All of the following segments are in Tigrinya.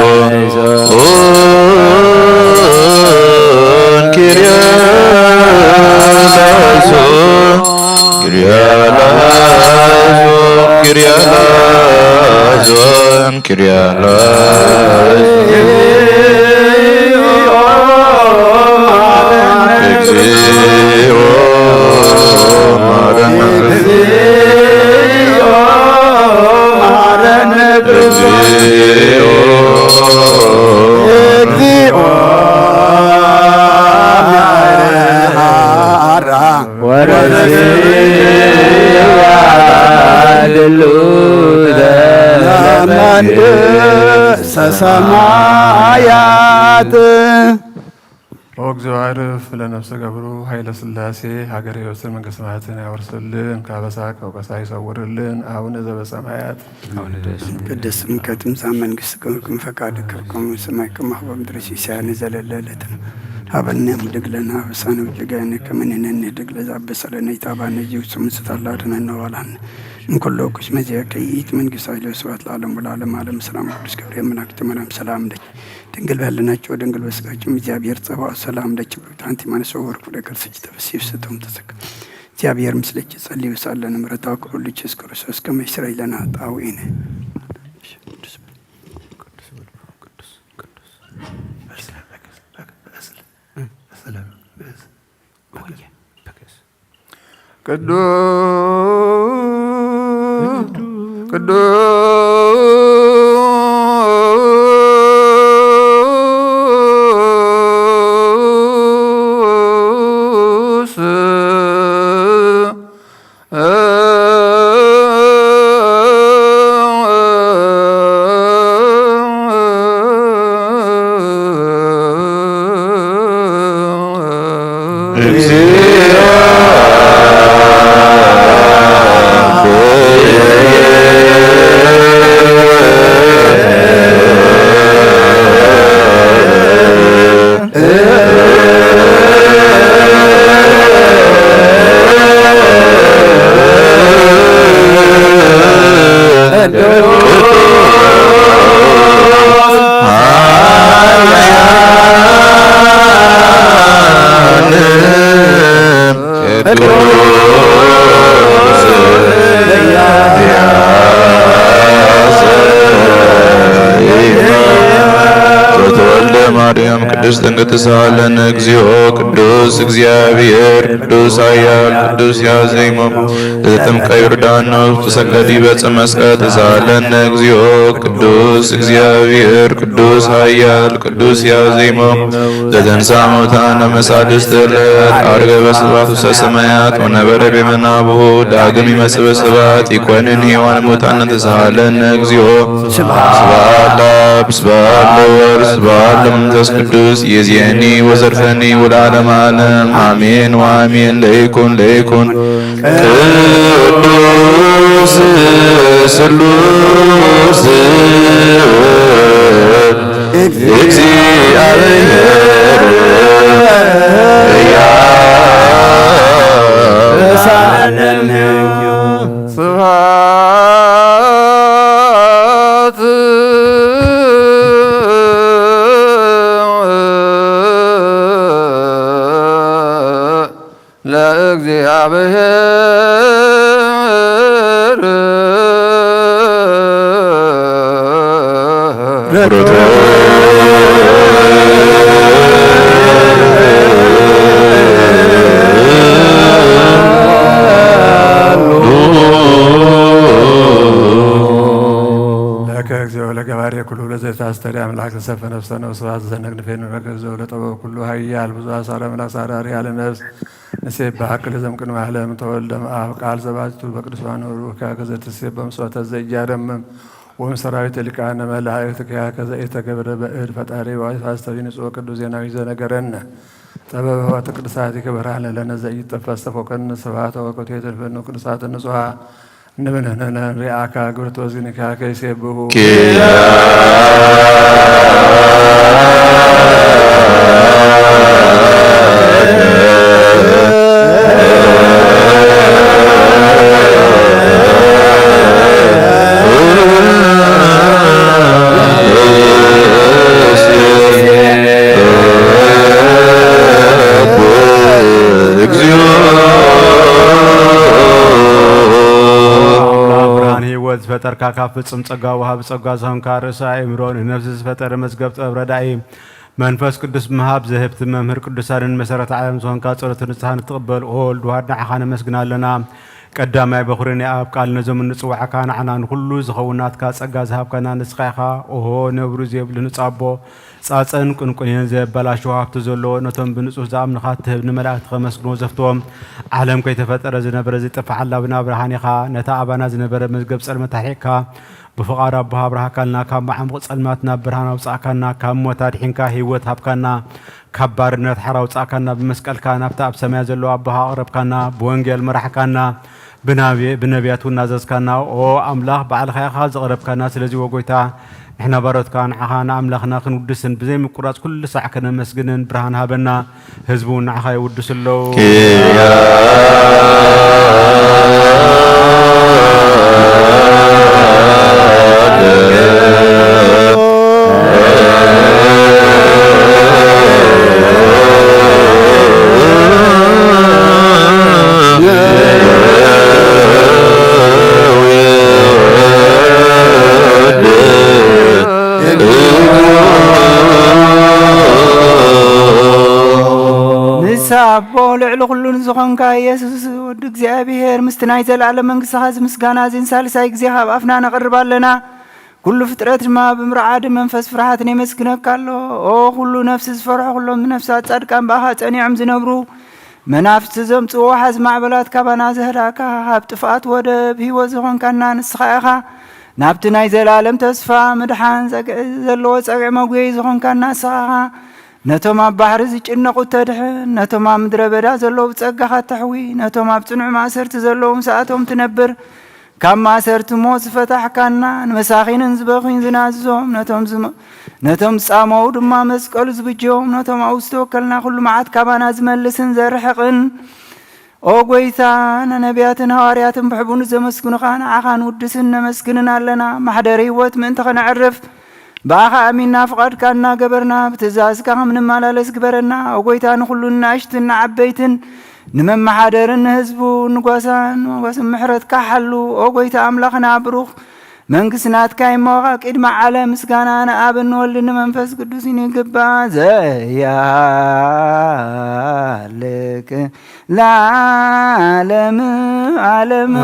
ኦን ኪርያ ላይሶን፣ ኪርያ ላይሶን፣ ኪርያ ላይሶን፣ ኪርያ ላይሶን። እግዚኦ መሐረነ። እግዚኦ መሐረነ። እግዚኦ መሐረነ። ወረስያ ድሉተ ለመንግስተ ሰማያት። ኦ እግዚኦ አርፍ ለነፍሰ ገብሩ ኃይለ ሥላሴ ሀገረ ሕይወትን መንግስተ ሰማያትን ያወርስልን፣ ካበሳ ከውቀሳ ይሰውርልን። አቡነ ዘበሰማያት። ቅድስት ስምከ ትምጻእ መንግስትከ ወይኩን ፈቃድከ በከመ በሰማይ ከማሁ በምድር። ሲሳየነ ዘለለ ዕለትነ ሀበነ ዮም ህድግ ለነ አበሳነ ወጌጋየነ ከመ ንሕነኒ ንህድግ ለዘአበሰ ለነ። ኢታብአነ እግዚኦ ውስተ መንሱት አላ አድኅነነ ወአድኃነነ እምኩሉ እኩይ። እስመ ዚአከ ይእቲ መንግስት ኃይል ወስብሐት ለዓለሙ ለዓለመ ዓለም። ሰላም ቅዱስ ገብርኤል መልአክ ማርያም ሰላም ለኪ ድንግል በህልናቸው ድንግል በስጋቸው እግዚአብሔር ጸባኦት ሰላም ለኪ ብሩክት አንቲ እምአንስቶ ወቡሩክ ፍሬ ከርሥኪ ተፈሥሒ ፍስሕት እም ተሰካ። እግዚአብሔር ምስሌኪ ጸልዩ ሳለን ምሕረታ ኩሉ ኢየሱስ ክርስቶስ ከመ ይስረይ ለነ ኃጣውኢነ። ቅዱስ ቅዱስ እግዚኦ። ዘተወልደ ማርያም ቅድስት ድንግል ተሳሃለነ እግዚኦ። ቅዱስ እግዚአብሔር ቅዱስ ኃያል ቅዱስ ያዜሞ ለዘተጠምቀ ዮርዳኖስ ተሰቅለ ዲበ ዕፀ መስቀል ተሳሃለነ እግዚኦ። ቅዱስ እግዚአብሔር ቅዱስ ኃያል ቅዱስ ያዜሞ ለተንሳ ሙታን በመሳልስት ዕለት አርገ በስብሐት ውስተ ሰማያት ወነበረ በየማነ አቡሁ ዳግም ይመጽእ በስብሐት ይኮንን ሕያዋን ሙታን ተሳሃለነ እግዚኦ። ስብሐት ለአብ ስብሐት ለወልድ ስብሐት ለመንፈስ ቅዱስ ይእዜኒ ወዘልፈኒ ወለዓለመ ዓለም አሜን ወአሜን። ለይኩን ለይኩን ቅዱስ ስሉስ እግዚአብሔር ያሳነነ ስብሐት ለእግዚአብሔር። ለከ እግዚኦ ለገባሬ ኩሉ ለዘይታስተሪ አምላክ ተሰፈ ነፍሰነ ወስብሐት ዘነግንፌኑ ለከ እግዚኦ ለጠበብ ኩሉ ኃያል ብዙ አሳረ አምላክ ሳራሪ ያለ ነፍስ ንሴብሐከ ለዘእምቅድመ ዓለም ተወልደ እምአብ ቃል ዘባቱ በቅዱሳኑ ሩካ ከዘትሴብ በምስዋተ ዘኢያደምም ወእም ሰራዊተ ሊቃነ መላእክት ኪያከ ዘኢተገብረ በእድ ፈጣሪ ዋይት አስተቢ ንጹሕ ቅዱስ ዜናዊ ዘነገረነ ጥበብ ኆኃተ ቅዱሳቲከ ብርሃነ ለነ ዘኢይጠፋ አስተብሖከነ ስብሐተ ወኮቴተ ለፈኑ ቅዱሳተ ንጹሐ ንብንህነነ ሪአካ ግብርት ወዝግኒካ ከይሴብሁ ዝፈጠርካ ካብ ፍጹም ጸጋ ወሃቢ ጸጋ ዝኾንካ ርእሰ ኣእምሮ ንነፍሲ ዝፈጠረ መዝገብ ጥበብ ረዳኢ መንፈስ ቅዱስ ምሃብ ዘህብቲ መምህር ቅዱሳንን መሰረተ ዓለም ዝኾንካ ጸሎት ንስሓ ንትቕበል ኦ ወልድ ዋህድ ንዓኻ ነመስግና ኣለና። ቀዳማይ በኹሪ ናይ ኣብ ቃል ነዞም እንጽዋዕካ ንዓና ንኹሉ ዝኸውን ናትካ ጸጋ ዝሃብካና ንስኻ ኢኻ። ኦሆ ነብሩ ዘይብሉ ንጻቦ ጻጸን ቁንቁኔን ዘየበላሽዎ ሃብቲ ዘለዎ ነቶም ብንጹህ ዝኣምኑኻ ትህብ ንመላእክቲ ከመስግንዎ ዘፍትዎም ዓለም ከይተፈጠረ ዝነበረ ዘይጠፍእ ዓላብና ብርሃን ኢኻ። ነታ ኣባና ዝነበረ መዝገብ ጸልመት ኣርሒቕካ ብፍቓድ ኣቦኻ ኣብርሃካልና፣ ካብ መዓሙቕ ጸልማት ናብ ብርሃን ኣውጻእካና፣ ካብ ሞት ኣድሒንካ ህይወት ሃብካና፣ ካብ ባርነት ሓራ ኣውጻእካና፣ ብመስቀልካ ናብታ ኣብ ሰማይ ዘሎ ኣቦኻ ኣቕረብካና፣ ብወንጌል መራሕካና፣ ብናብ-፣ ብነቢያት እውን ናዘዝካና። ኦ ኣምላኽ ባዕልኻ ኢኻ ዘቕረብካና። ስለዚ ወጎይታ ንሕና ባሮትካ ንዓኻ ንኣምላኽና ክንውድስን ብዘይምቁራጽ ኩሉ ሳዕ ከነመስግንን ብርሃን ሃበና። ህዝቡ ንዓኻ ይውድሱ ኣለዉ። ንሳ ኣቦ ልዕሊ ኩሉ ንዝኾንካ ኢየሱስ ወዲ እግዚኣብሔር ምስቲ ናይ ዘለኣለም መንግስትኻ እዚ ምስጋና እዚ ንሳልሳይ ግዜ ካብ ኣፍና ነቕርብ ኣለና። ኩሉ ፍጥረት ድማ ብምርዓድ መንፈስ ፍርሃትን የመስግነካ ኣሎ። ኦ ኩሉ ነፍሲ ዝፈርሖ ኩሎም ነፍሳት ጻድቃን ብኣኻ ጸኒዖም ዝነብሩ መናፍስቲ ዘምጽእዎ ሓዚ ማዕበላት ካባና ዘህዳካ ካብ ጥፍኣት ወደብ ህይወት ዝኾንካና ንስኻ ኢኻ። ናብቲ ናይ ዘለኣለም ተስፋ ምድሓን ጸግዒ ዘለዎ ጸግዒ መጉየይ ዝኾንካና ንስኻ ኢኻ። ነቶም ኣብ ባሕሪ ዝጭነቑ ተድሕን፣ ነቶም ኣብ ምድረ በዳ ዘለዉ ብጸጋኻ ተሕዊ፣ ነቶም ኣብ ጽኑዕ ማእሰርቲ ዘለዉ ምስኣቶም ትነብር፣ ካብ ማእሰርቲ ሞት ዝፈታሕካና፣ ንመሳኺንን ዝበኽዩን ዝናዝዞም፣ ነቶም ዝመ-፣ ነቶም ዝጻመዉ ድማ መስቀሉ ዝብጀዎም፣ ነቶም ኣብኡ ዝተወከልና ኩሉ መዓት ካባና ዝመልስን ዘርሕቕን፣ ኦ ጐይታ፣ ንነቢያትን ሃዋርያትን ብሕቡን ዘመስግኑኻ ንዓኻ ንውድስን ነመስግንን ኣለና። ማሕደር ህይወት ምእንቲ ኸነዕርፍ ብኣኻ ኣሚንና ፍቓድካ እናገበርና ብትእዛዝካ ከም ንመላለስ ግበረና። ኦ ጐይታ፣ ንኹሉ ንናእሽትን ንዓበይትን ንመመሓደርን ንህዝቡ ንጓሳን ጓስን ምሕረትካ ሓሉ። ኦ ጐይታ ኣምላኽና ብሩኽ መንግስቲ ናትካ ይመዋቕ ቅድሚ ዓለም። ምስጋና ንኣብን ንወልድን ንመንፈስ ቅዱስን ይግባእ። ዘያልቅ ለዓለም ዓለም።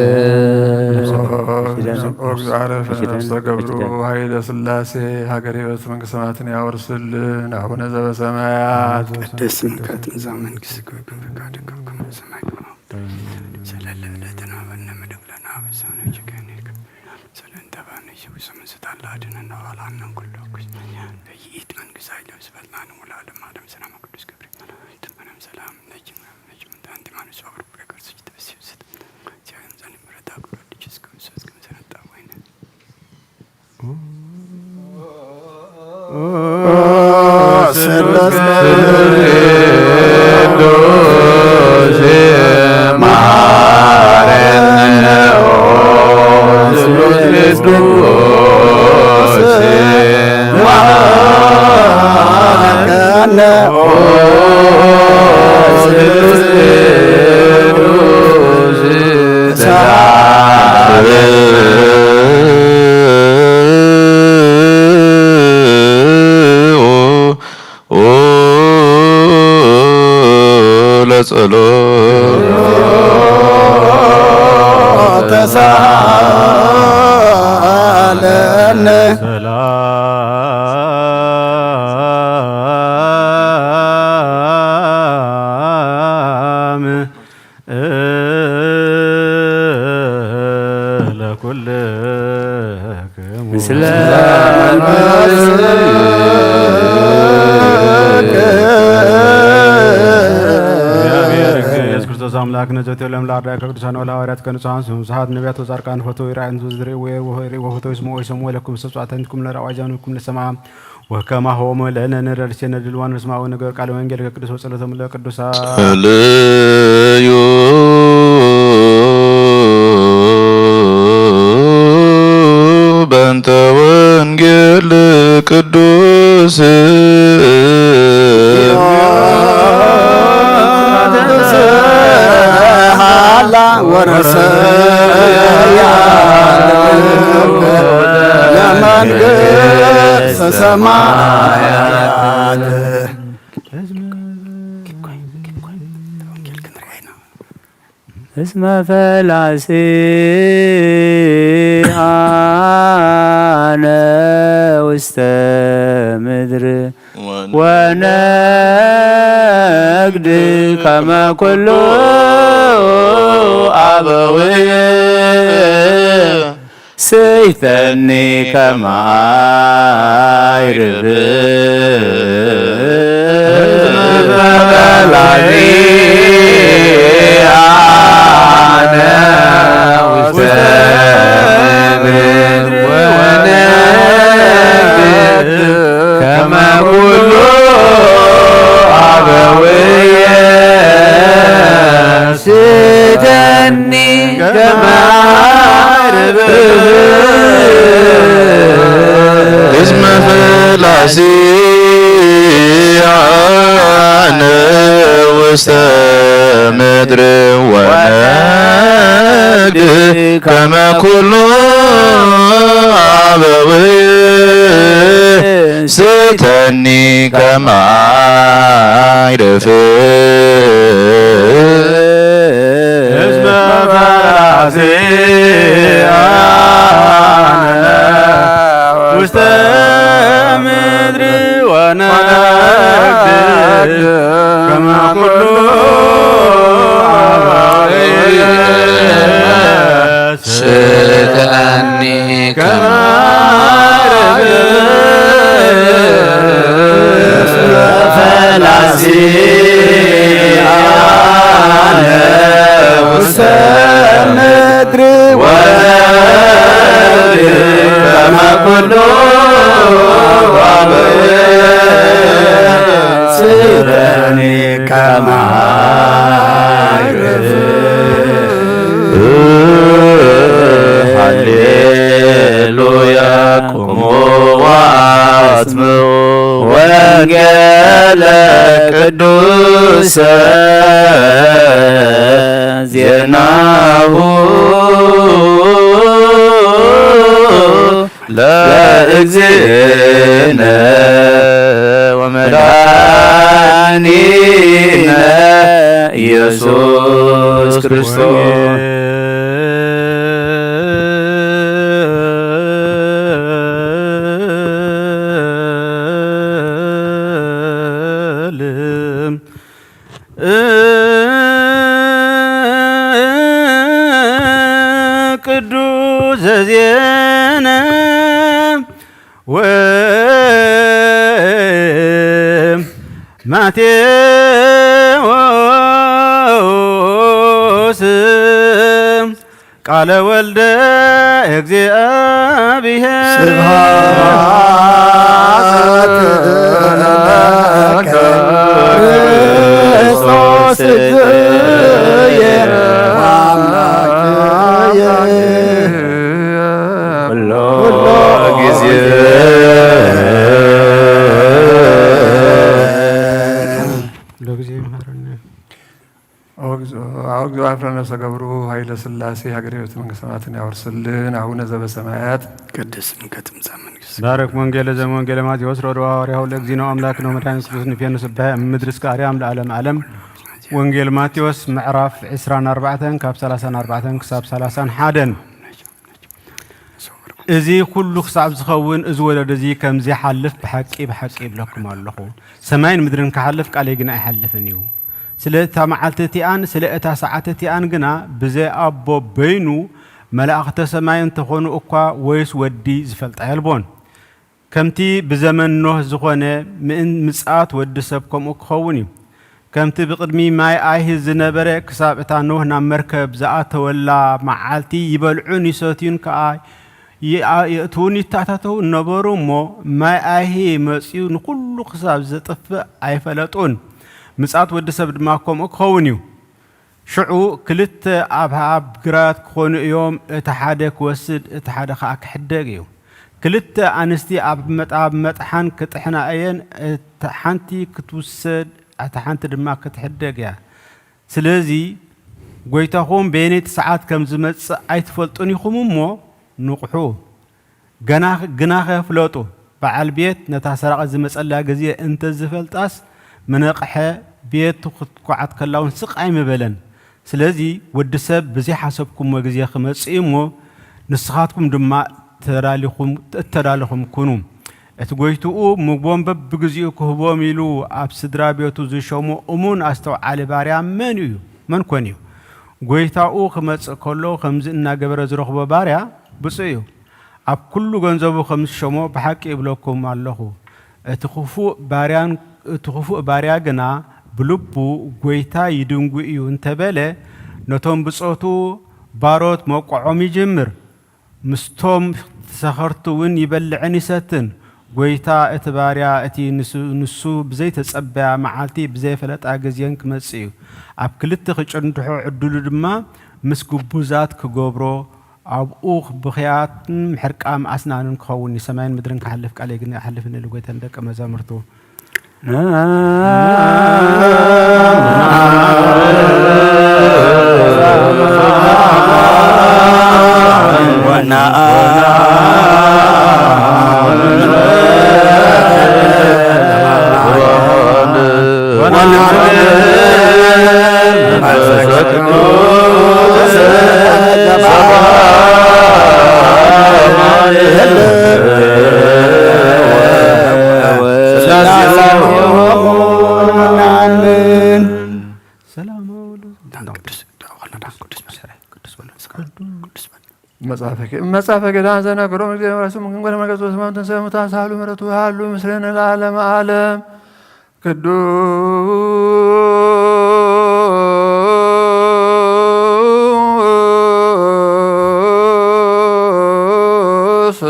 ኣሜን። ኦ እግዚኦ ዓረፈ ነፍሰ ገብሩ ኃይለ ሥላሴ ሀገረ ሕይወት መንግስተ ሰማያትን ያወርስልን። አቡነ ዘበሰማያት ይትቀደስ ስምከ ትምጻእ መንግሥትከ ወይኩን ፈቃድከ በከመ በሰማይ ከማሁ በምድር። ዘለለ ዕለትነ ሀበነ ሀበነ ሀበነ ሀበሳነ ወጌጋየነ ሰለንተባነ ይስውሰ ምስታላ አድነና ወላነ ኩሉ ኩስ ይእቲ መንግስት ኃይለ ስብሐት ለዓለሙ ለዓለም ዓለም። ሰላም ቅዱስ ገብርኤል ሰላም ለኪ ለኪ እንተ አንቲ ማኑስ ወቅርብ ከርስ ትበስብስት ሲያም ዘን ምረታ ቅዱስ ክርስቶስ ከመ ሰነጣ ወይነ ለጸሎት ተሳለነ። ሰላም ለኩልክሙ። ምስለ እግዚአብሔር ኢየሱስ ክርስቶስ አምላክ ነዘቴ ለም ለአርዳእከ ቅዱሳን ወለሐዋርያትከ ንጹሐን ስም ብዙኃት ነቢያት ወጻድቃን ፈተው ይርአዩ ዝርእዩ ወይርኡ ፈተው ይስምዑ ይሰምዑ ወለኩም ሰብ ጻዕተንኩም ለራእዋ ጃኑኩም ለሰማ ወከማሆሙ ለነ ንረድሴነ ድልዋን ምስማዑ ነገር ቃለ ወንጌል ከቅዱስ ወጸሎቶም ለቅዱሳን። ጸልዩ በእንተ ወንጌል ቅዱስ መንግስተ ሰማያት። እስመ ፈላሲ አነ ውስተ ምድር ወነግድ ከመ ኩሉ አበውየ። ስሕተኒ ከመ አይርብ በላኒ አነ ውስተ ምድር ወነግድ ከመ ኩሉ አበውየ። ስሕተኒ ከመ አይርብ እስመ ፈላሲ አነ ውስተ ምድር ወነግድ ከመ ኩሉ አበውየ። ስሕተኒ ከመ አይርፍ እስመ ፈላሲ አነ ውስተ ምድር ወነግድ ከመ ኩሉ አበውየ። ስሕተኒ ከመ አይርብ ፈላሲ አነ ውስተ ምድር ወነግድ ከመ ኩሉ አበውየ። ስሕተኒ ከመ አይርፍ ሃሌሉያ። ቁሙ ወአስምዑ ወንጌለ ቅዱሰ ዜናሁ ለእግዚእነ ወመድኃኒነ ኢየሱስ ክርስቶስ። ቅዱስ ዘዜነ ወማቴዎስ ቃለ ወልደ እግዚአብሔር። ስብሐት ለከ ክርስቶስ እየ አምላክየ። ኩሎ ጊዜ። ኩሎ ጊዜ ይምሃረነ። አውግዞ አፍረ ነፍሰ ገብሩ ኃይለ ሥላሴ ሀገረ ሕይወት መንግስተ ሰማያትን ያወርስልን። አቡነ ዘበሰማያት ቅድስት ስምከ ትምጻእ መንግስትከ። ባርክ ወንጌለ ዘመንጌለ ማቴዎስ ሮዶ ሐዋርያሁ ለእግዚእነ አምላክነ ወመድኃኒነ ኢየሱስ ክርስቶስ ንፌኑ ስብሐ እምድር እስከ አርያም ለዓለም ዓለም። ወንጌል ማቴዎስ ምዕራፍ ዕስራን ኣርባዕተን ካብ ሠላሳን ኣርባዕተን ክሳብ ሠላሳን ሓደን። እዚ ኩሉ ክሳብ ዝኸውን እዚ ወለዶ እዚ ከም ዘይሓልፍ ብሓቂ ብሓቂ ይብለኩም ኣለኹ። ሰማይን ምድርን ክሓልፍ ቃለይ ግና ኣይሓልፍን እዩ። ስለ እታ መዓልቲ እቲኣን ስለ እታ ሰዓት እቲኣን ግና ብዘይ ኣቦ በይኑ መላእኽተ ሰማይ እንተኾኑ እኳ ወይስ ወዲ ዝፈልጣ የልቦን። ከምቲ ብዘመን ኖህ ዝኾነ ምእን ምጽኣት ወዲ ሰብ ከምኡ ክኸውን እዩ። ከምቲ ብቕድሚ ማይ ኣይሂ ዝነበረ ክሳብ እታ ኖህ ናብ መርከብ ዝኣተወላ መዓልቲ ይበልዑን ይሰትዩን ከኣ ይኣ-፣ የእትዉን ይተኣታተዉን ነበሩ እሞ፣ ማይ ኣይሂ መጺኡ ንኹሉ ክሳብ ዘጥፍእ ኣይፈለጡን። ምጽኣት ወዲ ሰብ ድማ ከምኡ ክኸውን እዩ። ሽዑ ክልተ ኣብ፣ ኣብ ግራት ክኾኑ እዮም፣ እቲ ሓደ ክወስድ፣ እቲ ሓደ ኸኣ ክሕደግ እዩ። ክልተ ኣንስቲ ኣብ መጣ-፣ ኣብ መጥሓን ክጥሕና እየን፣ እታ ሓንቲ ክትውሰድ፣ እታ ሓንቲ ድማ ክትሕደግ እያ። ስለዚ ጐይታኹም በየነይቲ ሰዓት ከም ዝመጽእ ኣይትፈልጡን ኢኹም እሞ ንቕሑ። ገና ግናኸ ፍለጡ፣ በዓል ቤት ነታ ሰራቒት ዝመጸላ ግዜ እንተ ዝፈልጣስ፣ ምነቕሐ፣ ቤቱ ክትኳዓት ከላ እውን ስቕ ኣይምበለን። ስለዚ ወዲ ሰብ ብዘይሓሰብኩምዎ ግዜ ክመጽእ እዩ እሞ፣ ንስኻትኩም ድማ ተዳሊኹም፣ እተዳለኹም ኩኑ። እቲ ጎይትኡ ምግቦም በብግዚኡ ክህቦም ኢሉ ኣብ ስድራ ቤቱ ዝሸሞ እሙን ኣስተውዓሊ ባርያ መን እዩ? መን ኮን እዩ? ጎይታኡ ክመጽእ ከሎ ከምዚ እናገበረ ዝረኽቦ ባርያ ብፁዕ እዩ። ኣብ ኩሉ ገንዘቡ ከም ዝሸሞ ብሓቂ እብለኩም ኣለኹ። እቲ ክፉእ ባርያን፣ እቲ ክፉእ ባርያ ግና ብልቡ፣ "ጐይታ ይድንጉ እዩ" እንተበለ፣ ነቶም ብጾቱ ባሮት መውቅዖም ይጅምር። ምስቶም ተሰኸርቱ እውን ይበልዕን ይሰትን። ጐይታ እቲ ባርያ፣ እቲ ንሱ፣ ንሱ ብዘይተጸበያ መዓልቲ ብዘይፈለጣ ግዜን ክመጽእ እዩ። ኣብ ክልተ ክጭንድሖ ዕድሉ ድማ ምስ ግቡዛት ክገብሮ፣ ኣብኡ ብኽያትን ምሕርቃም ኣስናንን ክኸውን እዩ። ሰማይን ምድርን ክሓልፍ፣ ቃለይ ግን ኣይሓልፍን ኢሉ ጐይታ ንደቀ መዛሙርቱ። ሰላም ወወልድ። መጽሐፈ ገ-፣ መጽሐፈ ገዳም ዘነግሮም እግዚኦ ረሱ ምክንጎለ መገጽ ወስማም ትንሳኤ ሙታን ሳህሉ ምሕረቱ ሃሉ ምስሌነ ለዓለመ ዓለም። ቅዱስ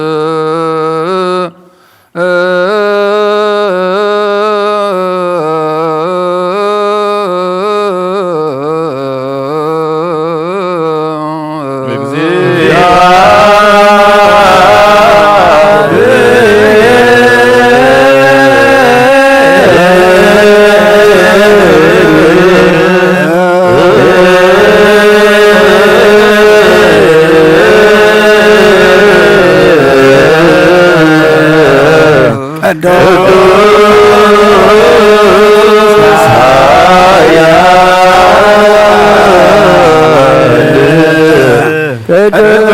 ቅዱስ ኃያል ቅዱስ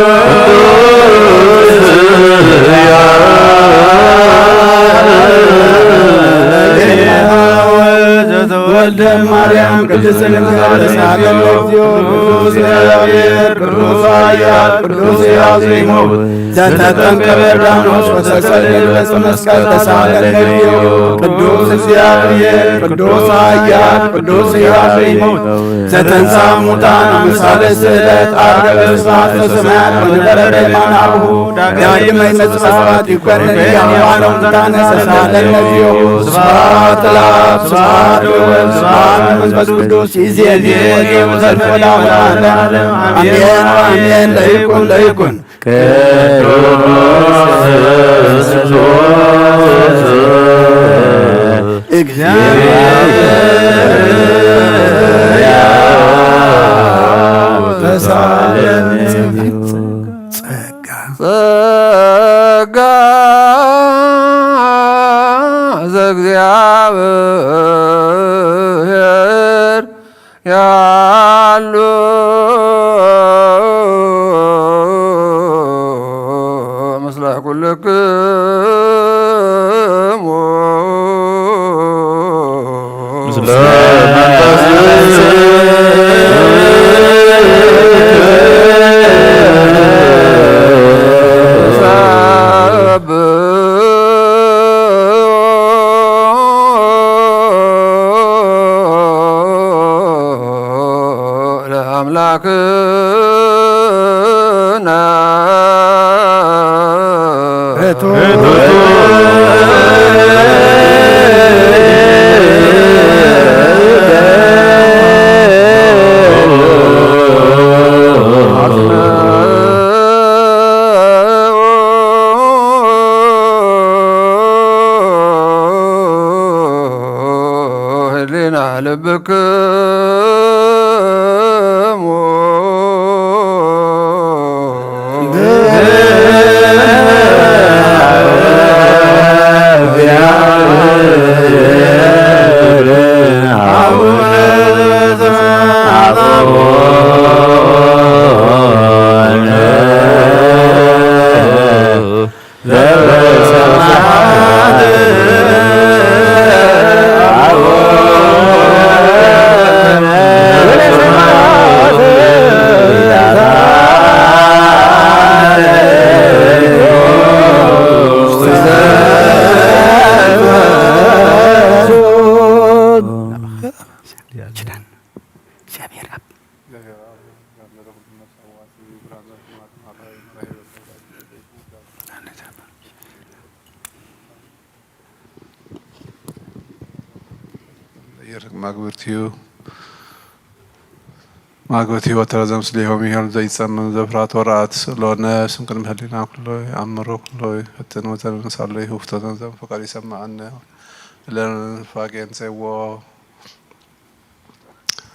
ወልደ ማርያም ቅድስት ድንግል ተሳገለ እግዚኦ ቅዱስ እግዚአብሔር ቅዱስ ኃያል ቅዱስ ሕያው ዘይመውት ዘተጠምቀ በዮርዳኖስ ወተሰቅለ በዕፀ መስቀል ተሳለነ እግዚኦ። ቅዱስ እግዚአብሔር ቅዱስ ኃያል ቅዱስ ሕያው ዘይመውት ዘተንሳ ሙታን አምሳለ ስዕለት አርገ በስብሐት ዘሰማያት ወነበረ በየማነ አቡሁ ዳግመ ይመጽእ በስብሐት ይኮነን ያማነው ሙታን ተሳለነ እግዚኦ። ስብሐት ለአብ ስብሐት ለወልድ ስብሐት ለመንፈስ ቅዱስ ይእዜኒ ወዘልፈላ ወለዓለመ ዓለም አሜን ወአሜን። ለይኩን ለይኩን። ቅዱስ እግዚአብሔር ተሳለነ ጸጋ ጸጋ ዘእግዚአብሔር ያሉ ምስለ ኩልክሙ ምስለ መንፈስ ለአምላክነ ርቱ ህሊና ልብክሙ ኪዳን እግዚኣብሔር ኣብ ማግብርቲዩ ማግብቲ ህይወት ተረዘም ስሌሆም ይሆን ዘይጸምን ዘፍራት ወራት ስእሎነ ስም ቅድሚ ህሊና ኩሎ ኣምሮ ኩሎ ፈትን ወተን ሳለይ ሁፍቶተን ዘም ፈቃድ ይሰማዕነ ለንፋቄን ጸዎ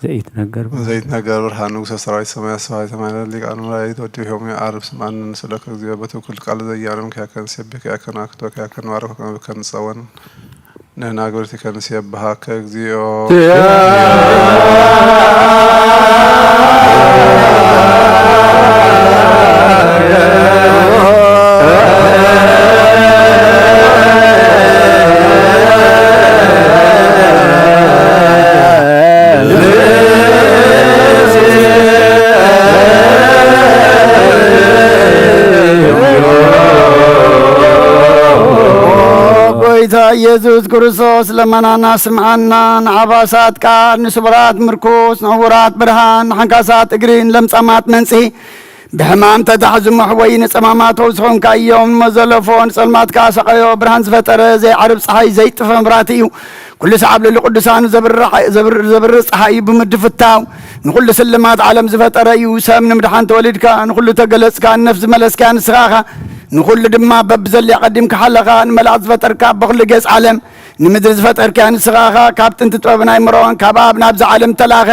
ዘይትነገር ብርሃን። ዘይትነገር ብርሃን ንጉሰ ሰራዊት ሰማያት ሰማይ ሰማይ ሊቃነ መላእክት ወዲሆም ዓርብ ስምዓኒ ንስእለከ እግዚኦ በትውክል ቃል ዘያለም ከያከን ሴብክ ያከን አክቶ ከያከን ባረኮ ከመ ብከ ንጸወን ንህና ግብርቲ ከንስየብሃከ እግዚኦ። ጎይታ ኢየሱስ ክርስቶስ ለመናና ስምዓና፣ ንዓባሳት ቃል፣ ንስቡራት ምርኩስ፣ ንዕውራት ብርሃን፣ ንሓንካሳት እግሪ፣ ንለምጻማት መንጽሂ፣ ብሕማም ተታሕዙ መሕወዪ፣ ንጸማማት ፈውሲ ኾንካዮም፣ ንመዘለፎ፣ ንጸልማትካ ሰቐዮ፣ ብርሃን ዝፈጠረ፣ ዘይዓርብ ጸሓይ፣ ዘይጥፈ መብራህቲ እዩ። ኩሉ ሰዓብ ልዕሊ ቅዱሳኑ ዘብርሕ-፣ ዘብር-፣ ዘብርህ ጸሓይ እዩ ብምድፍታው፣ ንኹሉ ስልማት ዓለም ዝፈጠረ እዩ። ሰብ ንምድሓን ተወሊድካ፣ ንኹሉ ተገለጽካ፣ ንነፍሲ ዝመለስካ ንስኻ ኢኻ። ንኹሉ ድማ በብዘድልያ ቀዲምካ ሓለኻ፣ ንመላእክት ዝፈጠርካ፣ በኹሉ ገጽ ዓለም ንምድሪ ዝፈጠርካ ንስኻ ኢኻ። ካብ ጥንቲ ጥበብን ኣይምሮን ካብ ኣብ ናብዛ ዓለም ተላኸ።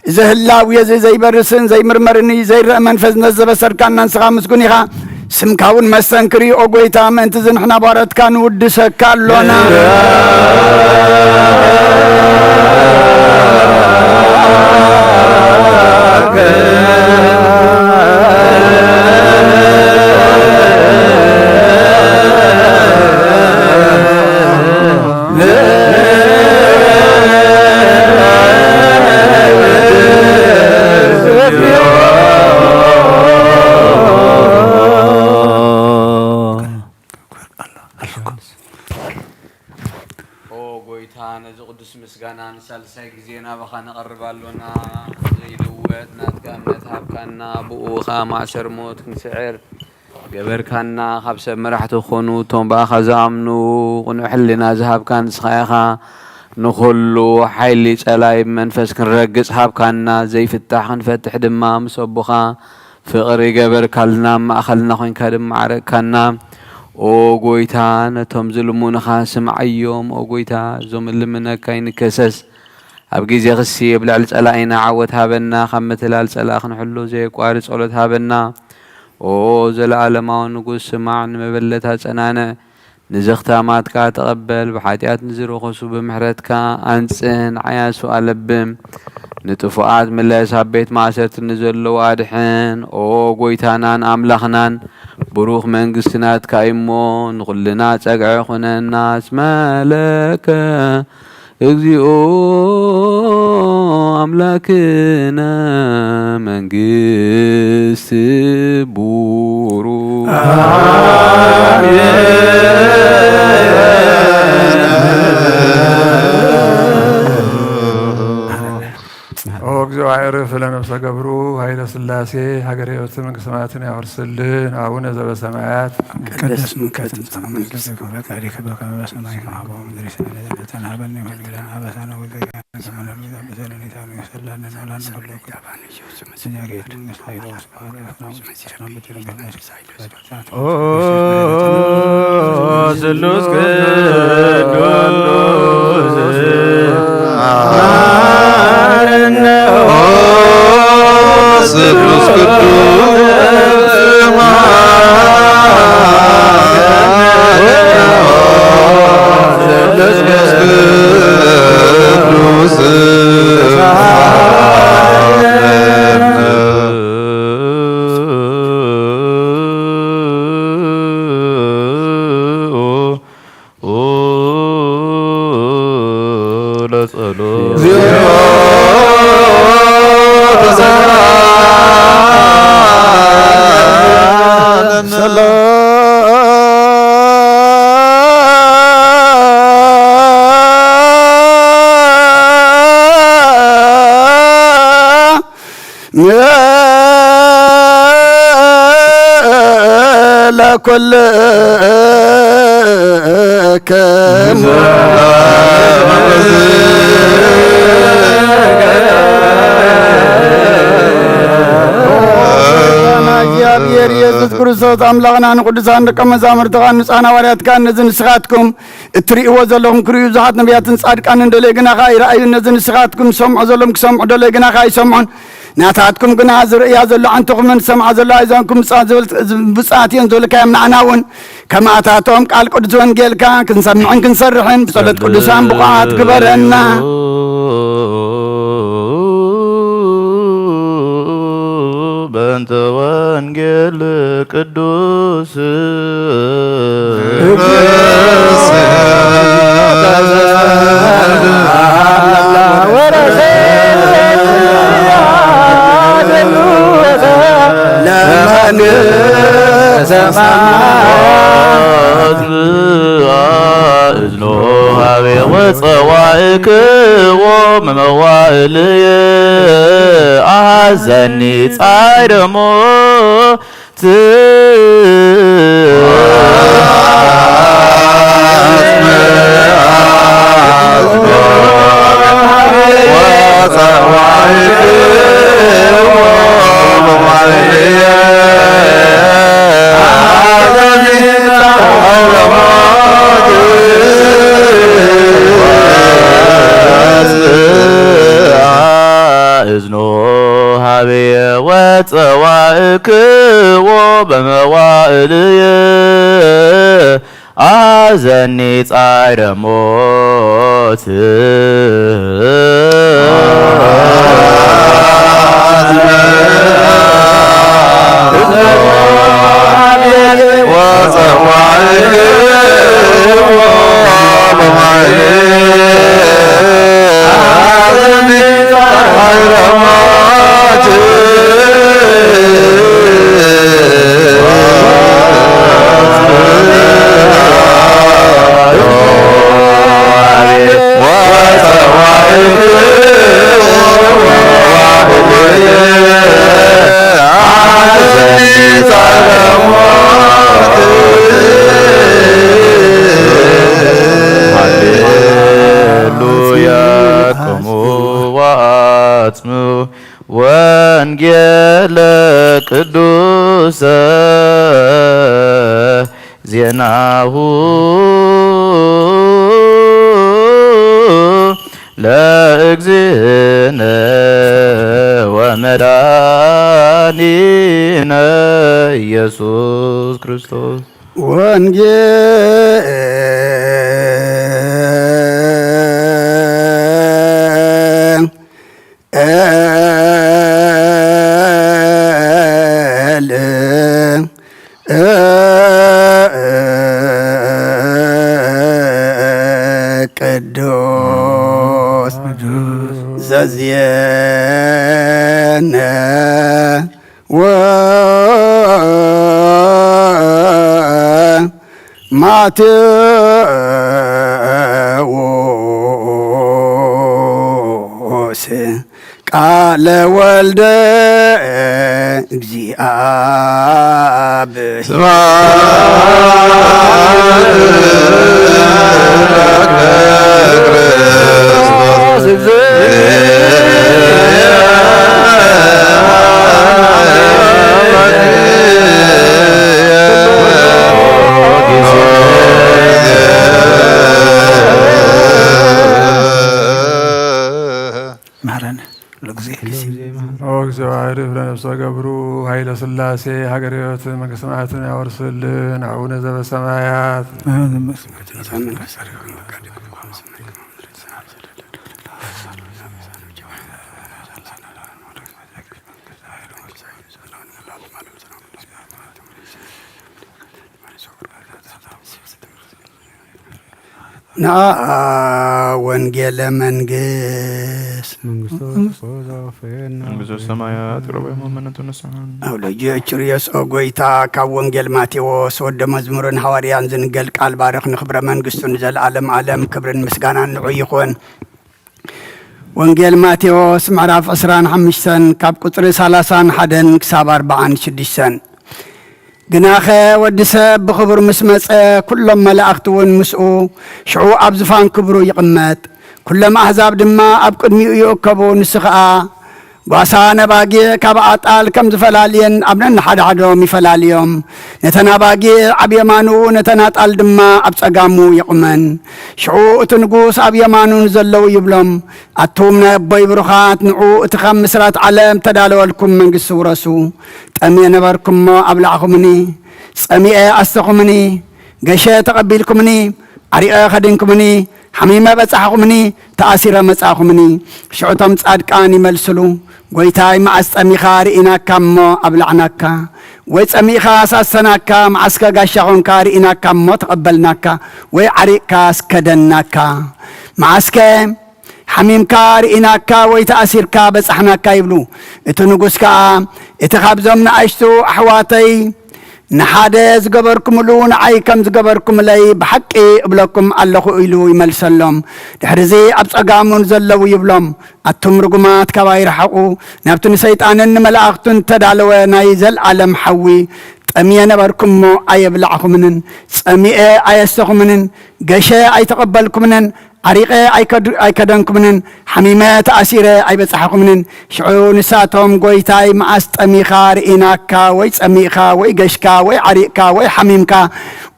እዚ ህላዌ እዚ ዘይበርስን ዘይምርመርን እዩ። ዘይረአ መንፈስ ነዚ ዘበሰርካና ንስኻ ምስጉን ኢኻ። ስምካ እውን መስተንክር እዩ። ኦ ጎይታ፣ ምእንቲ እዚ ንሕና ባሮትካ ንውድሰካ ኣሎና። ኦ ጎይታ፣ ነዚ ቅዱስ ምስጋና ንሳልሳይ ግዜ ናባኻ ነቐርብ ኣሎና። ዘይልወጥ ናትካ እምነት ሃብካና፣ ብኡ ኸኣ ማእሰር ሞት ክንስዕር ገበርካና። ካብ ሰብ መራሕቲ ክኾኑ እቶም ብኣኻ ዝኣምኑ፣ ቅኑዕ ሕልና ዝሃብካ ንስኻ ኢኻ። ንኹሉ ሓይሊ ጸላይ ብመንፈስ ክንረግጽ ሃብካና፣ ዘይፍታሕ ክንፈትሕ ድማ ምስ ኣቦኻ ፍቕሪ ገበርካልና፣ ኣብ ማእከልና ኮንካ ድማ ዓረቅካና። ኦ ጎይታ፣ ነቶም ዝልሙንኻ ስምዓዮም። ኦ ጎይታ፣ እዞም እልምነካ ይንከሰስ። ኣብ ግዜ ክሲ ኣብ ልዕሊ ጸላኢና ዓወት ሃበና። ካብ ምትላል ጸላእ ክንሕሉ ዘየቋርጽ ጸሎት ሃበና። ኦ ዘለኣለማዊ ንጉስ፣ ስማዕ፣ ንመበለት ኣጸናንዕ። ንዘኽታማትካ ተቐበል፣ ብሓጢኣት ንዝረኸሱ ብምሕረትካ ኣንጽህ፣ ንዓያሱ ኣለብም፣ ንጥፉኣት ምለስ፣ ኣብ ቤት ማእሰርቲ ንዘለዉ ኣድሕን። ኦ ጎይታናን ኣምላኽናን፣ ብሩኽ መንግስቲ ናትካ እዩሞ፣ ንኹልና ጸግዒ ኩነና። እስመ ለከ እግዚኦ ኣምላክነ መንግስት ቡሩ። ኦ እግዚኦ ኣዕርፍ ለነፍሰ ገብሩ ኃይለ ሥላሴ ሀገረ ሕይወትን መንግስተ ሰማያትን ያወርስልን። አቡነ ዘበሰማያት ይትቀደስ ስምከ ትምጻእ መንግሥትከ ወፈቃድከ በከመ በሰማይ ከማሁ በምድር። ሲሳየነ ዘለለዕለትነ ሀበነ ዮም ሀበነ አበሳነ ወጌጋየነ ከመ ንርግም በሰለኒታነ ወሰላነ ለዓለነ ኩሉ። ኦ ስሉስ ቅዱስ መሐረነ። ኦ ስሉስ ቅዱስ መሐረነ። ኦ ስሉስ ቅዱስ መሐረነ። ለኩልክሙ እግዚኣብሔር ኢየሱስ ክርስቶስ ኣምላኽና ንቅዱሳን ደቀ መዛሙርትኻ ንጻና ዋርያትካ ነዚ ንስኻትኩም እትርእይዎ ዘለኹም ክርእዩ ብዙሓት ነቢያትን ጻድቃንን ደለዩ ግናኻ ይረኣዩ። ነዚ ንስኻትኩም ዝሰምዑ ዘለኹም ክሰምዑ ደለዩ ግናኻ ኣይሰምዑን። ናታትኩም ግና ዝርእያ ዘሎ ዓንትኹምን ዝሰምዓ ዘሎ ኣእዛንኩም ብጻ-፣ ዝብል-፣ ብጻት እየን ዝብልካ እዮም። ንዓና እውን ከማታቶም ቃል ቅዱስ ወንጌልካ ክንሰምዕን ክንሰርሕን ብጸሎት ቅዱሳን ብቑዓት ግበረና። በእንተ ወንጌል ቅዱስ ጸዋዕክዎ መመዋእልየ ኣሐዘኒ ጻዕረ ሞት። እዝኑ ሃብየ ወጸዋዕክዎ በመዋእልየ ኣዘኒ ጻዕረ ሞት። ሃሌሉያ። ቅሙ ወአጽምዑ ወንጌለ ቅዱሰ ዜናሁ ለእግዚእነ ወመድኃኒነ ኢየሱስ ክርስቶስ። ወንጌል ቅዱስ ዘዜነ ወ ማቴዎስ ቃለ ወልደ እግዚአብሔር። መሐረነ ኩሉ ግዜ። ኦ እግዚኦ፣ አዕርፍ ለነፍሰ ገብሩ ኃይለ ሥላሴ ሀገረ ሕይወት መንግሥተ ሰማያትን ያወርስልን። አቡነ ዘበሰማያት። ንዓ ወንጌለ መንግስት መንግስቱ ተቆዛ ወፈየና መንግስተ ሰማያት ረበ መመነቱ ንስሐን። አውሎጊዮስ ችርዮስ ኦ ጎይታ፣ ካብ ወንጌል ማቴዎስ ወደ መዝሙርን ሐዋርያን ዝንገል ቃል ባርኽ። ንኽብረ መንግስቱ ንዘለዓለም ዓለም ክብርን ምስጋናን ንዑ ይኹን። ወንጌል ማቴዎስ ምዕራፍ ዕስራን ሓሙሽተን ካብ ቁጽሪ ሰላሳን ሓደን ክሳብ ኣርባዓን ሽዱሽተን። ግናኸ ወዲ ሰብ ብኽብሩ ምስ መጸ፣ ኩሎም መላእኽቲ እውን ምስኡ፣ ሽዑ ኣብ ዝፋን ክብሩ ይቕመጥ። ኩሎም ኣህዛብ ድማ ኣብ ቅድሚኡ ይእከቡ። ንሱ ኸኣ ጓሳ ነባጊዕ ካብ ኣጣል ከም ዝፈላልየን ኣብ ነንሓድሓዶም ይፈላልዮም። ነተን ኣባጊዕ ኣብ የማኑ፣ ነተን ኣጣል ድማ ኣብ ጸጋሙ የቑመን። ሽዑ እቲ ንጉስ ኣብ የማኑ ንዘለዉ ይብሎም፣ ኣቱም ናይ ኣቦይ ብሩኻት፣ ንዑ እቲ ካብ ምስራት ዓለም ተዳለወልኩም መንግስቲ ውረሱ። ጠምየ ነበርኩ እሞ ኣብላዕኹምኒ፣ ጸሚኤ ኣስተኹምኒ፣ ገሸ ተቐቢልኩምኒ፣ ዓሪቐ ኸዲንኩምኒ፣ ሓሚመ በጻሕኹምኒ፣ ተኣሲረ መጻእኹምኒ። ሽዑ እቶም ጻድቃን ይመልስሉ፣ ጎይታይ፣ መዓስ ጠሚኻ ርኢናካ እሞ ኣብላዕናካ? ወይ ጸሚእኻ ሳሰናካ? መዓስከ ጋሻ ኾንካ ርኢናካ እሞ ተቐበልናካ? ወይ ዓሪቕካ ኣስከደናካ? መዓስከ ሓሚምካ ርኢናካ ወይ ተኣሲርካ በጻሕናካ? ይብሉ። እቲ ንጉስ ከኣ፣ እቲ ኻብዞም ንኣሽቱ ኣሕዋተይ ንሓደ ዝገበርኩምሉ ንዓይ ከም ዝገበርኩምለይ ብሓቂ እብለኩም ኣለኹ ኢሉ ይመልሰሎም። ድሕርዚ ኣብ ጸጋሙ ንዘለዉ ይብሎም፣ ኣቱም ርጉማት ካባይ ርሓቑ፣ ናብቲ ንሰይጣንን ንመላእኽቱን እተዳለወ ናይ ዘልኣለም ሓዊ። ጠምየ ነበርኩ እሞ ኣየብላዕኹምንን፣ ጸሚኤ ኣየስተኹምንን፣ ገሸ ኣይተቐበልኩምንን፣ ዓሪቐ ኣይከዱ-፣ ኣይከደንኩምንን፣ ሓሚመ ተኣሲረ ኣይበጻሕኹምንን። ሽዑ ንሳቶም፣ ጎይታይ፣ መዓስ ጠሚኻ ርኢናካ፣ ወይ ጸሚእካ፣ ወይ ገሽካ፣ ወይ ዓሪቕካ፣ ወይ ሓሚምካ፣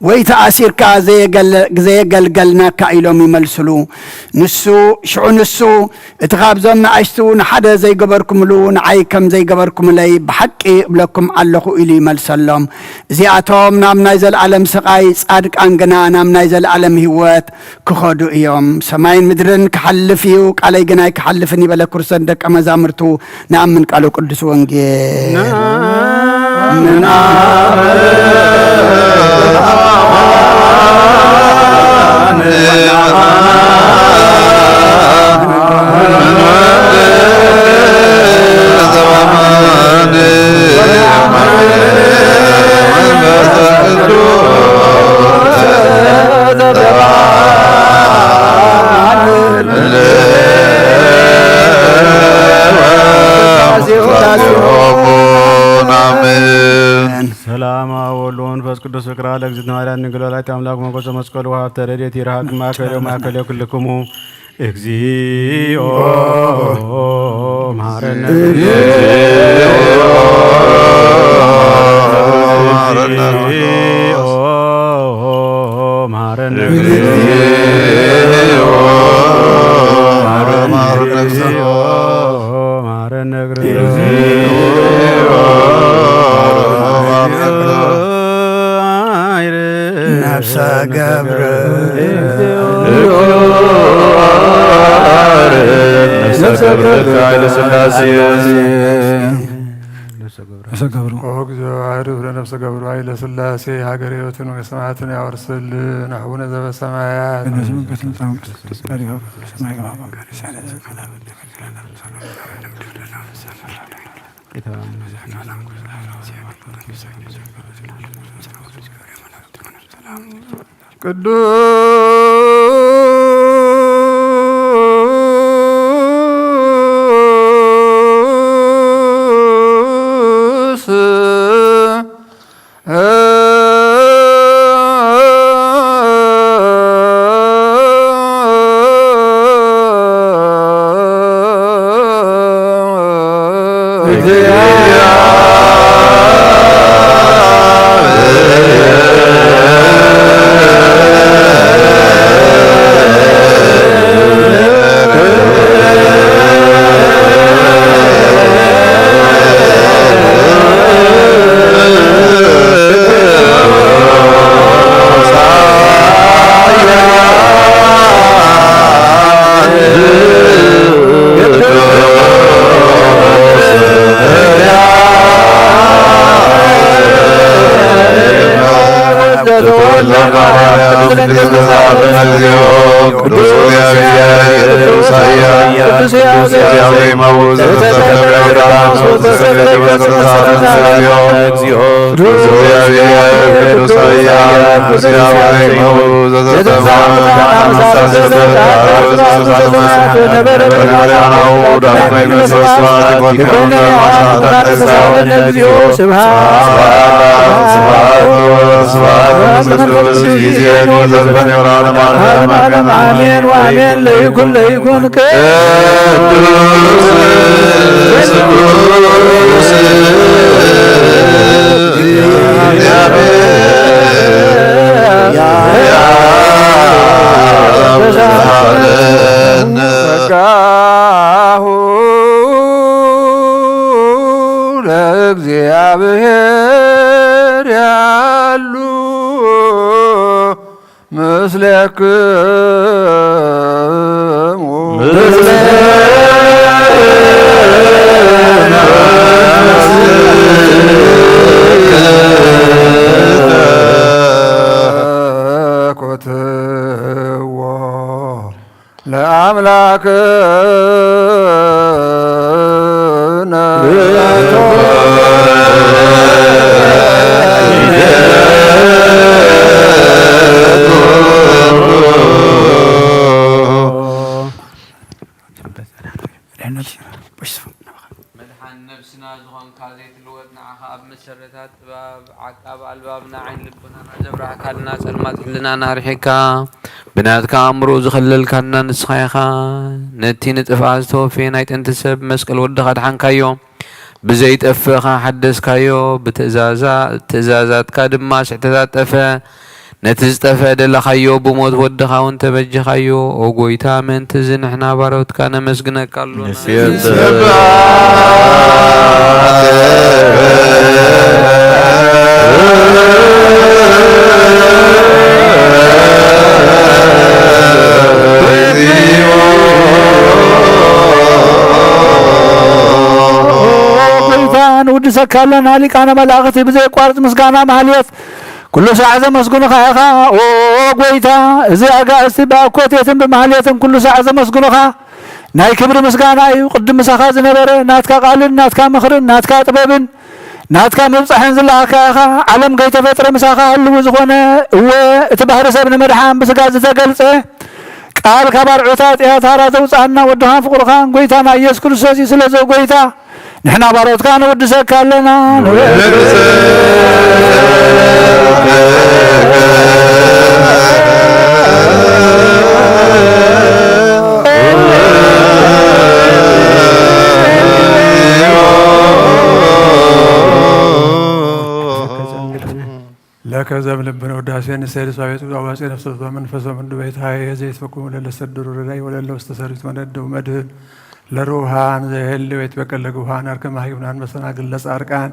ወይ ተኣሲርካ ዘየገለ-፣ ዘየገልገልናካ? ኢሎም ይመልስሉ። ንሱ፣ ሽዑ ንሱ፣ እቲ ኻብዞም ንኣሽቱ ንሓደ ዘይገበርኩምሉ ንዓይ ከም ዘይገበርኩምለይ ብሓቂ እብለኩም ኣለኹ ኢሉ ይመልሰሎም። እዚኣቶም ናብ ናይ ዘለኣለም ስቓይ፣ ጻድቃን ግና ናብ ናይ ዘለኣለም ህይወት ክኸዱ እዮም። ሰማይን ምድርን ክሓልፍ እዩ፣ ቃለይ ግን ኣይክሓልፍን እዩ በለ። ክርስቶስ ደቀ መዛሙርቱ ንኣምን ቃሉ ቅዱስ ወንጌል። ሰላም አብ ወወልድ ወመንፈስ ቅዱስ ፍቅራ ለእግዝእትነ ማርያም ድንግል ወላዲተ አምላክ ሞገሰ መስቀሉ ሀብተ ረድኤት ይርሃቅ ማእከለ ማእከለ ኩልክሙ። እግዚኦ መሐረነ። እግዚኦ መሐረነ። እግዚኦ መሐረነ። ነፍሰ ገብር። ነፍሰ ገብር ኃይለ ሥላሴ። ነፍሰ ገብር። ኦ እግዚኦ፣ አሕዱ ለነፍሰ ገብር ኃይለ ሥላሴ፣ ሀገረ ሕይወትን መንግሥተ ሰማያትን ያወርስልን። አቡነ ዘበሰማያት። ቅዱስ አሜን ወአሜን ለይኩን ለይኩን ጸጋሁ ለእግዚአብሔር ያሉ ምስሌክሙ። ኮትዎ ለአምላክነ። መድሓን ነብስና ዝኾንካ ዘይትልወጥ ንዓኻ ኣብ መሰረታት ጥበብ ዓቃብ ኣልባብና ዓይን ልቦናና ዘብራህካልና ጸልማት ሕልናና ኣርሒቕካ ብናትካ ኣእምሮ ዝኸለልካና ንስኻ ኢኻ። ነቲ ንጥፍኣት ዝተወፍየ ናይ ጥንቲ ሰብ መስቀል ወድኻ ኣድሓንካዮ። ብዘይጠፍእ ኸኣ ሓደስካዮ። ብትእዛዛ-፣ ትእዛዛትካ ድማ ስሕተታት ጠፍአ። ነቲ ዝጠፍአ ደለኻዮ፣ ብሞት ወድኻ እውን ተበጀኻዮ። ኦ ጐይታ፣ ምእንቲ እዚ ንሕና ባሮትካ ነመስግነካ ኣሎና። ንስየተ ጐይታ፣ ንውድሰካ ኣለና። ሊቃነ መላእኽቲ ብዘየቋርጽ ምስጋና ማህሌት ኩሉ ሳዕ ዘመስግኑኻ ኢኻ። ኦ ጐይታ፣ እዚ ኣጋእዝቲ ብኣኮቴትን ብማህሌትን ኩሉ ሳዕ ዘመስግኑኻ ናይ ክብሪ ምስጋና እዩ። ቅድም ምሳኻ ዝነበረ ናትካ ቃልን ናትካ ምኽርን ናትካ ጥበብን ናትካ ምብጻሕን ዝለኣኽካ ኢኻ። ዓለም ከይተፈጥረ ምሳኻ ህልው ዝኾነ፣ እወ፣ እቲ ባህሪ ሰብ ንምድሓን ብስጋ ዝተገልጸ ቃል ካብ ኣርዑት ኃጢአት ሃራ ዘውጽኣና ወድኻን ፍቕርኻን ጐይታና ኢየሱስ ክርስቶስ እዩ። ስለዚ ጐይታ ንሕና ባሮትካ ንውድሰካ ኣለና። ለከ ዘምልብነ ውዳሴ ንሰይድ ሳቤት አዋጼ ነፍሰ መንፈሶ ምንዱ ቤት ሀየ ዘይትፈኩሙ ለለሰድሩ ረዳይ ወለለ ውስተ ሰርቢት መደደው መድህን ለርውሃን ዘየህል ወይትበቀል ለግብሃን አርከ ማህዩናን መሰናግል ለጻርቃን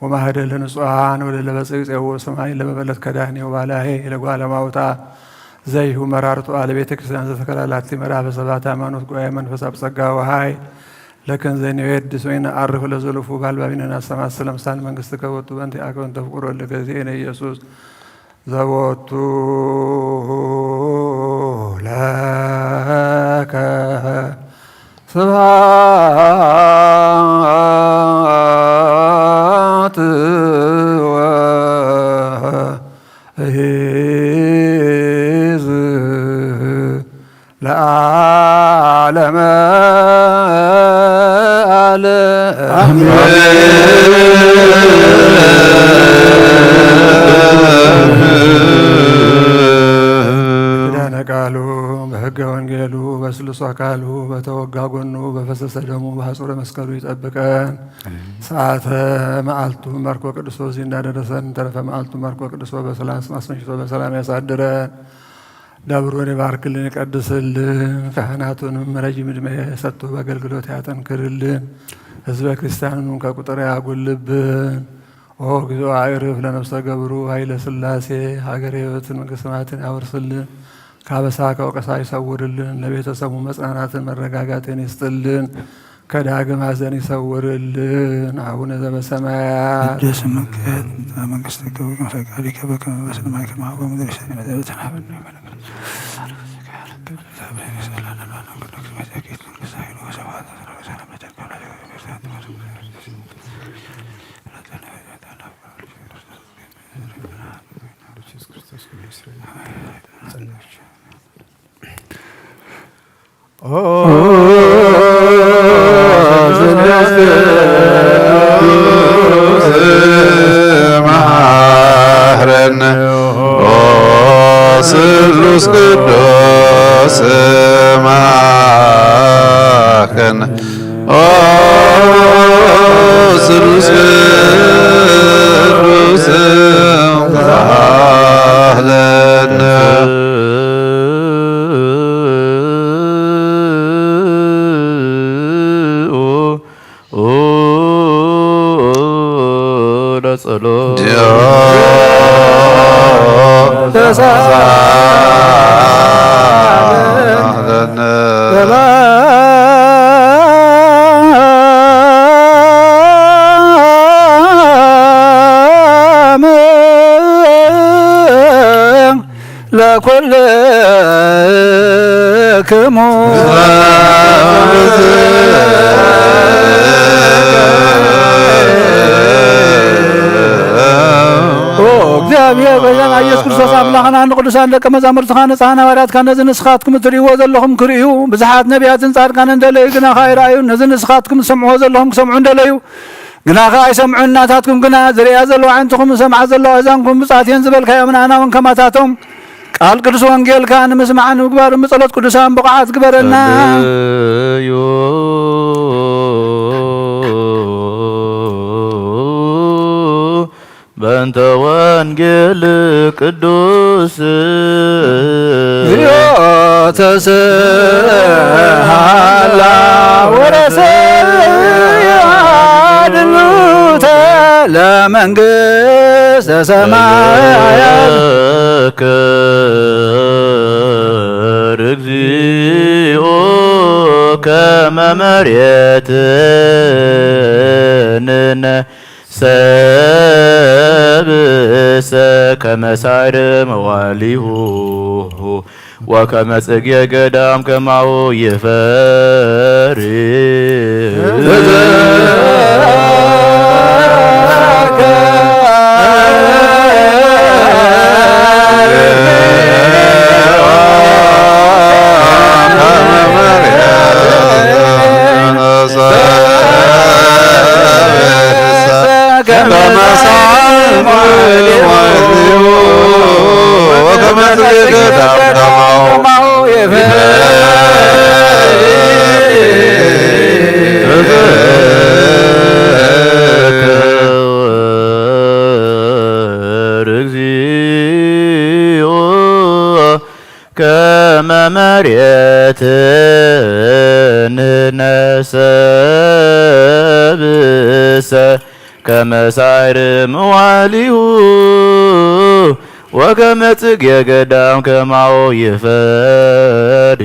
ወማህደ ለንጹሃን ወለለ በጽብጽ የዎ ሰማይ ለመበለት ከዳኒ ወባላሄ ለጓለማውታ ዘይሁ መራርቱ አለ ቤተ ክርስቲያን ዘተከላላቲ መራፈ ሰባት ሃይማኖት ጉባኤ መንፈስ አብ ጸጋ ወሃይ ለከን ዘይንቤድስ ወይነ አርፍ ለዘለፉ ባልባቢነ ናሰማት ስለምሳል መንግስት ከወቱ በንቲ አከ እንተ ፍቁሮ ለገዜነ ኢየሱስ ዘወቱ ለከ ስብሐት ወ እሂዝ ለዓለመ ዓለም። ኪዳነ ቃሉ በሕገ ወንጌሉ በስሉስ አካሉ በተወጋ ጎኑ በፈሰሰ ደሙ በሐጹረ መስቀሉ ይጠብቀን። ሰዓተ መዓልቱ መርኮ ቅዱስ በዚህ እንዳደረሰን ተረፈ መዓልቱ መርኮ ቅዱስ በሰላም አስመሽቶ በሰላም ያሳድረን። ደብሩን ይባርክልን ይቀድስልን። ካህናቱንም ረጅም ዕድሜ ሰጥቶ በአገልግሎት ያጠንክርልን። ህዝበ ክርስቲያኑን ከቁጥር ያጉልብን። ኦ እግዚኦ አዕርፍ ለነፍሰ ገብሩ ኃይለ ሥላሴ ሀገረ ሕይወትን መንግስተ ሰማያትን ያወርስልን። ካበሳ ከወቀሳ ይሰውርልን። ለቤተሰቡ መጽናናትን መረጋጋትን ይስጥልን። ከዳግም ሐዘን ይሰውርልን። አቡነ ዘበሰማያት ይትቀደስ ስምከ ትምጻእ መንግሥትከ ወይኩን ፈቃድከ በከመ በሰማይ ከማሁ በምድር። ሲሳየነ ዘለለዕለትነ ሀበነ ዮም ወኅድግ ለነ አበሳነ ወጌጋየነ ከመ ንሕነኒ ንሕድግ ለዘአበሰና። ኦ ስሉስ ቅዱስ መሐረነ። ኦ ስሉስ ቅዱስ መሐረነ። ኦ ስሉስ ቅዱስ ተሳሃለነ። ለጸሎት ተሳሃለነ። ለኩልክሙ ኦ እግዚኣብሔር በጃና ኢየሱስ ክርስቶስ ኣምላኽና ንቅዱሳን ደቀ መዛሙርትኻ ንጽሓን ሃዋርያትካ ነዚ ንስኻትኩም እትርእይዎ ዘለኹም ክርእዩ ብዙሓት ነቢያትን ጻድቃንን ደለዩ ግና ከኣ ኣይረኣዩን። ነዚ ንስኻትኩም ትሰምዕዎ ዘለኹም ክሰምዑ እንደለዩ ግና ከኣ ኣይሰምዑን። ናታትኩም ግና ዝርእያ ዘለዋ ኣዕንትኹም ዝሰምዓ ዘለዋ ኣእዛንኩም ብጻት እየን ዝበልካዮም ንኣና እውን ከማታቶም ቃል ቅዱስ ወንጌልካ ንምስማዕን ንምግባርን ብጸሎት ቅዱሳን ብቑዓት ግበረና። ጸልዩ በእንተ ወንጌል ቅዱስ ተስሃላ ወረሰያ ድሉተ ለመንግስተ ሰማያት ክር እግዚኦ ከመ መሬትንነ ሰብእሰ ከመ ሳዕር መዋሊሁ ወከመ ጽጌ ገዳም ከማሁ ይፈሪ። ከመ መሬትንነ ሰብእሰ ከመ ሳዕር መዋሊሁ ወከመ ጽጌ ገዳም ከማሁ ይፈሪ።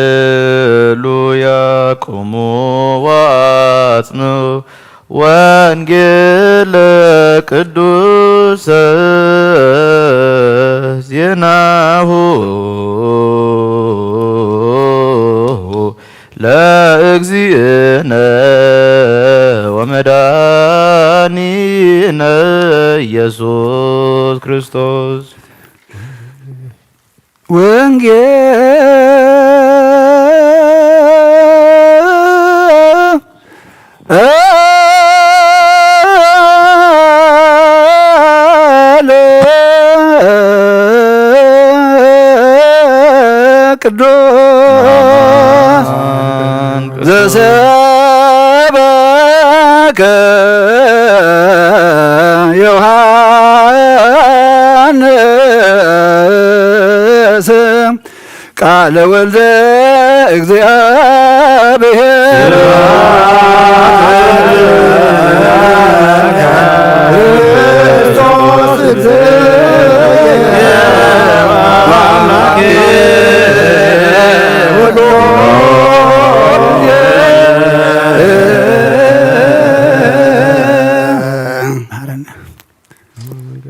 ሃሌሉያ። ቁሙ ወአጽምዑ ወንጌለ ቅዱሰ ዜናሁ ለእግዚእነ ወመድኃኒነ ኢየሱስ ክርስቶስ። ወንጌል ቅዱስ ዘሰበከ ዮሐንስ ቃለ ወልደ እግዚአብሔር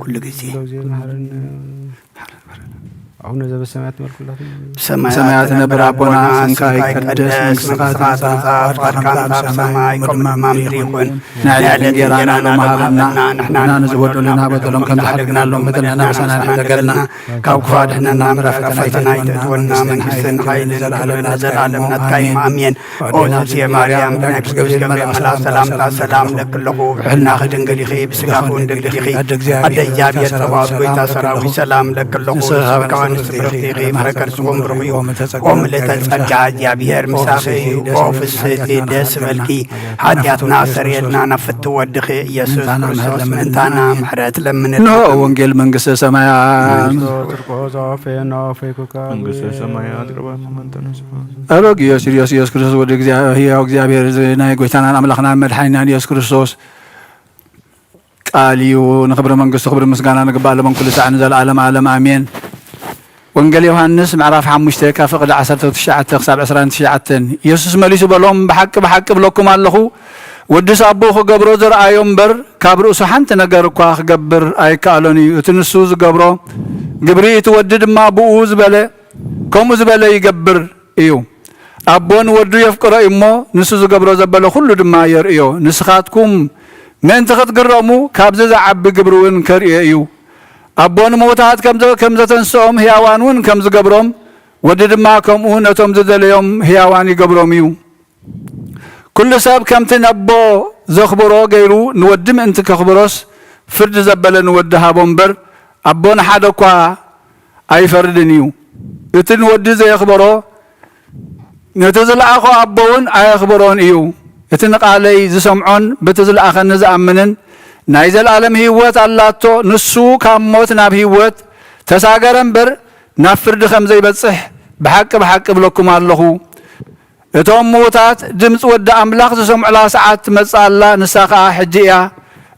ኩሉ ግዜ። ኣቡነ ዘበሰማያት ንበል ኩላትና። ሰማያት ነብር ኣቦና፣ ስምካ ይቀደስ፣ መንግስትኻ ትምጻእ፣ ፈቃድካ ከም ኣብ ሰማይ ከምኡ ድማ ኣብ ምድሪ ይኹን። ናይ ዕለት እንጌራና ሎሚ ሃበና፣ ንሕና ንዝበደሉና በደሎም ከም ዝሓደግናሎም በደልና ንሕና ንሓድግ፣ ካብ ክፉ ኣድሕነና፣ ምሕረት ፈተና ኣይተእትወና፣ መንግስትን ሓይልን ክብርን ንዘለኣለም ናትካ እዩ። ኣሜን። ኦ እግዝእትየ ማርያም፣ ብናይ ቅዱስ ገብርኤል መልኣኽ ሰላምታ፣ ሰላም ለኪ ኣለኹ፣ ብሕልናኺ ድንግል ኢኺ፣ ብስጋኺ እውን ድንግል ኢኺ። ኣደ እግዚኣብሔር ጸባኦት፣ ጎይታ ሰራዊት፣ ሰላም ለኪ ኣለኹ፣ ንስኺ ካብ ኣንስቲ ብርኽቲ ኢኺ፣ ፍረ ከርስኺ እውን ብሩኽ እዩ። ኦ ምልእተ ጸጋ፣ እግዚኣብሔር ምሳኺ እዩ። ኦ ፍስሕቲ፣ ደስ በልኪ፣ ሓጢኣትና ሰርየልና፣ ናብ ፍትው ወድኺ ኢየሱስ ክርስቶስ ምእንታና ምሕረት ለምንልና። እንሆ ወንጌል መንግስተ ሰማያት። መንግስተ ሰማያት ቅርበት መን ተነስፋ። ኣበ ኢየሱስ ኢየሱስ ኢየሱስ ክርስቶስ ወዲ እግዚኣብሔር፣ ህያው እግዚኣብሔር፣ እዚ ናይ ጎይታናን ኣምላኽናን መድሓኒናን ኢየሱስ ክርስቶስ ቃል እዩ። ንኽብሪ መንግስቱ ክብሪ ምስጋና ንግባእ ለመን ኩሉ ሳዕ ንዘለኣለም ዓለም ኣሜን። ወንጌል ዮሃንስ ምዕራፍ ሓሙሽተ ካብ ፍቕዲ ዓሰርተ ትሽዓተ ክሳብ ዕስራን ትሽዓተን። ኢየሱስ መሊሱ በሎም፣ ብሓቂ ብሓቂ እብለኩም ኣለኹ፣ ወድስ ኣቦኡ ክገብሮ ዝረኣዮ እምበር፣ ካብ ርእሱ ሓንቲ ነገር እኳ ክገብር ኣይከኣሎን እዩ። እቲ ንሱ ዝገብሮ ግብሪ፣ እቲ ወዲ ድማ ብኡ ዝበለ፣ ከምኡ ዝበለ ይገብር እዩ። ኣቦ ንወዱ የፍቅሮ እዩ እሞ፣ ንሱ ዝገብሮ ዘበለ ኩሉ ድማ የርእዮ። ንስኻትኩም ምእንቲ ክትግረሙ፣ ካብዚ ዝዓቢ ግብሪ እውን ከርእዮ እዩ። ኣቦ ንምውታት ከም ዘ-፣ ከም ዘተንስኦም፣ ህያዋን እውን ከም ዝገብሮም፣ ወዲ ድማ ከምኡ ነቶም ዝደለዮም ህያዋን ይገብሮም እዩ። ኩሉ ሰብ ከምቲ ነቦ ዘኽብሮ ገይሩ ንወዲ ምእንቲ ከኽብሮስ ፍርዲ ዘበለ ንወዲ ሃቦ እምበር፣ ኣቦ ንሓደ እኳ ኣይፈርድን እዩ። እቲ ንወዲ ዘየኽበሮ ነቲ ዝለኣኾ ኣቦ እውን ኣየኽብሮን እዩ። እቲ ንቓለይ ዝሰምዖን በቲ ዝለኣኸኒ ዝኣምንን ናይ ዘለኣለም ህይወት ኣላቶ። ንሱ ካብ ሞት ናብ ህይወት ተሳገረ እምበር ናብ ፍርዲ ከም ዘይበጽሕ ብሓቂ ብሓቂ እብለኩም ኣለኹ። እቶም ምዉታት ድምጺ ወዲ ኣምላኽ ዝሰምዑላ ሰዓት ትመጽእ ኣላ፣ ንሳ ኸኣ ሕጂ እያ።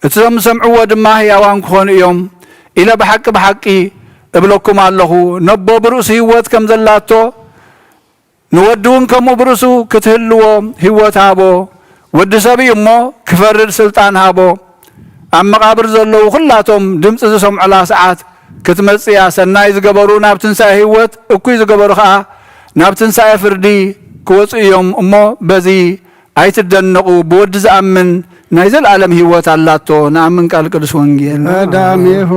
እቶም ዝሰምዕዎ ድማ ህያዋን ክኾኑ እዮም ኢለ ብሓቂ ብሓቂ እብለኩም ኣለኹ። ነቦ ብርእሱ ህይወት ከም ዘላቶ ንወዲ እውን ከምኡ ብርእሱ ክትህልዎ ህይወት ሃቦ። ወዲ ሰብ እዩ እሞ ክፈርድ ስልጣን ሃቦ። ኣብ መቓብር ዘለዉ ኹላቶም ድምጺ ዝሰምዑላ ሰዓት ክትመጽእ እያ። ሰናይ ዝገበሩ ናብ ትንሳኤ ህይወት፣ እኩይ ዝገበሩ ኸኣ ናብ ትንሳኤ ፍርዲ ክወጹ እዮም። እሞ በዚ ኣይትደነቑ። ብወዲ ዝኣምን ናይ ዘለኣለም ህይወት ኣላቶ። ንኣምን ቃል ቅዱስ ወንጌል። ቀዳሚሁ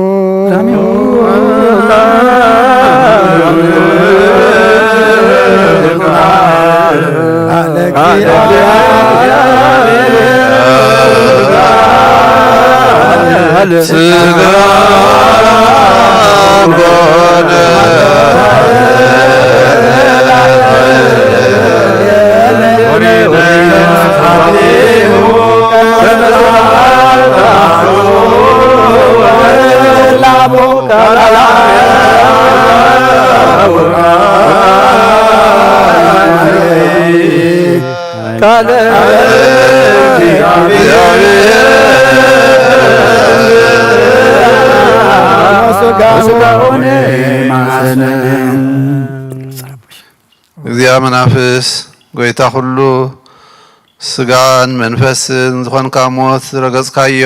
ቃለ ስጋውን ማሰነ። እግዚአ መናፍስ፣ ጎይታ ኩሉ ስጋን መንፈስን ዝኾንካ፣ ሞት ዝረገጽካዮ፣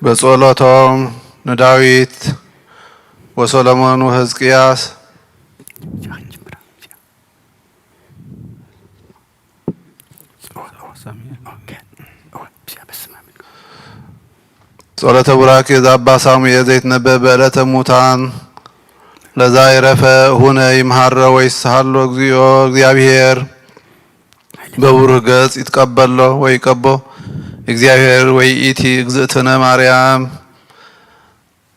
በጸሎቶም ንዳዊት ወሰሎሞን ወሕዝቅያስ ጸሎተ ቡራኬ ዘኣባ ሳሙኤል ዘይትነበብ በዕለተ ሙታን ለዛ ይረፈ ሁነ ይምሃሮ ወይስሃሎ እግዚኦ እግዚአብሔር በብሩህ ገጽ ይትቀበሎ ወይ ቀቦ እግዚአብሔር ወይ ኢቲ እግዝእትነ ማርያም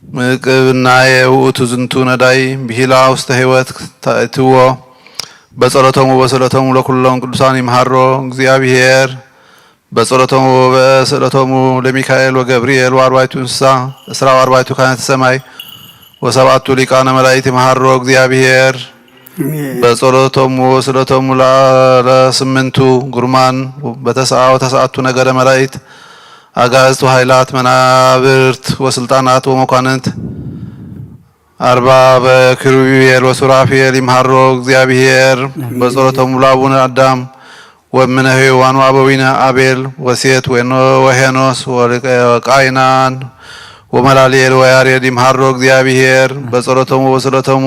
ምቅብናየ ውእቱ ዝንቱ ነዳይ ብሂላ ውስተ ህይወት ታእትዎ በጸሎቶም ወበሰለቶም ለኩሎም ቅዱሳን ይምሃሮ እግዚአብሔር በጸሎቶም ወበስእለቶሙ ለሚካኤል ወገብርኤል ወአርባዕቱ እንስሳ እስራ ወአርባዕቱ ካህናተ ሰማይ ወሰብዓቱ ሊቃነ መላእክት ይምሃሮ እግዚአብሔር። በጸሎቶም ወስእለቶም ለስምንቱ ግሩማን በተስዓ ወተስዓቱ ነገደ መላእክት አጋእዝት ወኃይላት መናብርት ወስልጣናት ወመኳንንት አርባበ ኪሩቤል ወሱራፌል ይምሃሮ እግዚአብሔር። በጸሎቶም ለአቡነ አዳም ወእምነ ሔዋን ወአበዊነ አቤል ወሴት ወኖ ወሄኖስ ወቃይናን ወመላልኤል ወያሬድ ይምሃሮ እግዚአብሔር። በጸሎቶም ወበስእለቶም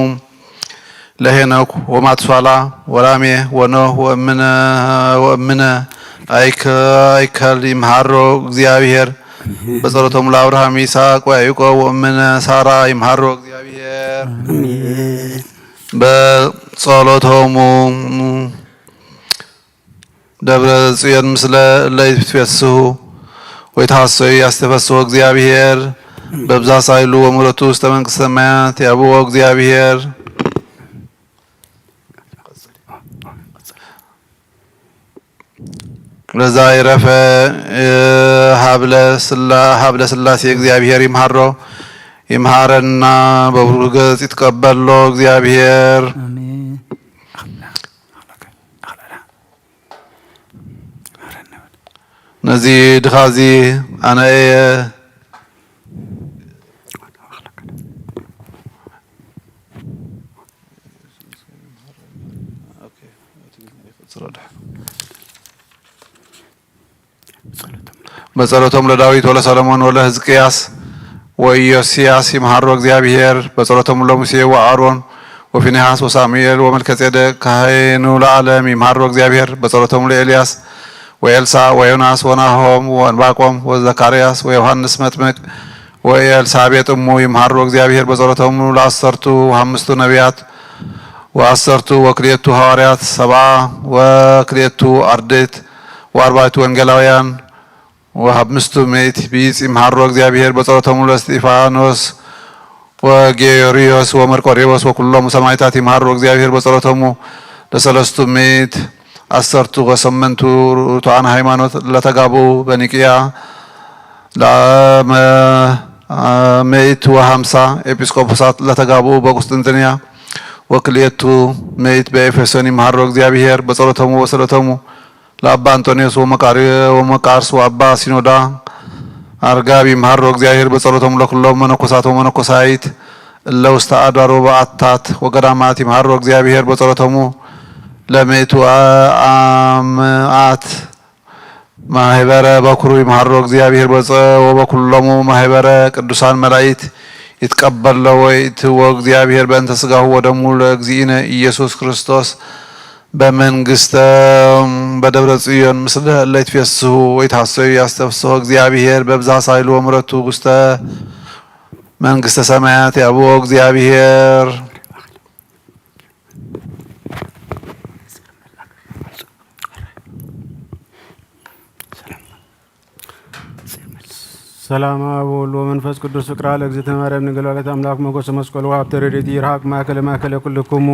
ለሄኖክ ወማቱሳላ ወላሜ ወኖህ ወእምነ ወእምነ አይከ አይከል ይምሃሮ እግዚአብሔር። በጸሎቶም ለአብርሃም ይስሐቅ ወያዕቆብ ወእምነ ሳራ ይምሃሮ እግዚአብሔር። በጸሎቶሙ ደብረ ጽዮን ምስለ እለ ይትፌስሑ ወይትሐሰዩ ያስተፈስሑ እግዚአብሔር። በብዛ ሳይሉ ወምሕረቱ ውስተ መንግስተ ሰማያት ያብኦ እግዚአብሔር። ለዛ ይረፈ ሀብለ ስላ ሀብለ ስላሴ እግዚአብሔር ይምሃሮ ይምሃረና በብሩህ ገጽ ይትቀበሎ እግዚአብሔር። ነዚ ድኻ እዚ ኣነ እየ። በጸሎቶም ለዳዊት ወለሰሎሞን ወለሕዝቅያስ ወኢዮስያስ ይምሃሮ እግዚአብሔር። በጸሎቶም ለሙሴ ወአሮን ወፊንሃስ ወሳሙኤል ወመልከጼዴቅ ካህኑ ለዓለም ይምሃሮ እግዚአብሔር። በጸሎቶም ለኤልያስ ወኤልሳዕ ወዮናስ ወናሆም ወእንባቆም ወዘካርያስ ወዮሐንስ መጥምቅ ወኤልሳቤጥ እሙ ይምሃሮ እግዚአብሔር። በጸሎቶም ለአሰርቱ ወሐምስቱ ነቢያት ወአሰርቱ ወክልኤቱ ሐዋርያት ሰብዓ ወክልኤቱ አርድእት ወአርባዕቱ ወንጌላውያን ወሀብ ምስቱ ምእት ብኢጽ ይምሃሮ እግዚአብሔር። በጸሎቶሙ ለእስጢፋኖስ ወጌርዮስ ወመርቆሬዎስ ወኩሎሙ ሰማዕታት ይምሃሮ እግዚአብሔር። በጸሎቶሙ ለሰለስቱ ምእት አሰርቱ ወሰመንቱ ርቱዓን ሃይማኖት ለተጋብኡ በኒቅያ ለአመ ምእት ወሀምሳ ኤጲስቆጶሳት ለተጋብኡ በቁስጥንጥንያ ወክልኤቱ ምእት በኤፌሶን ይምሃሮ እግዚአብሔር። በጸሎቶሙ ወበስእለቶሙ ለአባ አንጦንዮስ ወመቃሪ-፣ ወመቃርስ ወአባ ሲኖዳ አርጋብ ይምሃሮ እግዚአብሔር። በጸሎቶሙ ለኩሎም መነኮሳት ወመነኮሳይት እለ ውስተ አድባር ወበዓታት ወገዳማት ይምሃሮ እግዚአብሔር። በጸሎቶሙ ለምእቱ አምአት ማህበረ በኩሩ ይምሃሮ እግዚአብሔር። በጸ-፣ ወበኩሎሙ ማህበረ ቅዱሳን መላእክት ይትቀበሎ ወይእትዎ እግዚአብሔር በእንተ ሥጋሁ ወደሙ ለእግዚእነ ኢየሱስ ክርስቶስ በመንግስተ በደብረ ጽዮን ምስለ እለ ይትፌስሑ ወይትሐሰዩ ያስተፍስሖ እግዚአብሔር በብዝኃ ኃይሉ ወምሕረቱ ውስተ መንግስተ ሰማያት ያብኦ እግዚአብሔር። ሰላም አብ ወወልድ ወመንፈስ ቅዱስ ፍቅራ ለእግዝእትነ ማርያም ድንግል ወላዲተ አምላክ ሞገሰ መስቀሉ ሀብተ ረድኤት ይርሃቅ ማእከለ ማእከለ ኩልክሙ።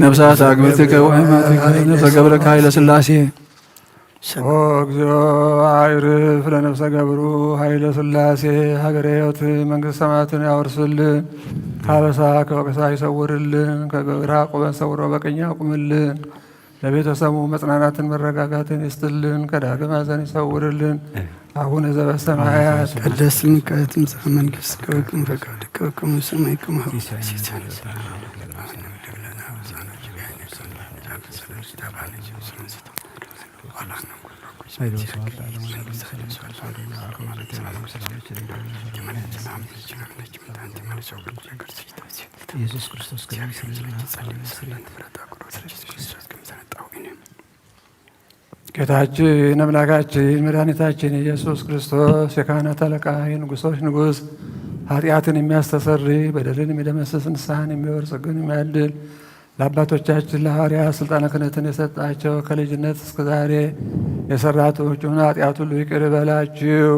ነፍሳት አግብርትከ ወአሕማትከ ነፍሰ ገብርከ ኃይለ ሥላሴ። ኦ እግዚኦ፣ አዕርፍ ለነፍሰ ገብሩ ኃይለ ሥላሴ። ሀገረ ሕይወት መንግሥተ ሰማያትን ያወርስልን። ከአበሳ ከወቀሳ ይሰውርልን። ከግብር አቁበን ሰውሮ በቀኝ አቁምልን። ለቤተሰቡ መጽናናትን መረጋጋትን ይስጥልን። ከዳግም ሐዘን ይሰውርልን። አቡነ ዘበሰማያት ይትቀደስ ስምከ ትምጻእ መንግሥትከ ወይኩን ፈቃድከ በከመ በሰማይ ከማሁ ኢየሱስ ክርስቶስ ጌታችን አምላካችን መድኃኒታችን ኢየሱስ ክርስቶስ የካህናት አለቃ የንጉሶች ንጉሥ ኃጢአትን የሚያስተሰርይ በደልን የሚደመስስ ንስሐን የሚወርስ ጸጋን የሚያድል ለአባቶቻችን ለሐዋርያት ሥልጣነ ክህነትን የሰጣቸው ከልጅነት እስከ ዛሬ የሰራችሁትን ኃጢአት ሁሉ ይቅር ይበላችሁ።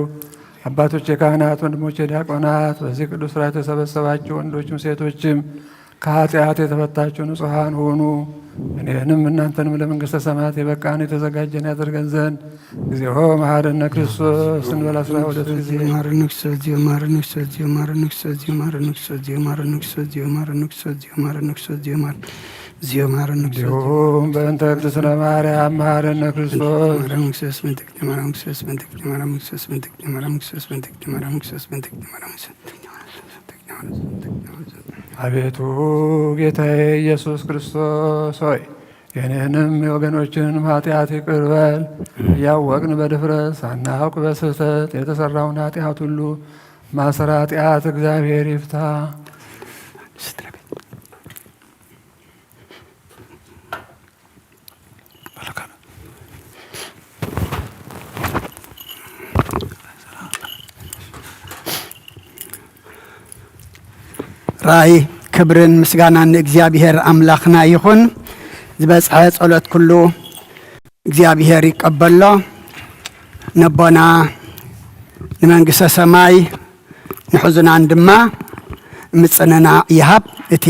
አባቶቼ ካህናት፣ ወንድሞቼ ዲያቆናት፣ በዚህ ቅዱስ ሥርዓት የተሰበሰባችሁ ወንዶችም ሴቶችም ከኃጢአት የተፈታችሁ ንጹሐን ሁኑ። እኔንም እናንተንም ለመንግሥተ ሰማያት የበቃን የተዘጋጀን ያደርገን ዘንድ እግዚኦ መሐረነ ክርስቶስ እንበል አስራ ሁለት ጊዜ። እንዲሁም በእንተ እግዝእትነ ማርያም መሐረነ ክርስቶስ። አቤቱ ጌታዬ ኢየሱስ ክርስቶስ ሆይ፣ የኔንም የወገኖችንም ኃጢአት ይቅር በል። እያወቅን በድፍረት ሳናውቅ በስህተት የተሰራውን ኃጢአት ሁሉ ማሰረ ኃጢአት እግዚአብሔር ይፍታ። ራእይ ክብርን ምስጋናን ንእግዚኣብሔር ኣምላኽና ይኹን። ዝበጽሐ ጸሎት ኩሉ እግዚኣብሔር ይቀበሎ። ነቦና ንመንግስተ ሰማይ ንሕዙናን ድማ ምጽንናዕ ይሃብ። እቲ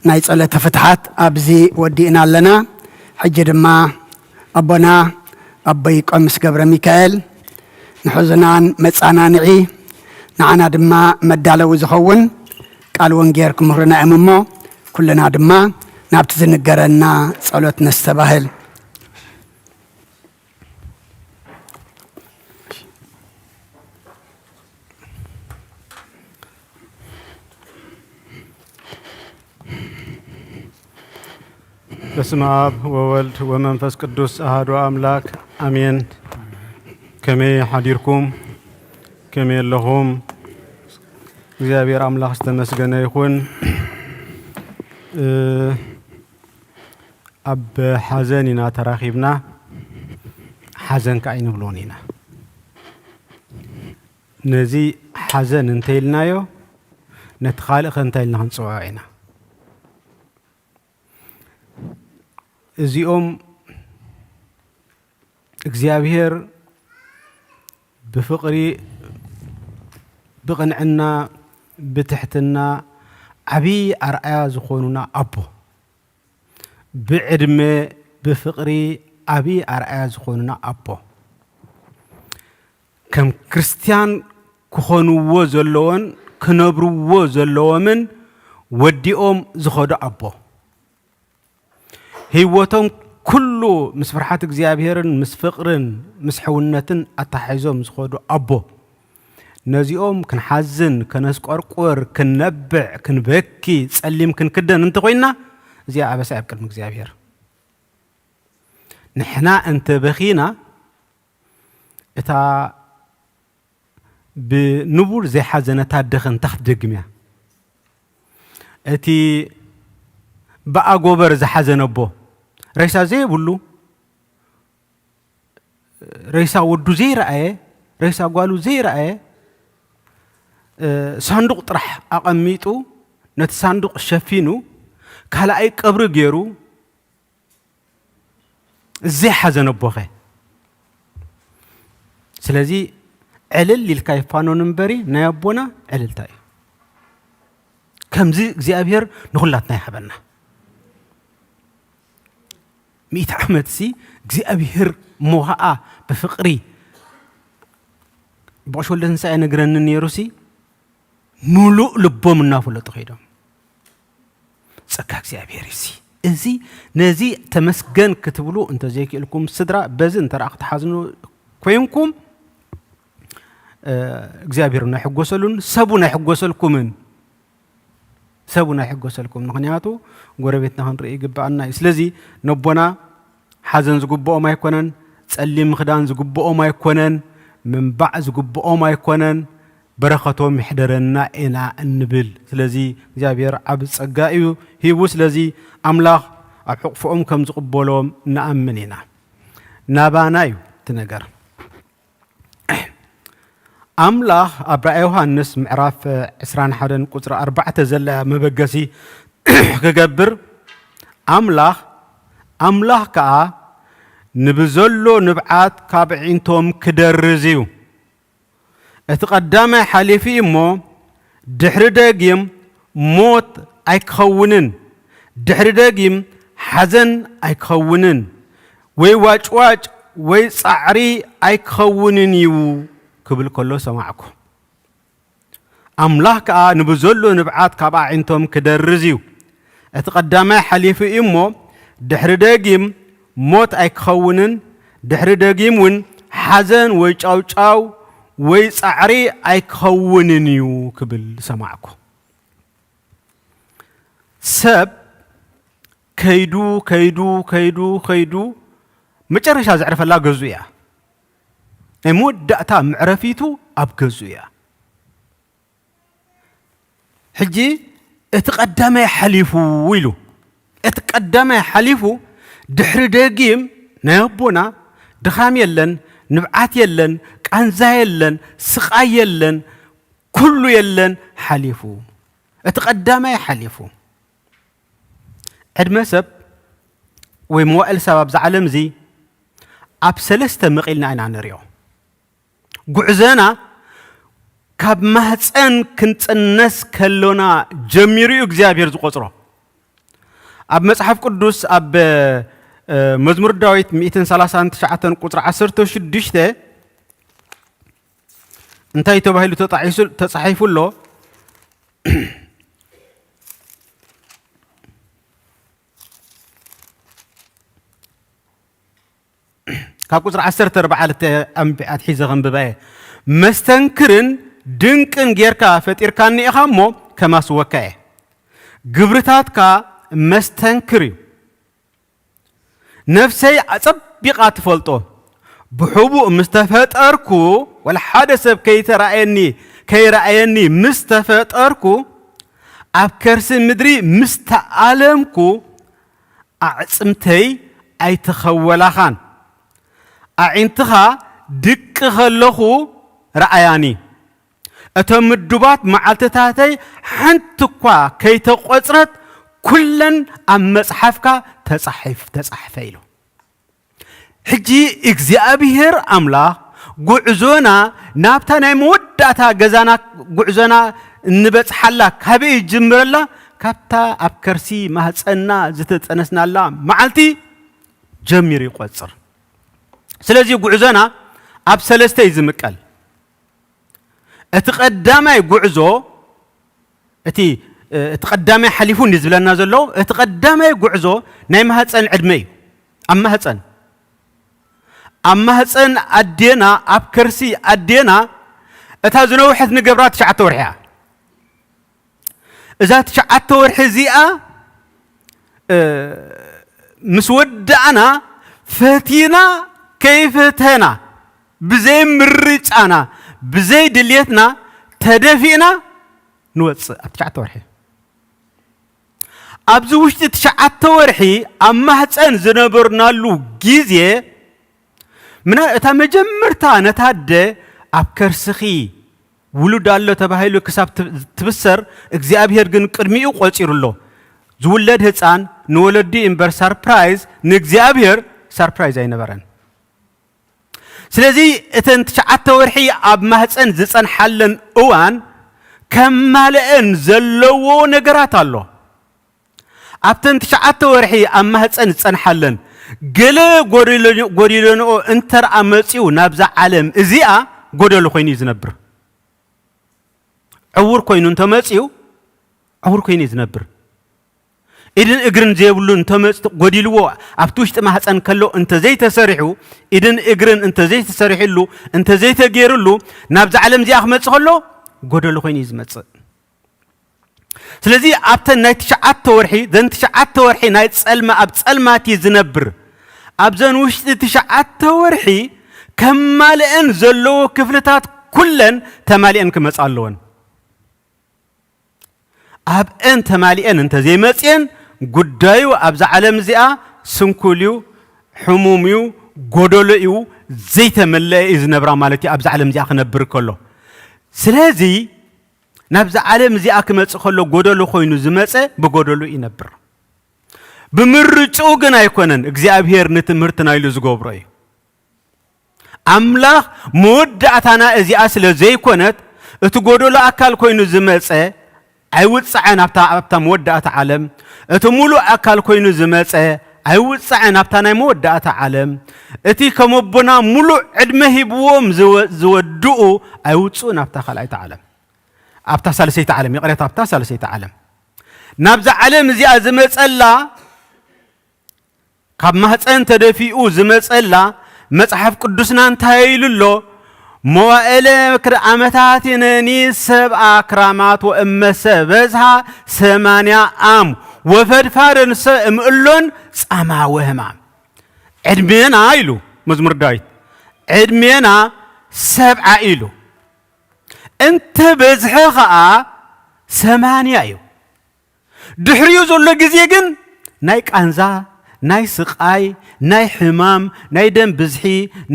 ናይ ጸሎተ ፍትሓት ኣብዚ ወዲእና ኣለና። ሕጂ ድማ ኣቦና ኣቦይ ቆምስ ገብረ ሚካኤል ንሕዙናን መጻናንዒ ንዓና ድማ መዳለዊ ዝኸውን ቃል ወንጌል ክምህሩና እዮም እሞ ኩልና ድማ ናብቲ ዝንገረና ጸሎት ነስተባህል። በስመ አብ ወወልድ ወመንፈስ ቅዱስ አሐዱ አምላክ አሜን። ከመይ ሓዲርኩም? ከመይ ኣለኹም? እግዚኣብሔር ኣምላኽ ዝተመስገነ ይኹን። እ፣ ኣብ ሓዘን ኢና ተራኺብና፣ ሓዘን ከኣ ኣይንብሎን ኢና። ነዚ ሓዘን እንተኢልናዮ፣ ነቲ ካልእ ከ እንታይ ኢልና ክንጽውዖ ኢና? እዚኦም እግዚኣብሔር ብፍቕሪ፣ ብቕንዕና፣ ብትሕትና ዓብዪ ኣርኣያ ዝኾኑና ኣቦ፣ ብዕድመ፣ ብፍቕሪ ዓብዪ ኣርኣያ ዝኾኑና ኣቦ፣ ከም ክርስትያን ክኾንዎ ዘለዎን ክነብርዎ ዘለዎምን ወዲኦም ዝኸዱ ኣቦ፣ ህይወቶም ኩሉ ምስ ፍርሓት እግዚኣብሔርን ምስ ፍቕርን ምስ ሕውነትን ኣተሓሒዞም ዝኸዱ ኣቦ፣ ነዚኦም ክንሓዝን፣ ከነስቆርቁር፣ ክንነብዕ፣ ክንበኪ፣ ጸሊም ክንክደን እንተኾይንና፣ እዚኣ ኣበሳ እያ ኣብ ቅድሚ እግዚኣብሔር። ንሕና እንተ በኺና፣ እታ ብንቡር ዘይሓዘነት ኣደኸ እንታይ ክትደግም እያ? እቲ ብኣጎበር ዝሓዘነ ኣቦ፣ ሬሳ ዘይብሉ፣ ሬሳ ወዱ ዘይረኣየ፣ ሬሳ ጓሉ ዘይረኣየ፣ እ፣ ሳንዱቕ ጥራሕ ኣቐሚጡ፣ ነቲ ሳንዱቕ ሸፊኑ፣ ካልኣይ ቀብሪ ገይሩ፣ ዘይሓዘነ ኣቦኸ? ስለዚ ዕልል ኢልካ ይፋኖን እምበሪ፣ ናይ ኣቦና ዕልልታ እዩ። ከምዚ እግዚኣብሔር ንኹላትና ይሃበና። ሚእቲ ዓመት ሲ እግዚኣብሔር እሞ ኸዓ ብፍቕሪ ብቐሽ ወልደ ትንሳኤ ነግረኒ ነይሩ ሲ ምሉእ ልቦም እናፈለጡ ከይዶም። ጸጋ እግዚኣብሔር እዩ ሲ። እዚ ነዚ ተመስገን ክትብሉ እንተዘይክእልኩም ስድራ በዚ እንተ ደኣ ክትሓዝኑ ኮይንኩም እግዚኣብሔር እውን ኣይሕጎሰሉን ሰቡ እውን ኣይሕጎሰልኩምን። ሰቡ እውን ኣይሕጎሰልኩም። ምኽንያቱ ጎረቤትና ክንርኢ ይግብኣና እዩ። ስለዚ ነቦና ሓዘን ዝግብኦም ኣይኮነን፣ ጸሊም ምኽዳን ዝግብኦም ኣይኮነን፣ ምንባዕ ዝግብኦም ኣይኮነን። በረኸቶም ይሕደረና ኢና እንብል። ስለዚ እግዚኣብሔር ዓቢ ጸጋ እዩ ሂቡ። ስለዚ ኣምላኽ ኣብ ሕቕፍኦም ከም ዝቕበሎም ንኣምን ኢና። ናባና እዩ እቲ ነገር። ኣምላኽ ኣብ ራእየ ዮሃንስ ምዕራፍ ዕስራን ሓደን ቁጽሪ ኣርባዕተ ዘላ መበገሲ ክገብር ኣምላኽ ኣምላኽ ከኣ ንብዘሎ ንብዓት ካብ ኣዒንቶም ክደርዝ እዩ። እቲ ቀዳማይ ሓሊፉ እዩ እሞ ድሕሪ ደጊም ሞት ኣይክኸውንን፣ ድሕሪ ደጊም ሓዘን ኣይክኸውንን፣ ወይ ዋጭዋጭ ወይ ጻዕሪ ኣይክኸውንን እዩ ክብል ከሎ ሰማዕኩ። ኣምላኽ ከኣ ንብዘሎ ንብዓት ካብ ኣዒንቶም ክደርዝ እዩ። እቲ ቀዳማይ ሓሊፉ እዩ እሞ ድሕሪ ደጊም ሞት ኣይክኸውንን፣ ድሕሪ ደጊም እውን ሓዘን ወይ ጫውጫው ወይ ጻዕሪ ኣይክኸውንን እዩ ክብል ሰማዕኩ። ሰብ ከይዱ ከይዱ ከይዱ ከይዱ መጨረሻ ዘዕርፈላ ገዙ እያ። ናይ መወዳእታ መዕረፊቱ ኣብ ገዙ እያ። ሕጂ እቲ ቀዳማይ ሓሊፉ ኢሉ፣ እቲ ቀዳማይ ሓሊፉ ድሕሪ ደጊም ናይ ኣቦና ድኻም የለን፣ ንብዓት የለን፣ ቃንዛ የለን፣ ስቓይ የለን፣ ኩሉ የለን፣ ሓሊፉ። እቲ ቀዳማይ ሓሊፉ። ዕድመ ሰብ ወይ መዋእል ሰብ ኣብዚ ዓለም እዚ ኣብ ሰለስተ መቒልና ኢና ንሪኦ። ጉዕዞና ካብ ማህፀን ክንፅነስ ከሎና ጀሚሩ እዩ እግዚኣብሔር ዝቆፅሮ። ኣብ መፅሓፍ ቅዱስ ኣብ መዝሙር ዳዊት ሚእትን ሰላሳን ትሽዓተን ቁፅሪ ዓሰርተ ሽዱሽተ እንታይ ተባሂሉ ተፃሒሱ ተፃሒፉ ኣሎ? ካብ ቁፅሪ ዓሰርተ ኣርባዕተ ኣንቢዐ ኣትሒዘ ከንብባ እየ። መስተንክርን ድንቅን ጌርካ ፈጢርካኒ ኢኻ እሞ ከማስወካ እየ። ግብርታትካ መስተንክር እዩ። ነፍሰይ ኣጸቢቓ ትፈልጦ። ብሕቡእ ምስ ተፈጠርኩ ወላ ሓደ ሰብ ከይተራእየኒ ከይረኣየኒ ምስ ተፈጠርኩ ኣብ ከርሲ ምድሪ ምስ ተኣለምኩ ኣዕጽምተይ ኣይተኸወላኻን። ኣዒንትኻ ድቂ ከለኹ ረኣያኒ። እቶም ምዱባት መዓልትታተይ ሓንቲ እኳ ከይተቖጽረት ኩለን ኣብ መጽሓፍካ ተጻሒፍ ተጻሕፈ ኢሉ። ሕጂ እግዚኣብሔር ኣምላኽ ጉዕዞና ናብታ ናይ መወዳእታ ገዛና ጉዕዞና እንበጽሓላ ካበይ ይጅምረላ? ካብታ ኣብ ከርሲ ማህፀና ዝተጸነስናላ መዓልቲ ጀሚሩ ይቆጽር። ስለዚ ጉዕዞና ኣብ ሰለስተ እዩ ዝምቀል። እቲ ቀዳማይ ጉዕዞ እቲ እቲ ቀዳማይ ሓሊፉ እንዲ ዝብለና ዘሎ እቲ ቀዳማይ ጉዕዞ ናይ ማህፀን ዕድመ እዩ። ኣብ ማህፀን ኣብ ማህፀን ኣዴና ኣብ ከርሲ ኣዴና እታ ዝነውሐት ንገብራ ትሽዓተ ወርሒ እያ። እዛ ትሽዓተ ወርሒ እዚኣ ምስ ወዳእና ፈቲና ከይፈተና ብዘይ ምርጫና ብዘይ ድልየትና ተደፊእና ንወፅእ ኣብ ትሽዓተ ወርሒ። ኣብዚ ውሽጢ ትሽዓተ ወርሒ ኣብ ማህፀን ዝነበርናሉ ግዜ ምና እታ መጀመርታ ነታ ኣደ ኣብ ከርስኺ ውሉድ ኣሎ ተባሂሉ ክሳብ ትብሰር እግዚኣብሔር ግን ቅድሚኡ ቆፂሩ ኣሎ። ዝውለድ ህፃን ንወለዲ እምበር ሳርፕራይዝ ንእግዚኣብሔር ሳርፕራይዝ ኣይነበረን። ስለዚ እተን ትሽዓተ ወርሒ ኣብ ማህፀን ዝፀንሓለን እዋን ከማልአን ዘለዎ ነገራት ኣሎ። ኣብተን ትሽዓተ ወርሒ ኣብ ማህፀን ዝፀንሓለን ገለ ጎዲለንኦ እንተርኣ መፂኡ ናብዛ ዓለም እዚኣ ጎደሎ ኮይኑ እዩ ዝነብር። ዕውር ኮይኑ እንተመፂኡ ዕውር ኮይኑ እዩ ዝነብር። ኢድን እግርን ዘይብሉ እንተመፅ ጎዲልዎ ኣብቲ ውሽጢ ማህፀን ከሎ እንተዘይተሰሪሑ ኢድን እግርን እንተዘይተሰሪሕሉ እንተዘይተገይርሉ ናብዛ ዓለም እዚኣ ክመፅእ ከሎ ጎደሎ ኮይኑ እዩ ዝመፅእ። ስለዚ ኣብተን ናይ ትሽዓተ ወርሒ ዘን ትሽዓተ ወርሒ ናይ ፀልማ ኣብ ፀልማት እዩ ዝነብር። ኣብዘን ውሽጢ ትሽዓተ ወርሒ ከማልአን ዘለዎ ክፍልታት ኩለን ተማሊአን ክመፃ ኣለወን። ኣብአን ተማሊአን እንተዘይመፅየን ጉዳዩ ኣብዛ ዓለም እዚኣ ስንኩል እዩ፣ ሕሙም እዩ፣ ጎደሎ እዩ፣ ዘይተመለአ እዩ ዝነብራ ማለት እዩ። ኣብዛ ዓለም እዚኣ ክነብር ከሎ ስለዚ ናብዛ ዓለም እዚኣ ክመፅእ ከሎ ጎደሎ ኮይኑ ዝመፀ ብጎደሎ ይነብር። ብምርጭኡ ግን ኣይኮነን፣ እግዚኣብሔር ንትምህርትና ኢሉ ዝገብሮ እዩ። ኣምላኽ መወዳእታና እዚኣ ስለ ዘይኮነት እቲ ጎደሎ ኣካል ኮይኑ ዝመፀ ኣይውፃዐን ኣብታ ኣብታ መወዳእታ ዓለም። እቲ ሙሉእ ኣካል ኮይኑ ዝመፀ ኣይውፃዐን ኣብታ ናይ መወዳእታ ዓለም። እቲ ከም ኣቦና ሙሉእ ዕድመ ሂብዎም ዝወ- ዝወድኡ ኣይውፅኡን ኣብታ ካልኣይቲ ዓለም፣ ኣብታ ሳልሰይቲ ዓለም፣ ይቕሬታ፣ ኣብታ ሳልሰይቲ ዓለም ናብዛ ዓለም እዚኣ ዝመፀላ ካብ ማህፀን ተደፊኡ ዝመፀላ መፅሓፍ ቅዱስና እንታይ ኢሉ ኣሎ? መዋእለ ክር- ዓመታትነኒ ሰብኣ ክራማት ወእመሰ በዝሃ ሰማንያ ኣም ወፈድፋደ ንሰ እምእሎን ጻማ ወህማም። ዕድሜና ኢሉ መዝሙር ዳዊት ዕድሜና ሰብዓ ኢሉ እንተ በዝሐ ኸዓ ሰማንያ እዩ። ድሕሪኡ ዘሎ ግዜ ግን ናይ ቃንዛ፣ ናይ ስቓይ፣ ናይ ሕማም፣ ናይ ደም ብዝሒ፣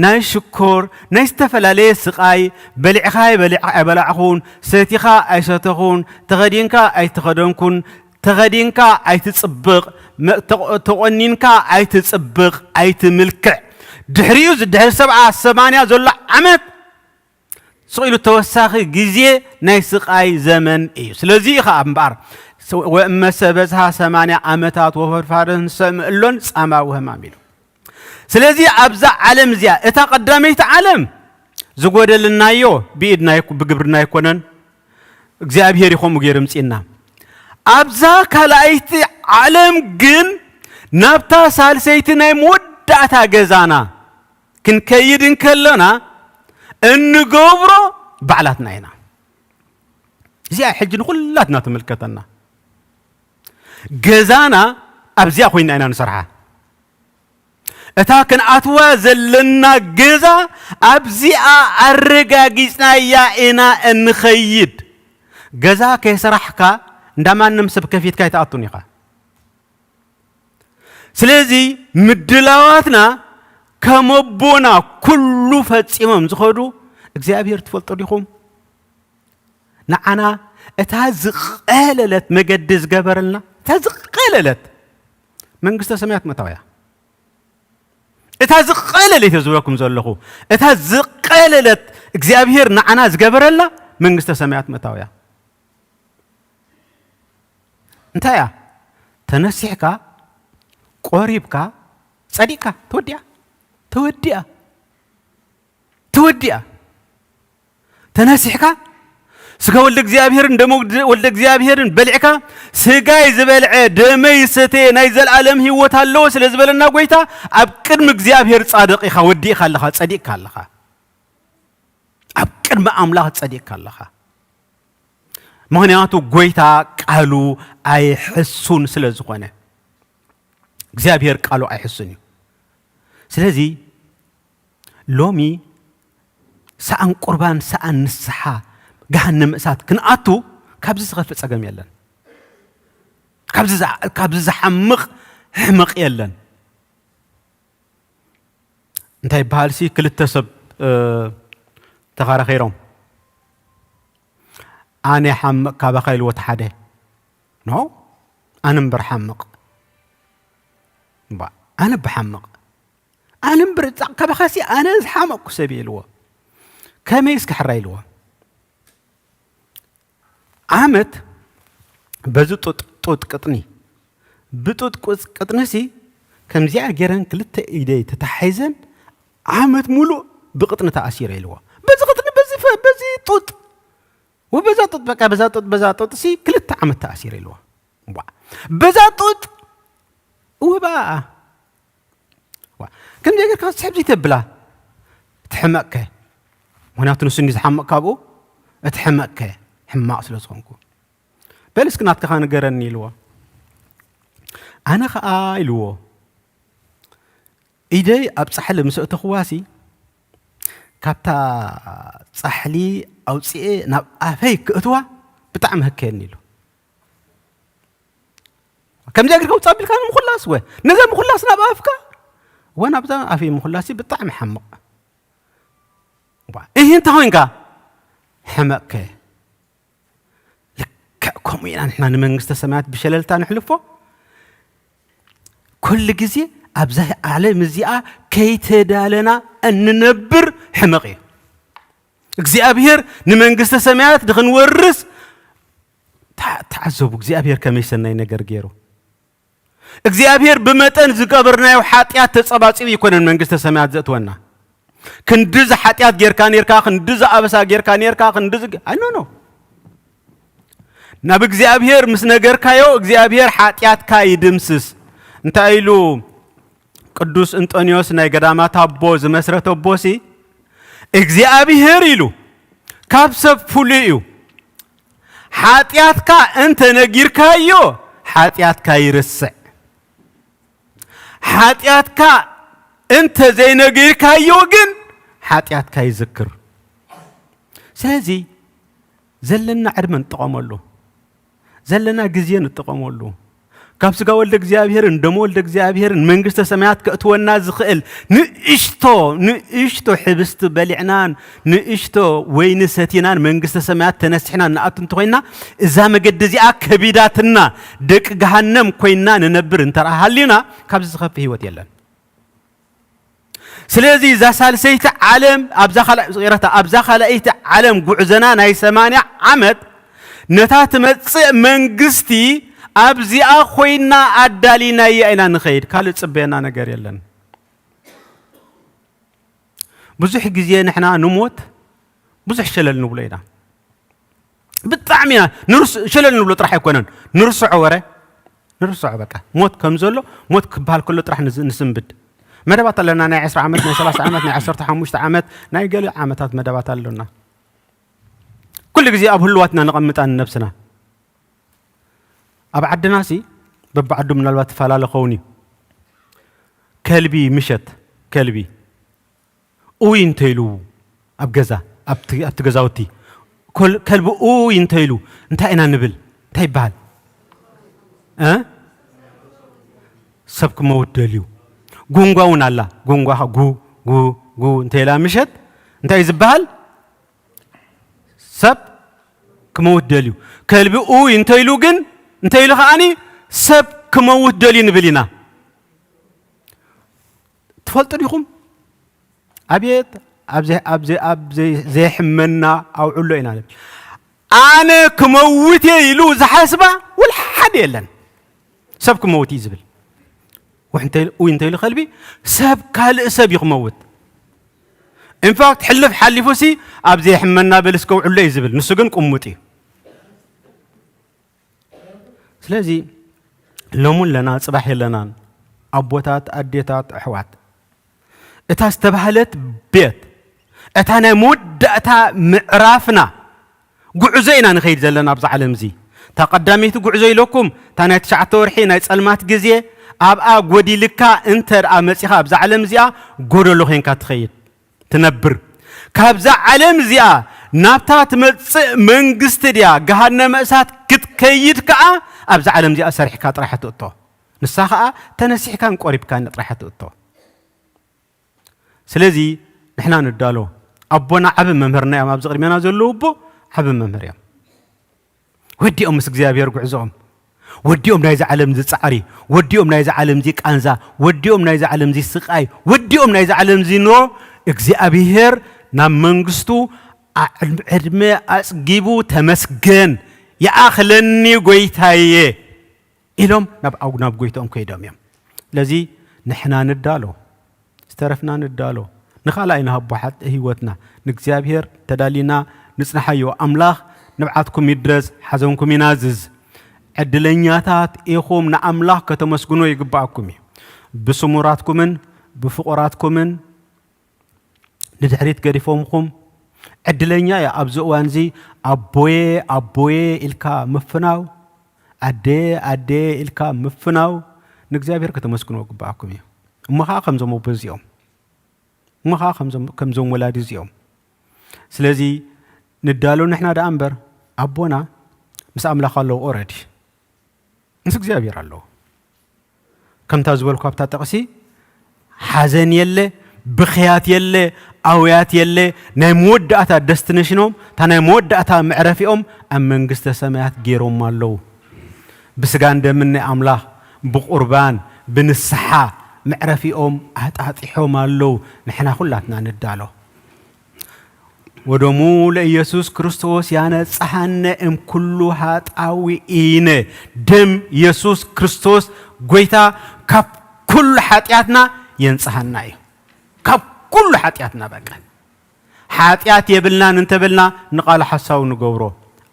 ናይ ሽኮር፣ ናይ ዝተፈላለየ ስቓይ፣ በሊዕኻ ኣይበሊዕ- ኣይበላዕኹን፣ ሰቲኻ ኣይሰተኹን፣ ተኸዲንካ ኣይተኸደንኩን፣ ተኸዲንካ ኣይትጽብቕ፣ መ- ተቖ- ተቖኒንካ ኣይትጽብቕ፣ ኣይትምልክዕ። ድሕሪኡ ዝ- ድሕሪ ሰብዓ ሰማንያ ዘሎ ዓመት ስቕ ኢሉ ተወሳኺ ግዜ ናይ ስቓይ ዘመን እዩ። ስለዚ እዩ ኸዓ እምበኣር ወእመሰ በዝሃ ሰማንያ ዓመታት ወፈድፋደ ንሰምዕ እሎን ጻማ ወህማም ኢሉ። ስለዚ ኣብዛ ዓለም እዚኣ እታ ቀዳመይቲ ዓለም ዝጎደልናዮ ብኢድና ይኩ- ብግብርና ኣይኮነን፣ እግዚኣብሔር እዩ ከምኡ ገይሩ ምጺእና። ኣብዛ ካልኣይቲ ዓለም ግን ናብታ ሳልሰይቲ ናይ መወዳእታ ገዛና ክንከይድ እንከለና እንገብሮ ባዕላትና ኢና። እዚኣ ሕጂ ንኹላትና ትምልከተና። ገዛና ኣብዚኣ ኮይና ኢና ንሰርሓ። እታ ክንኣትዋ ዘለና ገዛ ኣብዚኣ ኣረጋጊጽናያ ኢና እንኸይድ። ገዛ ከይሰራሕካ እንዳ ማንም ሰብ ከፊትካ ኣይትኣቱን ኢኻ። ስለዚ ምድላዋትና ከም ኣቦና ኩሉ ፈጺሞም ዝኸዱ እግዚኣብሔር ትፈልጡ ዲኹም? ንዓና እታ ዝቐለለት መገዲ ዝገበረልና እታ ዝቐለለት መንግስተ ሰማያት ምእታው እያ። እታ ዝቐለለት እየ ዝብለኩም ዘለኹ፣ እታ ዝቐለለት እግዚኣብሔር ንዓና ዝገበረልና መንግስተ ሰማያት ምእታው እያ። እንታይ እያ? ተነሲሕካ ቆሪብካ ጸዲቅካ ተወዲኣ ተወዲኣ ተወዲኣ ተነሲሕካ ስጋ ወልደ እግዚኣብሔርን ደመ ወልደ እግዚኣብሔርን በሊዕካ ስጋይ ዝበልዐ ደመይ ዝሰተየ ናይ ዘለኣለም ህይወት ኣለዎ ስለ ዝበለና ጎይታ ኣብ ቅድሚ እግዚኣብሔር ጻድቕ ኢኻ፣ ወዲእካ ኣለኻ፣ ጸዲቕካ ኣለኻ። ኣብ ቅድሚ ኣምላኽ ጸዲቕካ ኣለኻ። ምኽንያቱ ጎይታ ቃሉ ኣይሕሱን ስለ ዝኾነ፣ እግዚኣብሔር ቃሉ ኣይሕሱን እዩ። ስለዚ ሎሚ ሰኣን ቁርባን ሰኣን ንስሓ ገሃነም እሳት ክንኣቱ ካብዚ ዝኸፍእ ጸገም የለን። ካብዚ ዝሓምቕ ሕመቕ የለን። እንታይ ይበሃል ሲ ክልተ ሰብ ተኸራኺሮም ኣነ ሓምቕ ካባኻ ኢልዎ ተሓደ ኖ ኣነ እምበር ሓምቕ ኣነ ብሓምቕ ኣነ እምበር ካባኻሲ ኣነ ዝሓመቕኩ ሰብ ኢልዎ ከመይ እስኪ ሕራ ኢልዎ ዓመት በዚ ጡጥ ጡጥ ቅጥኒ ብጡጥ ቁጽ ቅጥንሲ ከምዚኣ ገይረን ክልተ ኢደይ ተታሒዘን ዓመት ሙሉእ ብቅጥኒ ተኣሲረ ኢልዎ። በዚ ቅጥኒ በዚ ፈ- በዚ ጡጥ ወበዛ ጡጥ በቃ በዛ ጡጥ በዛ ጡጥ ሲ ክልተ ዓመት ተኣሲረ ኢልዎ። ዋ፣ በዛ ጡጥ እወ በኣ ዋ፣ ከምዚ ገርካ ስሕብ ዘይተብላ ትሕመቅከ ምክንያቱ ንሱ እንዲ ዝሓመቅ ካብኡ እቲ ሕመቅከ ሕማቅ ስለ ዝኾንኩ በል እስኪ ናትካ ንገረኒ ኢልዎ። ኣነ ኸኣ ኢልዎ ኢደይ ኣብ ጻሕሊ ምስ ኣእተኽዋሲ ካብታ ጻሕሊ ኣውጽኤ ናብ ኣፈይ ክእትዋ ብጣዕሚ ህከየኒ ኢሉ። ከምዚኣ ግርካ ውጻ ቢልካ ምኹላስ ወ ነዛ ምኹላስ ናብ ኣፍካ ወ ናብዛ ኣፈይ ምኹላሲ ብጣዕሚ ሓምቕ። እህ እንታይ ኮይንካ ሕመቅከ ልክዕ ከምኡ ኢና ንሕና ንመንግስተ ሰማያት ብሸለልታ ንሕልፎ። ኩሉ ግዜ ኣብዛ ዓለም እዚኣ ከይተዳለና እንነብር ሕመቕ እዩ። እግዚኣብሔር ንመንግስተ ሰማያት ንኽንወርስ ተዓዘቡ። እግዚኣብሔር ከመይ ሰናይ ነገር ገይሩ። እግዚኣብሔር ብመጠን ዝገበርናዮ ሓጢኣት ተጸባጺቡ ይኮነን መንግስተ ሰማያት ዘእትወና። ክንድዚ ሓጢኣት ጌርካ ኔርካ ክንድዚ ኣበሳ ጌርካ ኔርካ ክንድዚ ኣይኖ ኖ ናብ እግዚኣብሔር ምስ ነገርካዮ እግዚኣብሔር ሓጢኣትካ ይድምስስ። እንታይ ኢሉ ቅዱስ እንጦንዮስ ናይ ገዳማት ኣቦ ዝመስረተ ኣቦሲ እግዚኣብሔር ኢሉ ካብ ሰብ ፍሉይ እዩ። ሓጢኣትካ እንተ ነጊርካዮ ሓጢኣትካ ይርስዕ። ሓጢኣትካ እንተ ዘይነጊርካዮ ግን ሓጢኣትካ ይዝክር። ስለዚ ዘለና ዕድመ ንጠቐመሉ፣ ዘለና ግዜ ንጠቐመሉ። ካብ ስጋ ወልደ እግዚኣብሔርን ደሞ ወልደ እግዚኣብሔርን መንግስተ ሰማያት ከእትወና ዝኽእል ንእሽቶ ንእሽቶ ሕብስቲ በሊዕናን ንእሽቶ ወይኒ ሰቲናን መንግስተ ሰማያት ተነሲሕና ንኣቱ እንተኾይና እዛ መገዲ እዚኣ ከቢዳትና ደቂ ገሃነም ኮይና ንነብር እንተ ሃሊና ካብዚ ዝኸፍእ ህይወት የለን። ስለዚ እዛ ሳልሰይቲ ዓለም ኣብዛ ካልኣይቲ ዓለም ጉዕዘና ናይ ሰማንያ ዓመት ነታ ትመጽእ መንግስቲ ኣብዚኣ ኮይና ኣዳሊናያ ኢና ንኸይድ። ካልእ ጽበየና ነገር የለን። ብዙሕ ግዜ ንሕና ንሞት ብዙሕ ሸለል ንብሎ ኢና። ብጣዕሚ ኢና ንርስ ሸለል ንብሎ ጥራሕ ኣይኮነን ንርስዖ ወረ ንርስዖ በቃ ሞት ከም ዘሎ ሞት ክበሃል ከሎ ጥራሕ ንስንብድ። መደባት ኣለና ናይ ዕስራ ዓመት ናይ ሰላሳ ዓመት ናይ ዓሰርተ ሓሙሽተ ዓመት ናይ ገለ ዓመታት መደባት ኣለና። ኩሉ ግዜ ኣብ ህልዋትና ነቐምጣ ንነብስና። ኣብ ዓድናሲ በብዓዱ ምናልባት ትፈላለ ኸውን እዩ። ከልቢ ምሸት ከልቢ ኡይ እንተኢሉ ኣብ ገዛ ኣብቲ ኣብቲ ገዛውቲ ኮል- ከልቢ ኡይ እንተኢሉ እንታይ ኢና ንብል? እንታይ ይበሃል? እ? ሰብ ክመውት ደልዩ። ጉንጓ እውን ኣላ። ጉንጓ ኸ ጉ ጉ ጉ እንተኢላ ምሸት እንታይ እዩ ዝበሃል? ሰብ ክመውት ደልዩ። ከልቢ ኡይ እንተኢሉ ግን እንተኢሉ ከዓኒ ሰብ ክመውት ደልዩ ንብል ኢና። ትፈልጡ ዲኹም? ኣብየት ኣብ ዘይ- ኣብ ዘይ- ኣብ ዘይ- ዘይሕመና ኣውዕሎ ኢና ንብል። ኣነ ክመውት እየ ኢሉ ዝሓስባ ወላ ሓደ የለን። ሰብ ክመውት እዩ ዝብል ውሕ እንተ- ኡይ እንተኢሉ ከልቢ ሰብ ካልእ ሰብ እዩ ክመውት። ኢንፋክት ሕልፍ ሓሊፉ ሲ ኣብ ዘይሕመና በል እስከ ውዕሎ እዩ ዝብል። ንሱ ግን ቁሙጥ እዩ። ስለዚ ሎሙን ለና ጽባሕ የለናን። ኣቦታት ኣዴታት ኣሕዋት እታ ዝተባህለት ቤት እታ ናይ መወዳእታ ምዕራፍና ጉዕዞ ኢና ንኸይድ ዘለና ኣብዚ ዓለም እዚ። እታ ቀዳመይቲ ጉዕዞ ኢለኩም እታ ናይ ትሽዓተ ወርሒ ናይ ጸልማት ግዜ ኣብኣ ጎዲልካ እንተ ደኣ መጺኻ ኣብዛ ዓለም እዚኣ ጎደሎ ኾይንካ ትኸይድ። ትነብር። ካብዛ ዓለም እዚኣ ናብታ ትመጽእ መንግስቲ ድያ ገሃነመ እሳት ክትከይድ ከኣ ኣብዛ ዓለም እዚኣ ሰሪሕካ ጥራሕ ትእቶ። ንሳ ከኣ ተነሲሕካን ቆሪብካን ጥራሕ ትእቶ። ስለዚ ንሕና ንዳሎ። ኣቦና ዓቢ መምህርና እዮም። ኣብዚ ቅድሜና ዘለዉ ኣቦ ዓቢ መምህር እዮም። ወዲኦም ምስ እግዚኣብሔር ጉዕዞኦም ወዲኦም ናይዚ ዓለም እዚ ጻዕሪ ወዲኦም ናይዚ ዓለም እዚ ቃንዛ ወዲኦም ናይዚ ዓለም እዚ ስቃይ ወዲኦም ናይዚ ዓለም እዚ ኑሮ እግዚኣብሔር ናብ መንግስቱ ዕድመ ኣጽጊቡ ተመስገን ይኣኽለኒ ጎይታየ ኢሎም ናብ ኣው-፣ ናብ ጎይትኦም ከይዶም እዮም። ስለዚ ንሕና ንዳሎ፣ ዝተረፍና ንዳሎ፣ ንኻልኣይ ንሃቦ ሓት-፣ ህይወትና ንእግዚኣብሔር ተዳሊና ንጽንሓዮ። ኣምላኽ ንብዓትኩም ይድረስ፣ ሓዘንኩም ይናዝዝ። ዕድለኛታት ኢኹም፣ ንኣምላኽ ከተመስግኖ ይግብኣኩም እዩ። ብስሙራትኩምን ብፍቑራትኩምን ንድሕሪት ገዲፎምኹም። ዕድለኛ እያ ኣብዚ እዋን እዚ ኣቦየ፣ ኣቦየ ኢልካ ምፍናው፣ ኣደየ፣ ኣደየ ኢልካ ምፍናው ንእግዚኣብሔር ከተመስግንዎ ግብኣኩም እዩ። እሞ ኸዓ ከምዞም ኣቦ እዚኦም፣ እሞ ኸዓ ከምዞም፣ ከምዞም ወላዲ እዚኦም። ስለዚ ንዳሎ ንሕና ደኣ እምበር ኣቦና ምስ ኣምላኽ ኣለዉ ኦረዲ። ምስ እግዚኣብሔር ኣለዎ። ከምታ ዝበልኩ ኣብታ ጥቕሲ፣ ሓዘን የለ፣ ብኽያት የለ፣ ኣውያት የለ። ናይ መወዳእታ ደስቲኔሽኖም፣ እታ ናይ መወዳእታ መዕረፊኦም ኣብ መንግስተ ሰማያት ገይሮም ኣለዉ። ብስጋን ደምን ናይ ኣምላኽ፣ ብቑርባን፣ ብንስሓ መዕረፊኦም ኣጣጢሖም ኣለዉ። ንሕና ኩላትና ንዳሎ። ወደሙ ለኢየሱስ ክርስቶስ ያነጽሃነ እምኩሉ ኃጣውኢነ። ደም ኢየሱስ ክርስቶስ ጎይታ ካብ ኩሉ ኃጢኣትና የንጽሃና እዩ። ካብ ኩሉ ኃጢኣትና በቃ። ኃጢኣት የብልናን እንተበልና ንቓሉ ሓሳዊ ንገብሮ።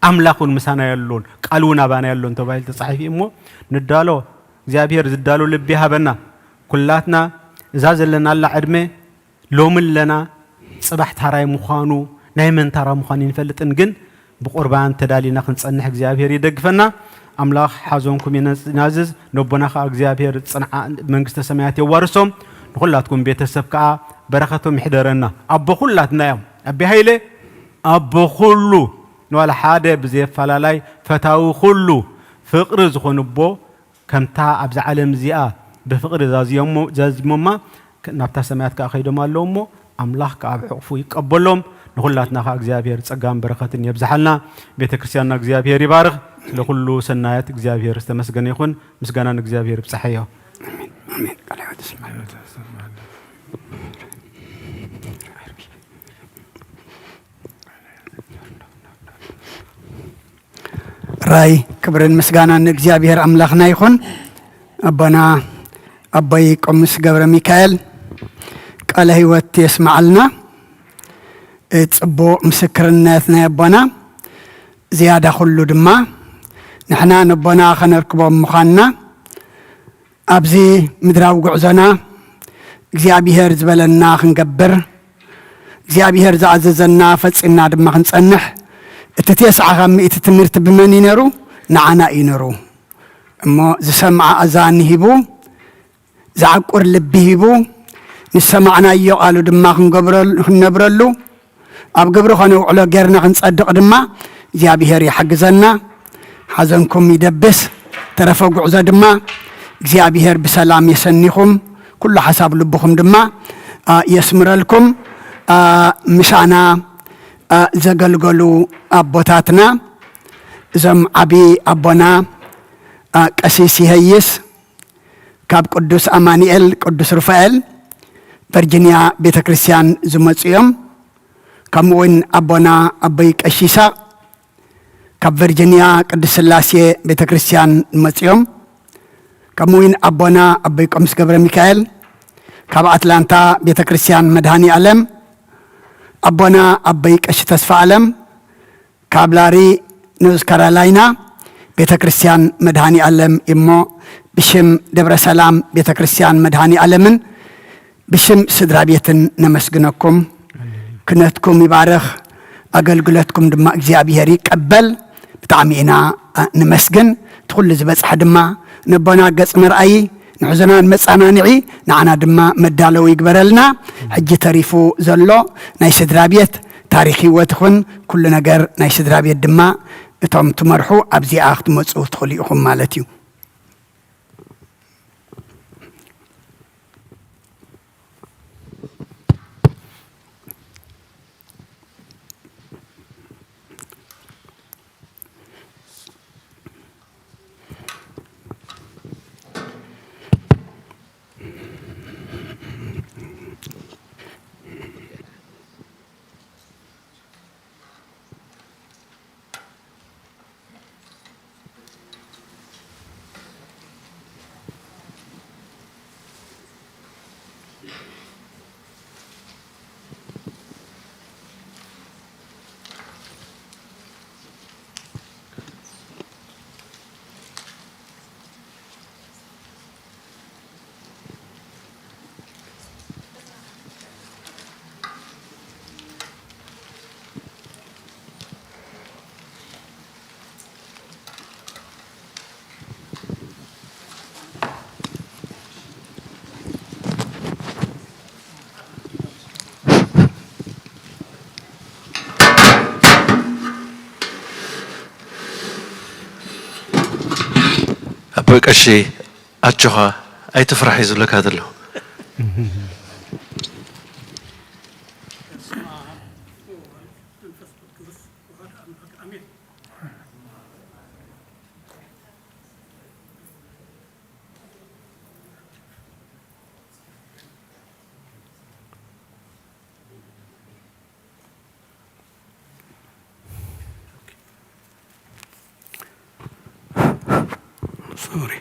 ኣምላኽ እውን ምሳና የሎን፣ ቃሉ እውን ኣባና የሎን ተባሂሉ ተጻሒፉ እዩ እሞ ንዳሎ። እግዚኣብሔር ዝዳሎ ልቢ ይሃበና። ኩላትና እዛ ዘለናላ ዕድመ ሎሚ ኣለና፣ ጽባሕ ታራይ ምዃኑ፣ ናይ መን ታራ ምዃኑ ይንፈልጥን፣ ግን ብቑርባን ተዳሊና ክንጸንሕ እግዚኣብሔር ይደግፈና። ኣምላኽ ሓዘንኩም ይነዝ-፣ ይናዝዝ፣ ነቦና ኸኣ እግዚኣብሔር ጽንዓ መንግስተ ሰማያት የዋርሶም። ንኹላትኩም ቤተሰብ ከኣ በረኸቶም ይሕደረና። ኣቦ ኩላትና እዮም። ኣቢ ሃይለ ኣቦ ኩሉ፣ ንዋላ ሓደ ብዘየፈላላይ ፈታዊ ኩሉ፣ ፍቕሪ ዝኾነ ኣቦ፣ ከምታ ኣብዛ ዓለም እዚኣ ብፍቕሪ ዛዝዮሞ-፣ ዛዚሞማ፣ ክ-፣ ናብታ ሰማያት ከኣ ከይዶም ኣለዉ እሞ፣ ኣምላኽ ከኣ ኣብ ሕቑፉ ይቀበሎም። ንኹላትና ከኣ እግዚኣብሔር ጸጋን በረኸትን የብዝሓልና። ቤተ ክርስቲያንና እግዚኣብሔር ይባርኽ። ስለ ኩሉ ሰናያት እግዚኣብሔር ዝተመስገነ ይኹን። ምስጋና ንእግዚኣብሔር ይብጻሐዮ። ኣሜን። ኣሜን። ቃለ ሕይወት ይስማዕ። ራይ ክብርን ምስጋናን ንእግዚኣብሔር ኣምላኽና ይኹን። ኣቦና ኣቦይ ቆምስ ገብረ ሚካኤል ቃለ ሕይወት የስምዓልና። እ፣ ጽቡቕ ምስክርነት ናይ ኣቦና። ዝያዳ ኩሉ ድማ ንሕና ነቦና ከነርክቦም ምዃንና ኣብዚ ምድራዊ ጉዕዞና እግዚኣብሔር ዝበለና ክንገብር፣ እግዚኣብሔር ዝኣዘዘና ፈጺምና ድማ ክንጸንሕ፣ እቲ ተስዓ ካብ ሚእቲ ትምህርቲ ብመን እዩ ነሩ? ንዓና እዩ ነሩ። እሞ ዝሰምዓ ኣዛኒ ሂቡ፣ ዝዓቁር ልቢ ሂቡ፣ ንሰማዕናዮ ቃሉ ድማ ክንገብረሉ፣ ክንነብረሉ፣ ኣብ ግብሪ ከነውዕሎ ጌርና ክንጸድቕ ድማ እግዚኣብሔር ይሓግዘና። ሓዘንኩም ይደብስ። ተረፈ ጉዕዞ ድማ እግዚኣብሔር ብሰላም የሰኒኹም። ኩሉ ሓሳብ ልብኹም ድማ፣ ኣ፣ የስምረልኩም። ኣ፣ ምሳና፣ ኣ፣ ዘገልገሉ ኣቦታትና፣ እዞም ዓቢ ኣቦና፣ ኣ፣ ቀሲስ ይሀይስ ካብ ቅዱስ ኣማኑኤል ቅዱስ ሩፋኤል ቨርጂንያ ቤተ ክርስቲያን ዝመጹ እዮም። ከምኡ እውን ኣቦና ኣቦይ ቀሺሳ ካብ ቨርጂንያ ቅድስት ስላሴ ቤተ ክርስቲያን ዝመጹ እዮም። ከምኡ እውን ኣቦና ኣቦይ ቆምስ ገብረ ሚካኤል ካብ ኣትላንታ ቤተ ክርስቲያን መድኃኔ ዓለም፣ ኣቦና ኣቦይ ቀሺ ተስፋ ዓለም ካብ ላሪ ኖርዝ ካሮላይና ቤተ ክርስቲያን መድኃኔ ዓለም እሞ ብሽም ደብረ ሰላም ቤተ ክርስቲያን መድኃኔ ዓለምን ብሽም ስድራ ቤትን ነመስግነኩም። ክነትኩም ይባርኽ፣ ኣገልግሎትኩም ድማ እግዚኣብሔር ይቀበል። ብጣዕሚ ኢና፣ ኣ፣ ንመስግን። እቲ ኩሉ ዝበጽሐ ድማ ነቦና ገጽ መርኣዪ፣ ንሕዞናን መጸናንዒ፣ ንዓና ድማ መዳለዊ ይግበረልና። ሕጂ ተሪፉ ዘሎ ናይ ስድራ ቤት ታሪኽ ህይወት ይኹን ኩሉ ነገር ናይ ስድራ ቤት ድማ እቶም ትመርሑ ኣብዚኣ ክትመጹ ትኽእሉ ኢኹም ማለት እዩ። ወይ ቀሺ ኣጆኻ ኣይትፍራሕ እዩ ዝብለካ ዘሎ። ሶሪ።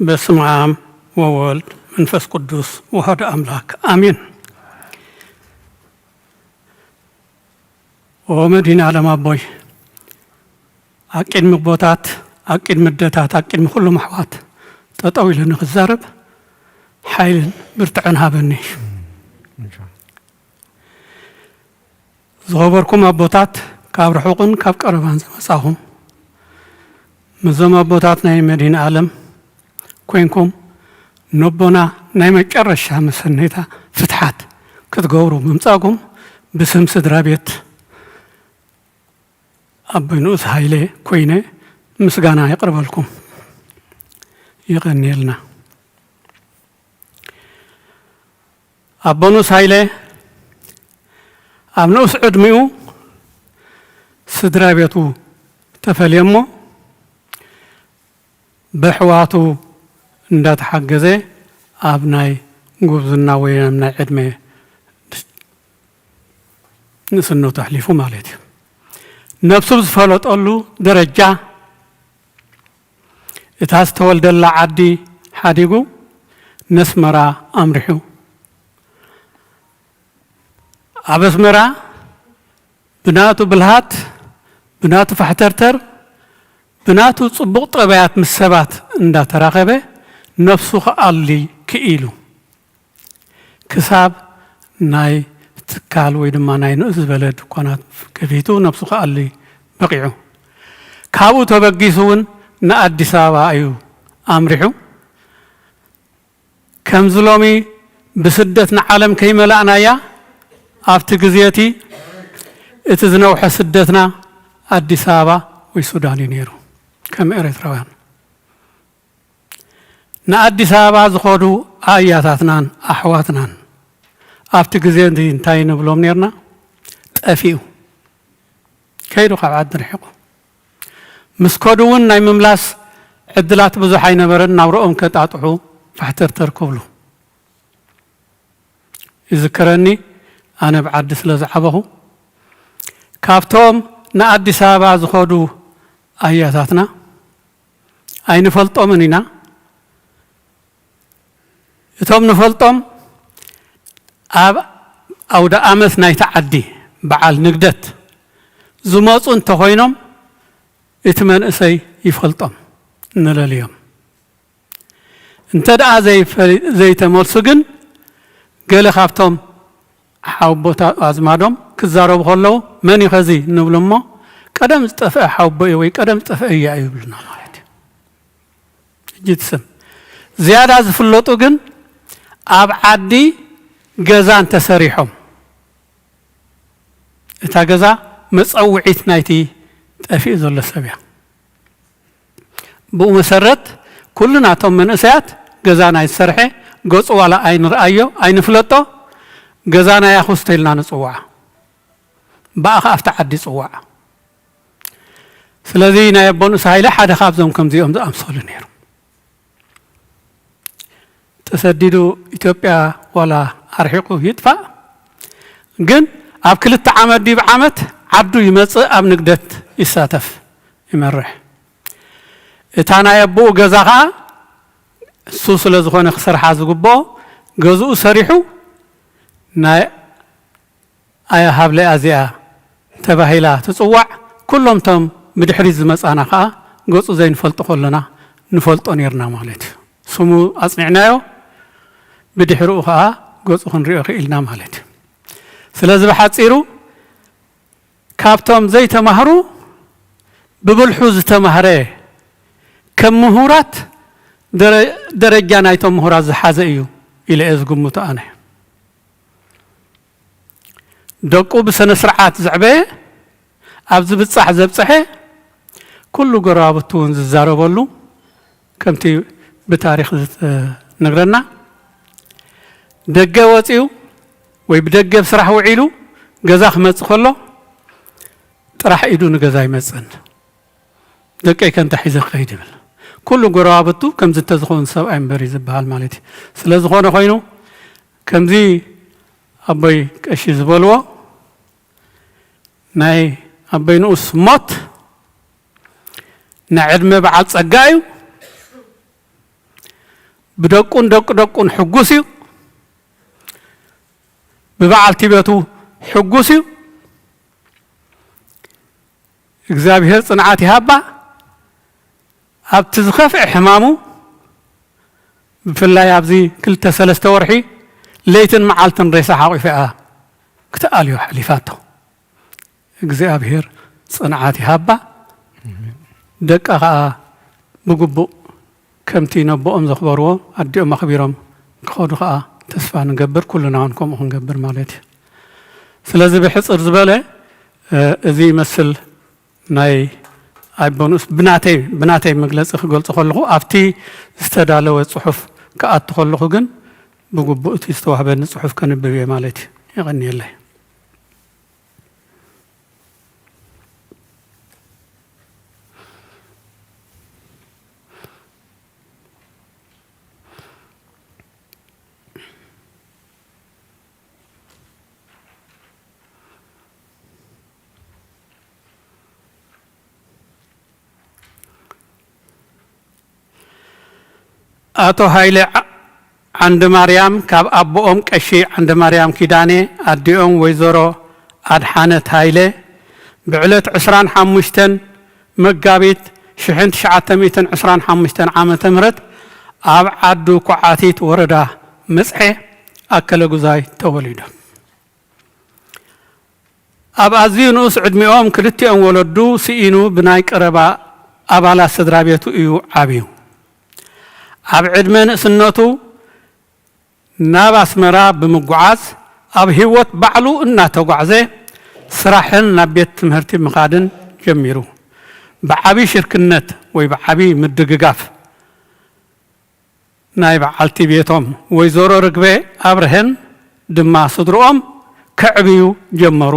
በስመ አብ ወወልድ መንፈስ ቅዱስ ወአሐዱ አምላክ አሜን። ኦ መድኃኔ ዓለም ኣቦይ፣ ኣብ ቅድሚ ኣቦታት፣ ኣብ ቅድሚ ኣደታት፣ ኣብ ቅድሚ ኩሎም ኣሕዋት ጠጠው ኢለ ንክዛረብ ሓይልን ብርትዐን ሃበኒ። ዝኸበርኩም ኣቦታት፣ ካብ ርሑቕን ካብ ቀረባን ዝመጻኹም፣ ምስዞም ኣቦታት ናይ መድኃኔ ዓለም ኮይንኩም ነቦና ናይ መጨረሻ መሰነይታ ፍትሓት ክትገብሩ ምምጻእኩም ብስም ስድራ ቤት ኣቦይ ንኡስ ሃይለ ኮይነ ምስጋና የቕርበልኩም። የቐንየልና። ኣቦ ንኡስ ሃይለ ኣብ ንኡስ ዕድሚኡ ስድራ ቤቱ ተፈልየ እሞ፣ ብኣሕዋቱ እንዳተሓገዘ ኣብ ናይ ጉብዝና ወይ ኣብ ናይ ዕድመ ንእስነቱ ኣሕሊፉ ማለት እዩ። ነብሱ ብዝፈለጠሉ ደረጃ እታ ዝተወልደላ ዓዲ ሓዲጉ ነስመራ ኣምሪሑ። ኣብ ኣስመራ ብናቱ ብልሃት፣ ብናቱ ፋሕተርተር፣ ብናቱ ጽቡቕ ጠባያት ምስ ሰባት እንዳተራኸበ ነፍሱ ክኣሊ ክኢሉ። ክሳብ ናይ ትካል ወይ ድማ ናይ ንኡስ ዝበለ ድኳናት ከፊቱ ነብሱ ክኣሊ በቒዑ። ካብኡ ተበጊሱ እውን ንኣዲስ ኣበባ እዩ ኣምሪሑ። ከምዚ ሎሚ ብስደት ንዓለም ከይመላእናያ ኣብቲ ግዜ እቲ እቲ ዝነውሐ ስደትና ኣዲስ ኣበባ ወይ ሱዳን እዩ ነይሩ ከም ኤርትራውያን። ንኣዲስ ኣበባ ዝኸዱ ኣያታትናን ኣሕዋትናን ኣብቲ ግዜ እዚ እንታይ ንብሎም ነርና? ጠፊኡ ከይዱ ካብ ዓዲ ርሒቑ። ምስ ከዱ እውን ናይ ምምላስ ዕድላት ብዙሕ ኣይነበረን። ናብረኦም ከጣጥሑ ፋሕተርተር ክብሉ ይዝከረኒ። ኣነ ብዓዲ ስለ ዝዓበኹ ካብቶም ንኣዲስ ኣበባ ዝኸዱ ኣያታትና ኣይንፈልጦምን ኢና። እቶም ንፈልጦም ኣብ ኣውደ ኣመት ናይቲ ዓዲ በዓል ንግደት ዝመፁ እንተኾይኖም እቲ መንእሰይ ይፈልጦም፣ ንለልዮም። እንተ ደኣ ዘይፈሊ-፣ ዘይተመልሱ ግን ገለ ካብቶም ሓውቦታ ኣዝማዶም ክዛረቡ ከለዉ መን እዩ ኸዚ ንብሎ እሞ ቀደም ዝጠፍአ ሓውቦ እዩ ወይ ቀደም ዝጠፍአ እያ እዩ ይብሉና ማለት እዩ። ሕጂ እቲ ስም ዝያዳ ዝፍለጡ ግን ኣብ ዓዲ ገዛ እንተሰሪሖም እታ ገዛ መጸውዒት ናይቲ ጠፊኡ ዘሎ ሰብ እያ። ብኡ መሰረት ኩሉ ናቶም መንእሰያት ገዛ ናይ ዝሰርሐ ገጹ ዋላ ኣይንርኣዮ ኣይንፍለጦ ገዛ ናይ ኣኹስቶ ኢልና ንጽውዓ። ብኣኻ ኣብቲ ዓዲ ይጽዋዕ። ስለዚ ናይ ኣቦ ንኡስ ሃይለ ሓደ ካብዞም ከምዚኦም ዝኣምሰሉ ነይሩ። ተሰዲዱ ኢትዮጵያ ዋላ ኣርሒቑ ይጥፋእ፣ ግን ኣብ ክልተ ዓመት ድዩ ብዓመት ዓዱ ይመጽእ፣ ኣብ ንግደት ይሳተፍ፣ ይመርሕ። እታ ናይ ኣቦኡ ገዛ ኸኣ እሱ ስለ ዝኾነ ክሰርሓ ዝግብኦ ገዝኡ ሰሪሑ ናይ ኣያ ሃብለ ኣዚኣ ተባሂላ ትጽዋዕ። ኩሎም ቶም ብድሕሪት ዝመጻና ከኣ ገጹ ዘይንፈልጦ ከሎና ንፈልጦ ኔርና ማለት እዩ። ስሙ ኣጽኒዕናዮ፣ ብድሕሪኡ ከኣ ገጹ ክንሪኦ ክኢልና ማለት እዩ። ስለዚ ብሓጺሩ ካብቶም ዘይተማህሩ ብብልሑ ዝተማህረ ከም ምሁራት ደረ-፣ ደረጃ ናይቶም ምሁራት ዝሓዘ እዩ ኢለ እየ ዝግምቶ ኣነ። ደቁ ብስነ ስርዓት ዘዕበየ፣ ኣብ ዝብጻሕ ዘብጽሐ፣ ኩሉ ጎረባብቱ እውን ዝዛረበሉ፣ ከምቲ ብታሪኽ ዝነግረና፣ ደገ ወፂኡ ወይ ብደገ ብስራሕ ውዒሉ ገዛ ክመፅእ ከሎ ጥራሕ ኢዱ ንገዛ ይመፅን። "ደቀይ ከ እንታይ ሒዘ ክኸይድ?" ይብል። ኩሉ ጎረባብቱ ከምዚ እንተዝኸውን ሰብኣይ እምበር እዩ ዝበሃል ማለት እዩ። ስለ ዝኾነ ኮይኑ፣ ከምዚ ኣቦይ ቀሺ ዝበልዎ፣ ናይ ኣቦይ ንኡስ ሞት ናይ ዕድመ በዓል ጸጋ እዩ። ብደቁን ደቂ ደቁን ሕጉስ እዩ። ብበዓልቲ ቤቱ ሕጉስ እዩ። እግዚኣብሔር ጽንዓት ይሃባ። ኣብቲ ዝኸፍአ ሕማሙ፣ ብፍላይ ኣብዚ ክልተ ሰለስተ ወርሒ ለይትን መዓልትን ሬሳ ሓቂፋ ክትኣልዮ ሓሊፋቶ። እግዚኣብሔር ጽንዓት ይሃባ። ደቃ ኸኣ ብግቡእ ከምቲ ነቦኦም ዘኽበርዎ ኣዲኦም ኣኽቢሮም ክኸዱ ኸኣ ተስፋ ንገብር፣ ኩልና እውን ከምኡ ክንገብር ማለት እዩ። ስለዚ ብሕጽር ዝበለ፣ እ፣ እዚ ይመስል ናይ ኣቦ ንኡስ ብናተይ፣ ብናተይ መግለጺ ክገልጾ ከለኹ፣ ኣብቲ ዝተዳለወ ጽሑፍ ክኣቱ ከለኹ ግን ብግቡእ እቲ ዝተዋህበኒ ጽሑፍ ከንብብ እየ ማለት እዩ። የቐንየለይ። ኣቶ ሃይለ ዓ-፣ ዓንደ ማርያም ካብ ኣቦኦም ቀሺ ዓንደ ማርያም ኪዳነ፣ ኣዲኦም ወይዘሮ ኣድሓነት ሃይለ፣ ብዕለት ዕስራን ሓሙሽተን መጋቢት ሽሕን ትሽዓተ ሚእትን ዕስራን ሓሙሽተን ዓመተ ምህረት ኣብ ዓዱ ኮዓቲት ወረዳ መጽሔ ኣከለ ጉዛይ ተወሊዶም። ኣብ ኣዝዩ ንኡስ ዕድሚኦም ክልቲኦም ወለዱ ስኢኑ ብናይ ቀረባ ኣባላት ስድራ ቤቱ እዩ ዓብዩ። ኣብ ዕድመ ንእስነቱ ናብ ኣስመራ ብምጉዓዝ ኣብ ህይወት ባዕሉ እናተጓዕዘ ስራሕን ናብ ቤት ትምህርቲ ምኻድን ጀሚሩ። ብዓቢ ሽርክነት ወይ ብዓቢ ምድግጋፍ ናይ በዓልቲ ቤቶም ወይዘሮ ርግበ ኣብርሀን ድማ ስድርኦም ከዕብዩ ጀመሩ።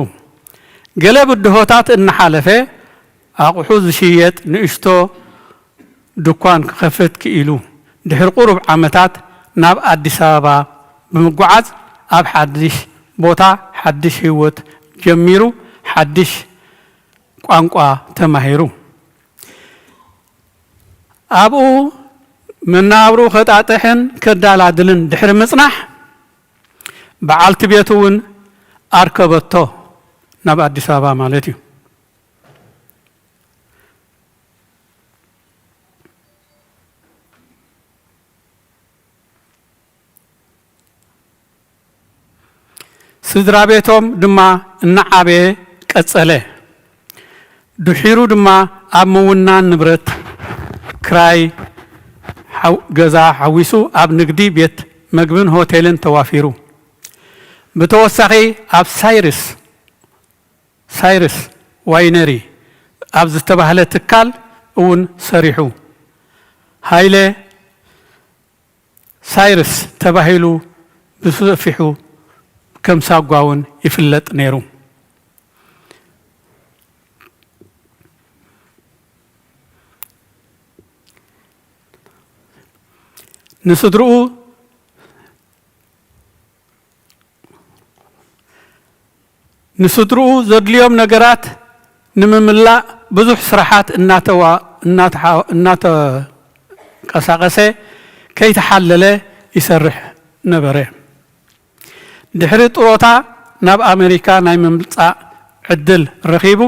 ገለ ብድሆታት እናሓለፈ ኣቑሑ ዝሽየጥ ንእሽቶ ድኳን ክኸፍት ክኢሉ። ድሕሪ ቁሩብ ዓመታት ናብ ኣዲስ ኣበባ ብምጉዓዝ ኣብ ሓድሽ ቦታ ሓድሽ ህይወት ጀሚሩ፣ ሓድሽ ቋንቋ ተማሂሩ። ኣብኡ መነባብርኡ ከጣጥሕን ከዳላድልን ድሕሪ ምጽናሕ፣ በዓልቲ ቤቱ እውን ኣርከበቶ፣ ናብ ኣዲስ ኣበባ ማለት እዩ። ስድራ ቤቶም ድማ እናዓበየ ቀጸለ። ድሒሩ ድማ ኣብ ምውናን ንብረት ክራይ ሓው-፣ ገዛ ሓዊሱ ኣብ ንግዲ፣ ቤት መግብን ሆቴልን ተዋፊሩ። ብተወሳኺ ኣብ ሳይርስ፣ ሳይርስ ዋይነሪ ኣብ ዝተባህለ ትካል እውን ሰሪሑ። ሃይለ ሳይርስ ተባሂሉ ብሰፊሑ ከም ሳጓ እውን ይፍለጥ ነይሩ። ንስድርኡ፣ ንስድርኡ ዘድልዮም ነገራት ንምምላእ ብዙሕ ስራሓት እናተዋ-፣ እናተሓ-፣ እናተንቀሳቐሰ ከይተሓለለ ይሰርሕ ነበረ። ድሕሪ ጥሮታ ናብ ኣሜሪካ ናይ ምምጻእ ዕድል ረኺቡ፣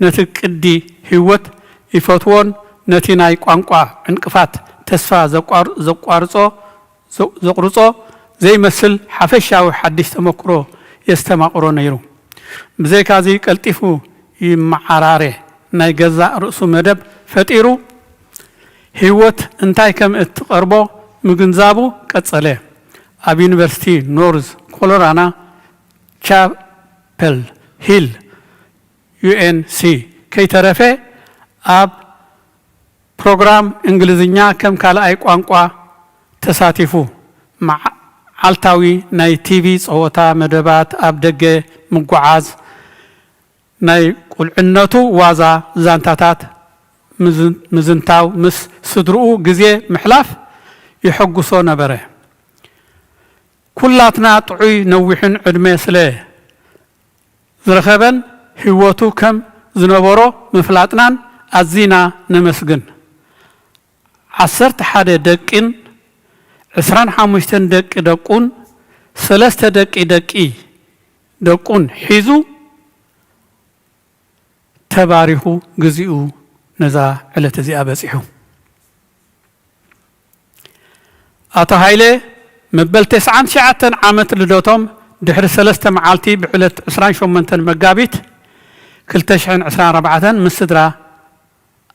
ነቲ ቅዲ ህይወት ይፈትዎን ነቲ ናይ ቋንቋ ዕንቅፋት ተስፋ ዘቋር-፣ ዘቋርጾ፣ ዘ-፣ ዘቑርጾ ዘይመስል ሓፈሻዊ ሓድሽ ተመክሮ የስተማቕሮ ነይሩ። ብዘይካዚ ቀልጢፉ ይመዓራረ ናይ ገዛእ ርእሱ መደብ ፈጢሩ፣ ህይወት እንታይ ከም እትቐርቦ ምግንዛቡ ቀጸለ። ኣብ ዩኒቨርሲቲ ኖርዝ ኮሎራና ቻፐል ሂል፣ ዩ ኤን ሲ፣ ከይተረፈ ኣብ ፕሮግራም እንግሊዝኛ ከም ካልኣይ ቋንቋ ተሳቲፉ። መዓልታዊ ናይ ቲቪ ጸወታ መደባት፣ ኣብ ደገ ምጉዓዝ፣ ናይ ቁልዕነቱ ዋዛ ዛንታታት ምዝ-፣ ምዝንታው፣ ምስ ስድርኡ ግዜ ምሕላፍ የሐጉሶ ነበረ። ኩላትና ጥዑይ ነዊሕን ዕድመ ስለ ዝረኸበን ህይወቱ ከም ዝነበሮ ምፍላጥናን ኣዚና ነመስግን። ዓሰርተ ሓደ ደቂን ዕስራን ሓሙሽተን ደቂ ደቁን ሰለስተ ደቂ ደቂ ደቁን ሒዙ ተባሪኹ፣ ግዚኡ ነዛ ዕለት እዚኣ በጺሑ። ኣቶ ሃይለ መበል ተስዓን ትሽዓተን ዓመት ልደቶም ድሕሪ ሰለስተ መዓልቲ፣ ብዕለት ዕስራን ሸሞንተን መጋቢት ክልተ ሽሕን ዕስራን ኣርባዕተን ምስ ስድራ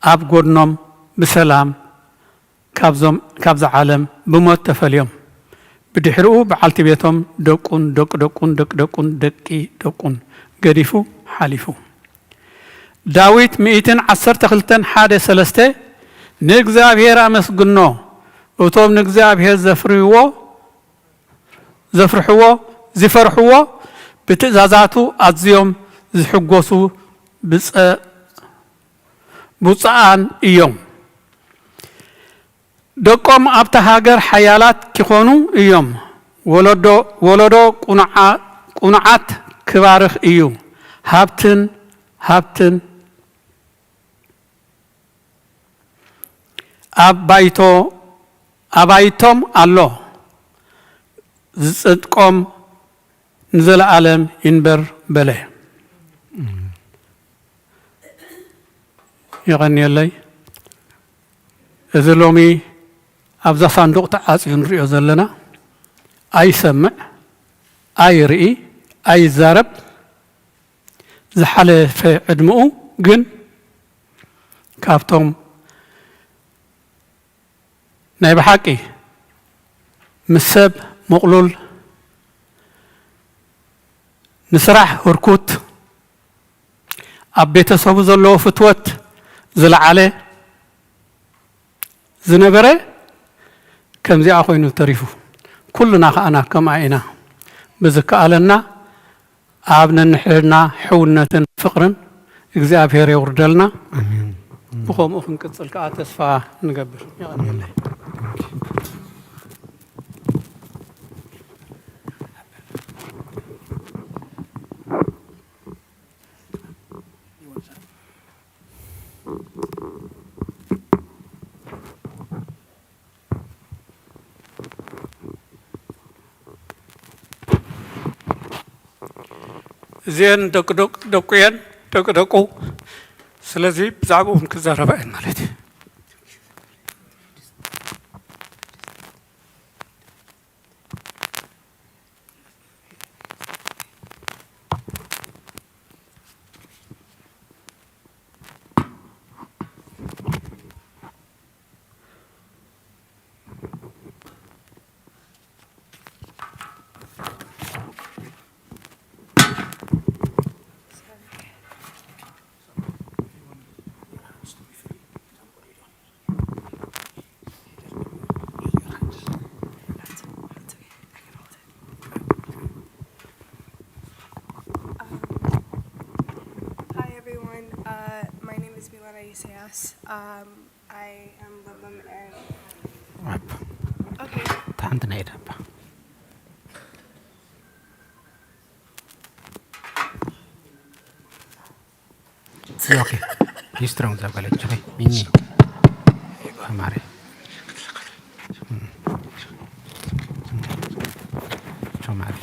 ኣብ ጎድኖም ብሰላም ካብዞም፣ ካብዛ ዓለም ብሞት ተፈልዮም። ብድሕሪኡ በዓልቲ ቤቶም፣ ደቁን፣ ደቂ ደቁን፣ ደቂ ደቁን፣ ደቂ ደቁን ገዲፉ ሓሊፉ። ዳዊት ሚእትን ዓሰርተ ክልተን ሓደ ሰለስተ ንእግዚኣብሔር ኣመስግኖ፣ እቶም ንእግዚኣብሔር ዘፍርህዎ፣ ዘፍርሕዎ፣ ዝፈርሕዎ፣ ብትእዛዛቱ ኣዝዮም ዝሕጎሱ ብፀ-፣ ብፁዓን እዮም። ደቆም ኣብታ ሃገር ሓያላት ኪኾኑ እዮም። ወለዶ፣ ወለዶ ቁኑዓ-፣ ቁኑዓት ክባርኽ እዩ። ሃብትን፣ ሃብትን ኣብ ባይቶ፣ ኣባይቶም ኣሎ። ዝጽድቆም ንዘለኣለም ይንበር በለ። የቐንየለይ። እዚ ሎሚ ኣብዛ ሳንዱቕ ተዓጽዩ ንሪኦ ዘለና ኣይሰምዕ፣ ኣይርኢ፣ ኣይዛረብ ዝሓለፈ ዕድመኡ ግን ካብቶም ናይ ብሓቂ ምስ ሰብ ምቕሉል፣ ንስራሕ ህርኩት፣ ኣብ ቤተሰቡ ዘለዎ ፍትወት ዝለዓለ ዝነበረ ከምዚኣ ኮይኑ ተሪፉ። ኩልና ከኣና ከምኣ ኢና። ብዝከኣለና ኣብ ነንሕድና ሕውነትን ፍቕርን እግዚኣብሔር የውርደልና። ኣሜን። ብኸምኡ ክንቅጽል ከኣ ተስፋ ንገብር። የቐንየለይ። እዚአን ደቂ ደቁ፣ ደቁ እየን፣ ደቂ ደቁ። ስለዚ ብዛዕባኦም ክዛረባ እየን ማለት እዩ። Um, hi everyone, uh, my name is Milena Isaias. Um, I am Lum Lum and Okay. ሓንቲ ናይ ኢድ ሃባ። ኦኬ። ዩ ስትሮንግ ዘበለች። ኦኬ። ሚኒ። ተማሪ። ተማሪ።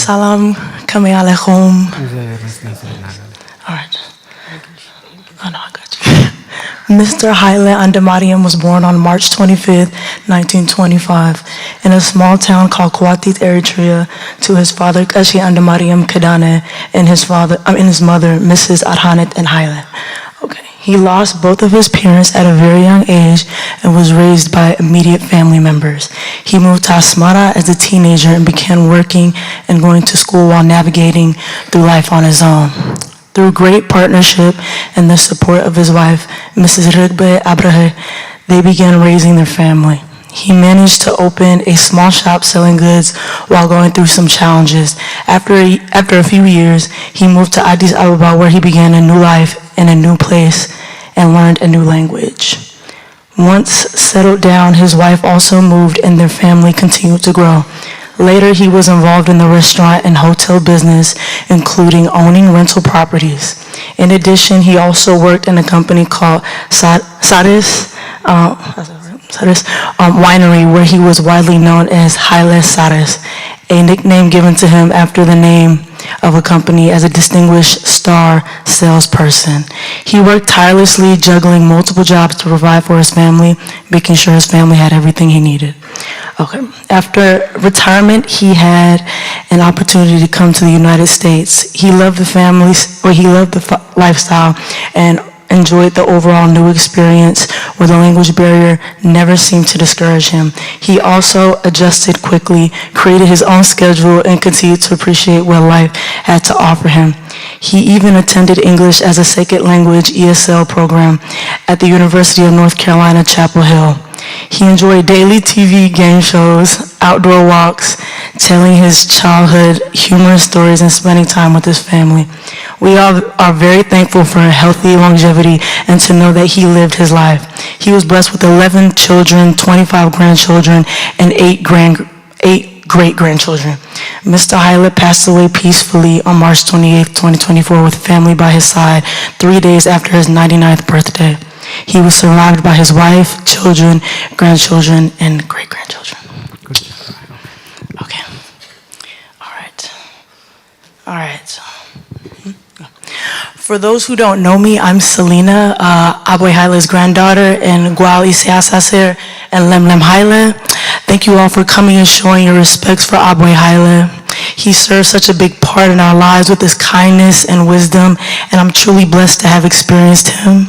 ሰላም፣ ከመይ ኣለኹም? Alright. I know I got you. Mister Haile Andemariam was born on March twenty-fifth, nineteen twenty-five, in a small town called Kwatit, Eritrea, to his father Kashi Andemariam Kadane and his father, I mean, his mother, Missus Arhanet and Haile. Okay. He lost both of his parents at a very young age and was raised by immediate family members. He moved to Asmara as a teenager and began working and going to school while navigating through life on his own. Through great partnership and the support of his wife, Missus Rigbe Abrahe, they began raising their family. He managed to open a small shop selling goods while going through some challenges. After a, after a few years, he moved to Addis Ababa, where he began a new life in a new place and learned a new language. Once settled down, his wife also moved and their family continued to grow. Later, he was involved in the restaurant and hotel business, including owning rental properties. In addition, he also worked in a company called Sa- Saris, uh, Saris um, Winery, where he was widely known as Haile Saris, a nickname given to him after the name of a company as a distinguished star salesperson. He worked tirelessly, juggling multiple jobs to provide for his family, making sure his family had everything he needed. Okay. After retirement, he had an opportunity to come to the United States. He loved the family, or he loved the f- lifestyle, and enjoyed the overall new experience where the language barrier never seemed to discourage him. He also adjusted quickly, created his own schedule, and continued to appreciate what life had to offer him. He even attended English as a Second Language E S L program at the University of North Carolina, Chapel Hill. He enjoyed daily T V game shows, outdoor walks, telling his childhood humorous stories, and spending time with his family. We all are very thankful for a healthy longevity and to know that he lived his life. He was blessed with eleven children, twenty-five grandchildren, and eight grand eight great grandchildren. Mister Haile passed away peacefully on March twenty-eighth, twenty twenty-four, with family by his side, three days after his ninety-ninth birthday. He was survived by his wife, children, grandchildren, and great grandchildren. Good job. Okay. All right. All right. For those who don't know me, I'm Selena, uh, Aboy Haile's granddaughter, and Gwal Isias Aser and Lem Lem Haile. Thank you all for coming and showing your respects for Aboy Haile. He served such a big part in our lives with his kindness and wisdom, and I'm truly blessed to have experienced him.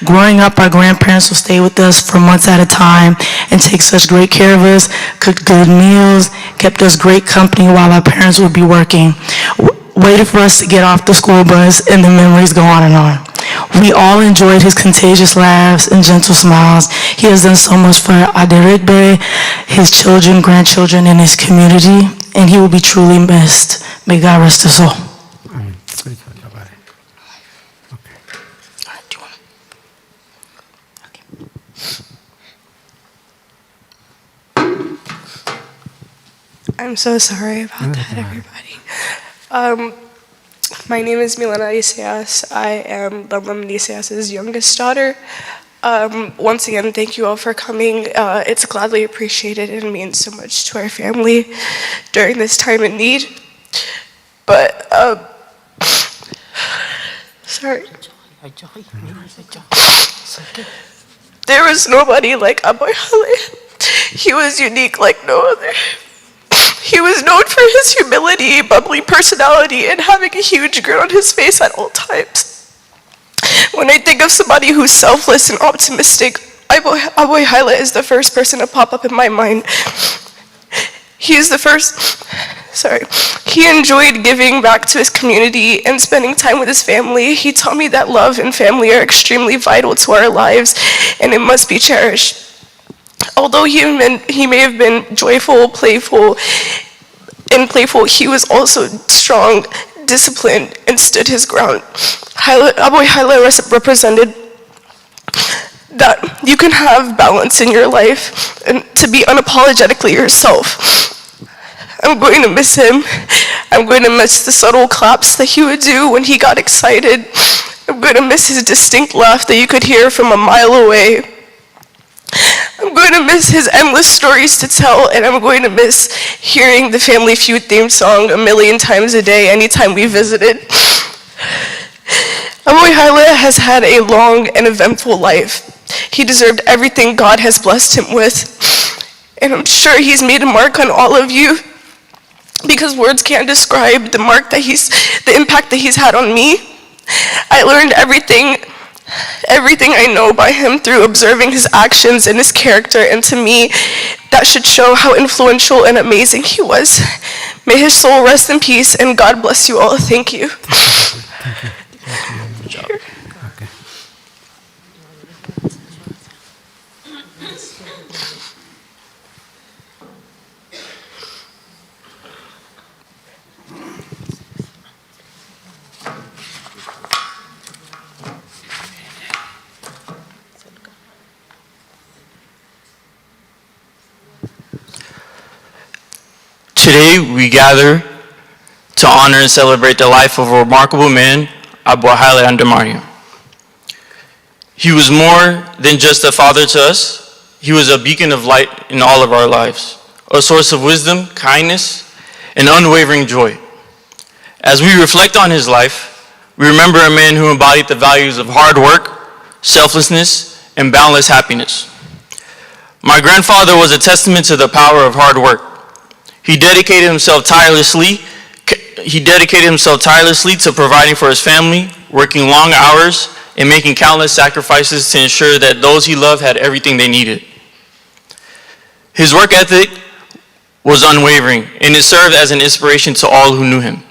Growing up, our grandparents would stay with us for months at a time and take such great care of us, cooked good meals, kept us great company while our parents would be working. W- waited for us to get off the school bus, and the memories go on and on. We all enjoyed his contagious laughs and gentle smiles. He has done so much for Aderigbe, his children, grandchildren, and his community, and he will be truly missed. May God rest his soul. I'm so sorry about that, everybody. Um, my name is Milena Isias. I am Lamlam Isias's youngest daughter. Um, once again, thank you all for coming. Uh, it's gladly appreciated and means so much to our family during this time in need. But, uh, sorry. There was nobody like Aboy Hale. He was unique like no other. He was known for his humility, bubbly personality, and having a huge grin on his face at all times. When I think of somebody who's selfless and optimistic, Aboy Haile is the first person to pop up in my mind. He is the first, sorry. He enjoyed giving back to his community and spending time with his family. He taught me that love and family are extremely vital to our lives, and it must be cherished. Although he, he may have been joyful, playful, and playful, he was also strong, disciplined, and stood his ground. Aboy Haile represented that you can have balance in your life and to be unapologetically yourself. I'm going to miss him. I'm going to miss the subtle claps that he would do when he got excited. I'm going to miss his distinct laugh that you could hear from a mile away. I'm going to miss his endless stories to tell, and I'm going to miss hearing the Family Feud theme song a million times a day anytime we visited. Aboy Haile has had a long and eventful life. He deserved everything God has blessed him with. And I'm sure he's made a mark on all of you because words can't describe the mark that he's, the impact that he's had on me. I learned everything, everything I know by him through observing his actions and his character, and to me, that should show how influential and amazing he was. May his soul rest in peace, and God bless you all. Thank you. Today, we gather to honor and celebrate the life of a remarkable man, Abu Haile Andemariam. He was more than just a father to us. He was a beacon of light in all of our lives, a source of wisdom, kindness, and unwavering joy. As we reflect on his life, we remember a man who embodied the values of hard work, selflessness, and boundless happiness. My grandfather was a testament to the power of hard work. He dedicated himself tirelessly he dedicated himself tirelessly to providing for his family, working long hours and making countless sacrifices to ensure that those he loved had everything they needed. His work ethic was unwavering, and it served as an inspiration to all who knew him.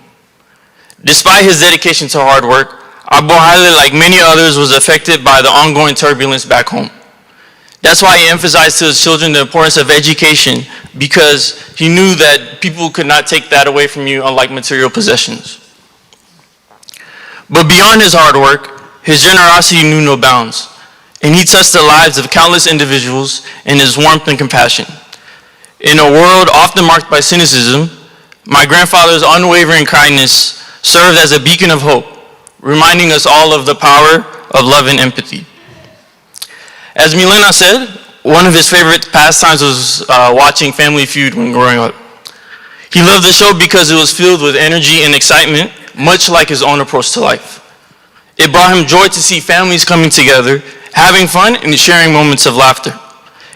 Despite his dedication to hard work, Abu Haile, like many others, was affected by the ongoing turbulence back home. That's why he emphasized to his children the importance of education, because he knew that people could not take that away from you, unlike material possessions. But beyond his hard work, his generosity knew no bounds, and he touched the lives of countless individuals in his warmth and compassion. In a world often marked by cynicism, my grandfather's unwavering kindness served as a beacon of hope, reminding us all of the power of love and empathy. As Milena said, one of his favorite pastimes was uh, watching Family Feud when growing up. He loved the show because it was filled with energy and excitement, much like his own approach to life. It brought him joy to see families coming together, having fun, and sharing moments of laughter.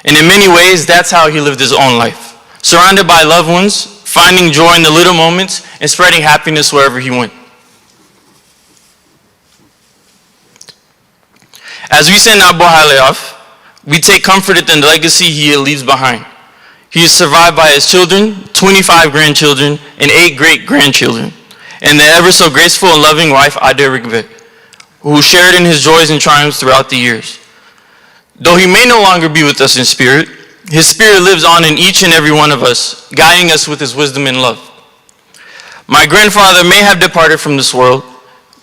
And in many ways, that's how he lived his own life. Surrounded by loved ones, finding joy in the little moments, and spreading happiness wherever he went. As we send Abu Haile off, we take comfort in the legacy he leaves behind. He is survived by his children, twenty-five grandchildren, and eight great grandchildren, and the ever so graceful and loving wife Ade Rigbe, who shared in his joys and triumphs throughout the years. Though he may no longer be with us in spirit, his spirit lives on in each and every one of us, guiding us with his wisdom and love. My grandfather may have departed from this world,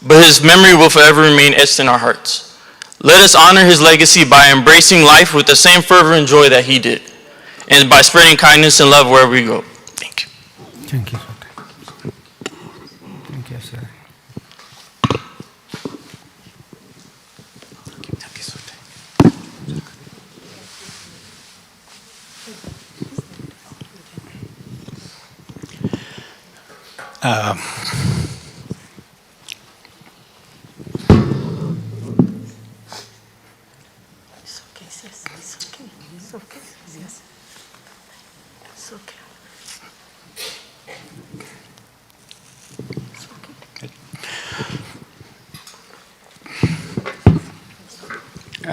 but his memory will forever remain etched in our hearts. Let us honor his legacy by embracing life with the same fervor and joy that he did, and by spreading kindness and love wherever we go. Thank you. Thank you. Thank you, sir.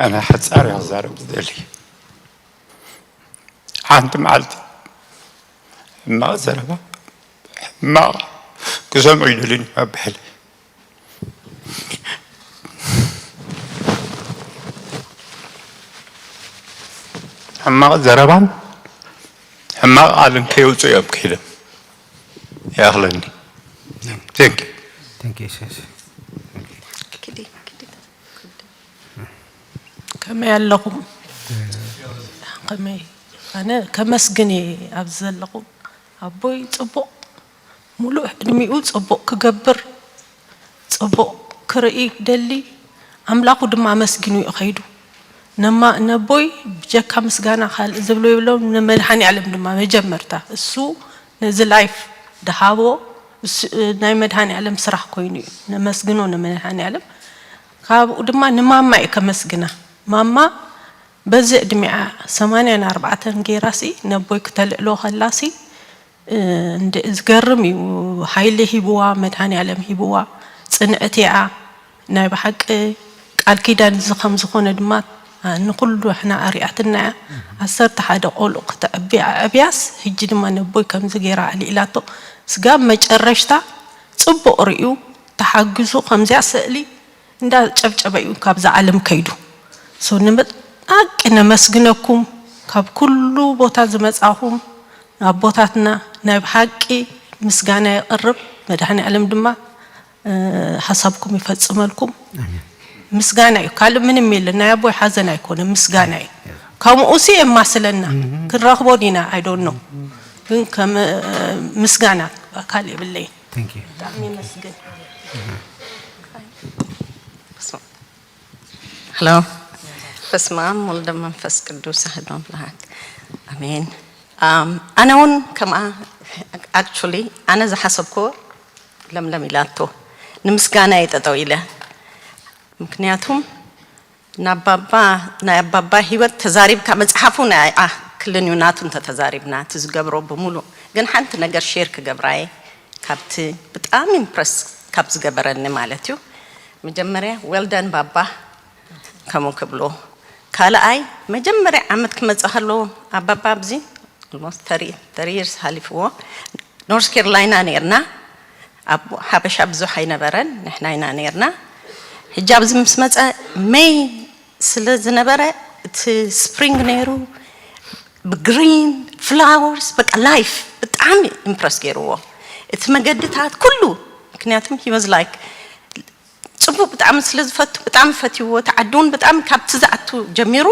ኣነ ሓጻር እየ ክዛረብ ዝደሊ። ሓንቲ መዓልቲ ሕማቕ ዘረባ፣ ሕማቕ ክሰምዑ ይደልዩን እዮም ኣባሕለይ። ሕማቕ ዘረባን ሕማቕ ቃልን ከየውፅኡ እዮም ከይዶም። ይኣኽለኒ። Thank you. Thank you, sis. ከመይ ኣለኹም? ከመይ ኣነ ከመስግን እየ ኣብዚ ዘለኹም። ኣቦይ ጽቡቕ ሙሉእ ዕድሚኡ ጽቡቕ ክገብር ጽቡቕ ክርኢ ደሊ ኣምላኹ ድማ ኣመስጊኑ እዩ ኸይዱ። ነማ ነቦይ ብጀካ ምስጋና ካልእ ዝብሎ የብሎም። ንመድሃኒ ዓለም ድማ መጀመርታ እሱ ነዚ ላይፍ ድሃቦ ናይ መድሃኒ ዓለም ስራሕ ኮይኑ እዩ። ነመስግኖ ንመድሃኒ ዓለም። ካብኡ ድማ ንማማ እየ ከመስግና። ማማ በዚ ዕድሚኣ ሰማንያን ኣርባዕተን ገይራሲ ነቦይ ክተልዕሎ ከላሲ፣ እ፣ እንደ-፣ ዝገርም እዩ። ሓይሊ ሂብዋ፣ መድኃኔ ዓለም ሂብዋ፣ ጽንዕቲ እያ። ናይ ብሓቂ ቃል ኪዳን እዚ ከም ዝኾነ ድማ፣ እ፣ ንኹሉ ሕና ኣሪኣትና እያ። ዓሰርተ ሓደ ቆልዑ ክተዕቢ ኣዕብያስ፣ ሕጂ ድማ ነቦይ ከምዚ ገይራ ኣልዒላቶ። ስጋብ መጨረሽታ ጽቡቕ ርእዩ፣ ተሓግዙ፣ ከምዚኣ ስእሊ እንዳ ጨብጨበ እዩ ካብዛ ዓለም ከይዱ። ሶ ንመጣቂ ነመስግነኩም፣ ካብ ኩሉ ቦታ ዝመጻኹም ኣቦታትና፣ ናይ ብሓቂ ምስጋና የቕርብ። መድኃኔ ዓለም ድማ፣ እ፣ ሓሳብኩም ይፈጽመልኩም። ምስጋና እዩ፣ ካልእ ምንም የለን። ናይ ኣቦይ ሓዘን ኣይኮነ፣ ምስጋና እዩ። ከምኡ ሲ የማስለና፣ ክንረኽቦ ዲና፣ I don't know። ግን ከም፣ እ፣ ምስጋና ኣካል የብለይን። Thank you። ብጣዕሚ የመስግን። ሄሎ። በስመ ኣብ ወልደ መንፈስ ቅዱስ ኣሐዱ ኣምላክ ኣሜን። ኣም፣ ኣነ እውን ከምኣ፣ actually ኣነ ዝሓሰብክዎ ለምለም ኢላቶ፣ ንምስጋና እየ ጠጠው ኢለ። ምክንያቱም ናባባ፣ ናይ ኣባባ ህይወት ተዛሪብካ፣ መፅሓፉ ናይ ኣክልን እዩ ናቱ እንተተዛሪብና እቲ ዝገብሮ ብምሉእ። ግን ሓንቲ ነገር ሼር ክገብራየ ካብቲ ብጣዕሚ ኢምፕረስ ካብ ዝገበረኒ ማለት እዩ። መጀመርያ well done ባባ ከምኡ ክብሎ። ካልኣይ መጀመርያ ዓመት ክመፅእ ከሎ ኣባባ ኣብዚ almost thirty thirty years ሓሊፍዎ፣ ኖርስ ካሮላይና ነርና። ኣብ ሓበሻ ብዙሕ ኣይነበረን፣ ንሕና ኢና ነርና። ሕጂ ኣብዚ ምስ መፀ ሜይ ስለ ዝነበረ እቲ ስፕሪንግ ነይሩ፣ ብግሪን ፍላወርስ፣ በቃ ላይፍ ብጣዕሚ ኢምፕረስ ገይርዎ፣ እቲ መገድታት ኩሉ። ምክንያቱም he was like ፅቡቅ ብጣዕሚ ስለ ዝፈቱ ብጣዕሚ ፈትይዎ፣ እቲ ዓዲ እውን ብጣዕሚ ካብቲ ዝኣቱ ጀሚሩ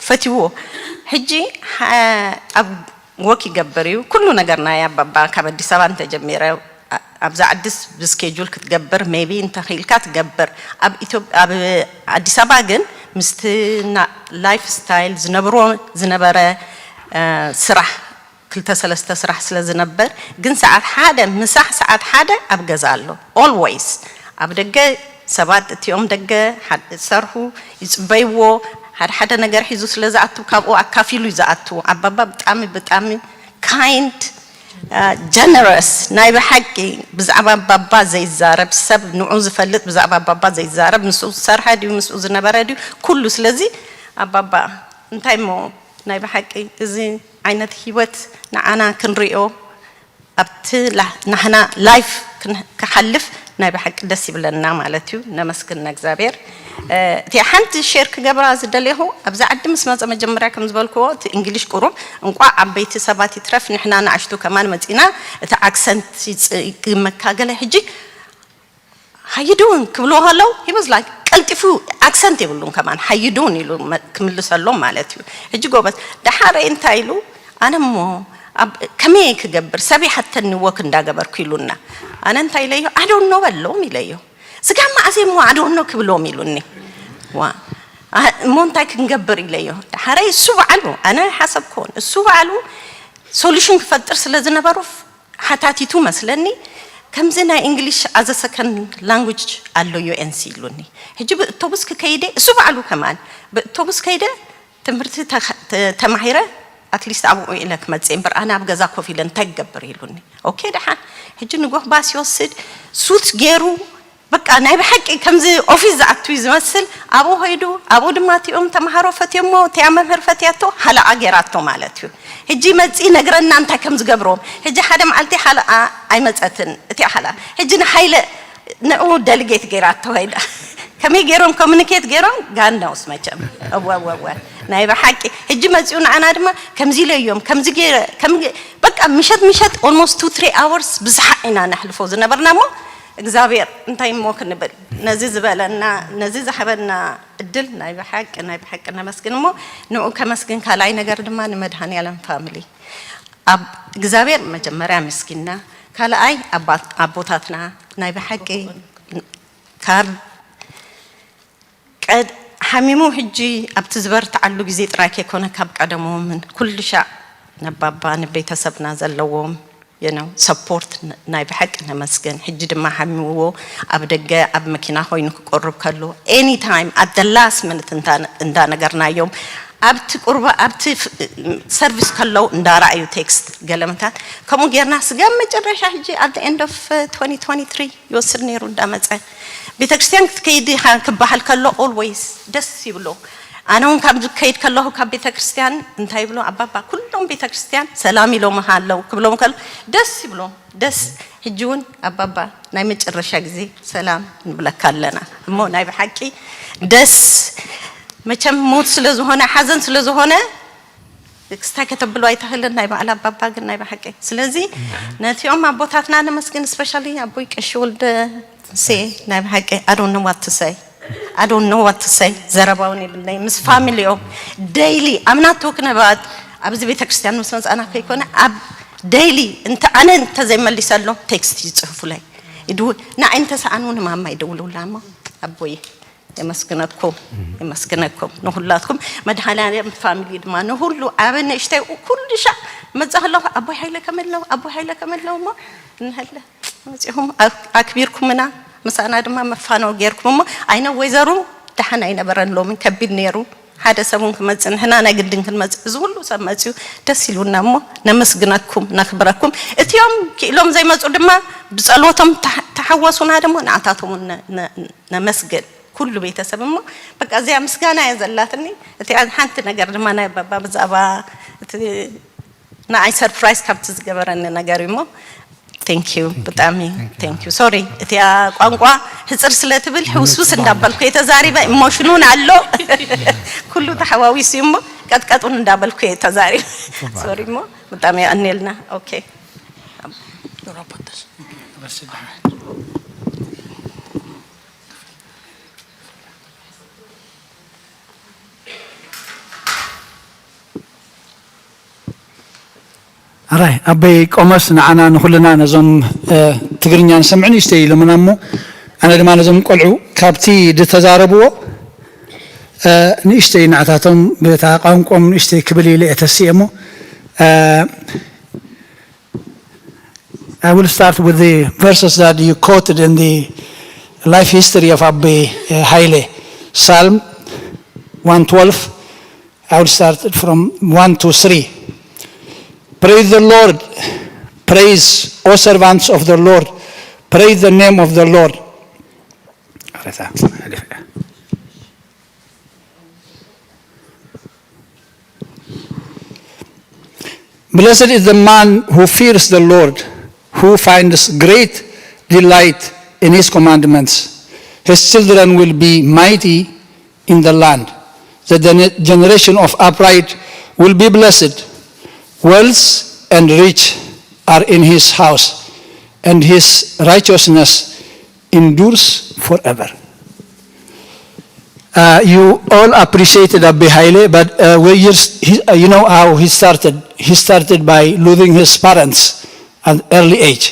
ፈትይዎ። ሕጂ ሓ-፣ ኣብ ወክ ይገብር እዩ ኩሉ ነገር ናይ ኣባባ፣ ካብ ኣዲስ ኣበባ እንተጀሚረ ኣ-፣ ኣብዛ ዓድስ ብስኬጁል ክትገብር ሜቢ እንተኽኢልካ ትገብር። ኣብ ኢትዮ-፣ ኣብ ኣዲስ ኣበባ ግን ምስቲ ና-፣ ላይፍ ስታይል ዝነብሮ ዝነበረ፣ እ፣ ስራሕ ክልተ ሰለስተ ስራሕ ስለ ዝነበር፣ ግን ሰዓት ሓደ ምሳሕ ሰዓት ሓደ ኣብ ገዛ ኣሎ። ኦልዌይስ ኣብ ደገ ሰባት እቲኦም ደገ ሓድ-፣ ዝሰርሑ ይፅበይዎ፣ ሓደ ሓደ ነገር ሒዙ ስለ ዝኣቱ ካብኡ ኣካፊሉ እዩ ዝኣቱ። ኣባባ ብጣዕሚ ብጣዕሚ ካይንድ፣ ጀነረስ፣ ናይ ብሓቂ ብዛዕባ ኣባባ ዘይዛረብ ሰብ፣ ንዑ ዝፈልጥ ብዛዕባ ኣባባ ዘይዛረብ፣ ምስኡ ዝሰርሐ ድዩ ምስኡ ዝነበረ ድዩ ኩሉ። ስለዚ ኣባባ እንታይ እሞ ናይ ብሓቂ እዚ ዓይነት ህይወት ንዓና ክንሪኦ ኣብቲ ላ-፣ ናህና ላይፍ ክን-፣ ክሓልፍ ናይ ብሓቂ ደስ ይብለና ማለት እዩ። ነመስግን እግዚኣብሔር። እ፣ እቲ ሓንቲ ሼር ክገብራ ዝደለኹ፣ ኣብዚ ዓዲ ምስ መፀ መጀመርያ ከም ዝበልክዎ እቲ እንግሊሽ ቁሩብ እንቋዕ ዓበይቲ ሰባት ይትረፍ ንሕና ንኣሽቱ ከማን መፂና እቲ ኣክሰንት ይፅ-፣ ይግመካ ገለ። ሕጂ ሃይዱን ክብልዎ ከለው he was like ቀልጢፉ፣ ኣክሰንት የብሉን ከማን፣ ሃይዱን ኢሉ መ-፣ ክምልሰሎም ማለት እዩ። ሕጂ ጎበዝ ደሓረይ እንታይ ኢሉ፣ ኣነ እሞ ኣብ ከመይ ክገብር ሰብ ይሓተኒ ወክ እንዳገበርኩ ኢሉና። ኣነ እንታይ ኢለዮ፣ ኣዶኖ በሎም ኢለዮ። ስጋ መዓሴ እሞ ኣዶኖ ክብሎም ኢሉኒ። ዋ፣ ኣ-፣ እሞ እንታይ ክንገብር ኢለዮ። ደሓረይ እሱ በዓሉ፣ ኣነ ሓሰብኩን እሱ በዓሉ ሶሉሽን ክፈጥር ስለ ዝነበሩ ሓታቲቱ መስለኒ። ከምዚ ናይ እንግሊሽ ኣዘ ሰከንድ ላንጉጅ ኣሎ ዩ ኤን ሲ ኢሉኒ። ሕጂ ብእቶቡስ ክከይደ እሱ በዓሉ ከማን ብእቶቡስ ከይደ ትምህርቲ ተኸ-፣ ተ-፣ ተማሂረ ኣትሊስት ኣብኡ ኢለ ክመፅእ እምበር ኣነ ኣብ ገዛ ኮፍ ኢለ እንታይ ክገብር ኢሉኒ። ኦኬ ደሓን። ሕጂ ንጎህ ባስ ይወስድ፣ ሱት ገይሩ፣ በቃ ናይ ብሓቂ ከምዚ ኦፊስ ዝኣቱ እዩ ዝመስል። ኣብኡ ከይዱ ኣብኡ ድማ እቲኦም ተምሃሮ ፈትዮሞ እቲያ መምህር ፈትያቶ ሃለኣ ገይራቶ ማለት እዩ። ሕጂ መፂ ነግረና እንታይ ከም ዝገብሮም። ሕጂ ሓደ መዓልቲ ሃለኣ ኣይመፀትን እቲያ ሃለኣ። ሕጂ ንሓይለ ንዑ ደሊጌት ገይራቶ ከይዳ ከመይ ገይሮም ኮሚኒኬት ገይሮም ጋን ነውስ መቸም። እወ እወ እወ ናይ ብሓቂ። ሕጂ መፂኡ ንዓና ድማ ከምዚ ኢለ እዮም ከምዚ ገይረ ከም በቃ ምሸት ምሸት ኦልሞስት ቱ ትሪ ኣወርስ ብዝሓ ኢና ነሕልፎ ዝነበርና እሞ እግዚኣብሔር እንታይ እሞ ክንብል ነዚ ዝበለና ነዚ ዝሃበና እድል ናይ ብሓቂ ናይ ብሓቂ ነመስግን እሞ ንኡ ከመስግን ካልኣይ ነገር ድማ ንመድሃኒ ኣለም ፋሚሊ ኣብ እግዚኣብሔር መጀመርያ ምስኪና ካልኣይ ኣባ- ኣቦታትና ናይ ብሓቂ ካብ ቀድ ሓሚሙ ሕጂ ኣብቲ ዝበርትዓሉ ግዜ ጥራይ ከይኮነ ካብ ቀደሞምን ኩሉ ሻዕ ነባባ ንቤተሰብና ዘለዎም you know support ናይ ብሓቂ ነመስግን። ሕጂ ድማ ሓሚዎ ኣብ ደገ ኣብ መኪና ኮይኑ ክቆርብ ከሎ any time at the last minute እንዳነገርናዮም ኣብቲ ቁርባ ኣብቲ service ከለው እንዳረኣዩ text ገለመታት ከምኡ ጌርና ስጋብ መጨረሻ ሕጂ at the end of twenty twenty-three ይወስድ ነይሩ እንዳመፀ ቤተክርስትያን ክትከይድ ኢኻ ክበሃል ከሎ always ደስ ይብሎ። ኣነ እውን ካብ ዝከይድ ከለኹ ካብ ቤተክርስትያን እንታይ ይብሎ ኣባባ ኩሎም ቤተክርስትያን ሰላም ኢሎም ኣለዉ ክብሎም ከሎ ደስ ይብሎ። ደስ ሕጂ እውን ኣባባ ናይ መጨረሻ ግዜ ሰላም ንብለካ ኣለና እሞ ናይ ብሓቂ ደስ መቸም ሞት ስለ ዝኾነ ሓዘን ስለ ዝኾነ ክስታይ ከተብሉ ኣይትኽእልን ናይ በዓል ኣባባ ግን ናይ ብሓቂ ስለዚ ነቲኦም ኣቦታትና ነመስግን especially ኣቦይ ቀሺ ወልደ ሴ ናይ ብሓቂ I don't know what to say I don't know what to say ዘረባውን የብለይ ምስ ፋሚሊኦም daily I'm not talking about ኣብዚ ቤተክርስትያን ምስ መፃና ከይኮነ ኣብ daily እንተ ኣነ እንተዘይመሊሰሎም text ይፅሕፉለይ ንዓይ እንተሰኣኑ ንማማ ይደውሉላ እሞ ኣቦይ የመስግነኩም የመስግነኩም ንኹላትኩም መድሃኔዓለም ፋሚሊ ድማ ንኹሉ ዓበ ንእሽተይ ኩሉ ሻዕ መጻ ከለኹ ኣቦይ ሃይለ ከመለው ኣቦይ ሃይለ ከመለው እሞ እንሀለ መጺኹም ኣክቢርኩምና ምሳና ድማ መፋነው ጌርኩም እሞ ኣይነ ወይዘሩ ደሓን ኣይነበረን ሎምን ከቢድ ነይሩ ሓደ ሰብ እውን ክመጽእ ንሕና ናይ ግድን ክንመጽእ እዚ ኩሉ ሰብ መጽኡ ደስ ኢሉና እሞ ነመስግነኩም ነኽብረኩም እቲኦም ክኢሎም ዘይመጹ ድማ ብጸሎቶም ተሓወሱና ደሞ ንኣታቶም እውን ነመስግን ኩሉ ቤተሰብ እሞ በቃ እዚኣ ምስጋና እያ ዘላትኒ። እቲኣ ሓንቲ ነገር ድማ ናይ ባባ ብዛዕባ እቲ ንዓይ surprise ካብቲ ዝገበረኒ ነገር እዩ እሞ thank you ብጣዕሚ thank you sorry እቲኣ ቋንቋ ሕፅር ስለ ትብል ሕውስውስ እንዳበልኩ እየ ተዛሪበ። ኢሞሽኑን ኣሎ ኩሉ ተሓዋዊሱ እዩ እሞ ቀጥቀጡን እንዳበልኩ እየ ተዛሪበ። Sorry እሞ ብጣዕሚ የቐንየልና። Okay ኣራይ ኣበይ ቆመስ ንዓና ንኹልና ነዞም ትግርኛ ንሰምዕ ንእሽተይ ኢሎምና እሞ ኣነ ድማ ነዞም ቆልዑ ካብቲ ዝተዛረብዎ ንእሽተይ ንዓታቶም በታ ቋንቋም ንእሽተይ ክብል ኢለ እየ ተስኤ እሞ I will start with the verses that you quoted in the life history of Abbe Haile. Psalm one twelve, I will start from one to three. Praise the Lord. Praise, O servants of the Lord. Praise the name of the Lord. Blessed is the man who fears the Lord, who finds great delight in his commandments. His children will be mighty in the land. The generation of upright will be blessed. Wealth and rich are in his house, and his righteousness endures forever. Uh, you all appreciated Abbe Haile, but uh, we just, he, uh, you know how he started. He started by losing his parents at an early age.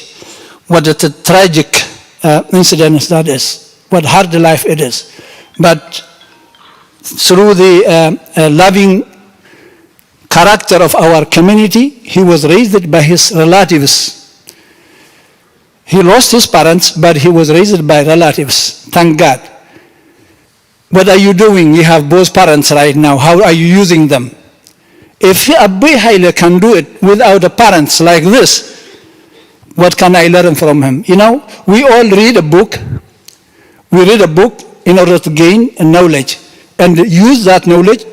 What a tragic uh, incident that is. What hard life it is. But through the uh, uh, loving character of our community, he was raised by his relatives. He lost his parents, but he was raised by relatives. Thank God. What are you doing? You have both parents right now. How are you using them? If Abu Haile can do it without the parents like this, what can I learn from him? You know, we all read a book. We read a book in order to gain a knowledge and use that knowledge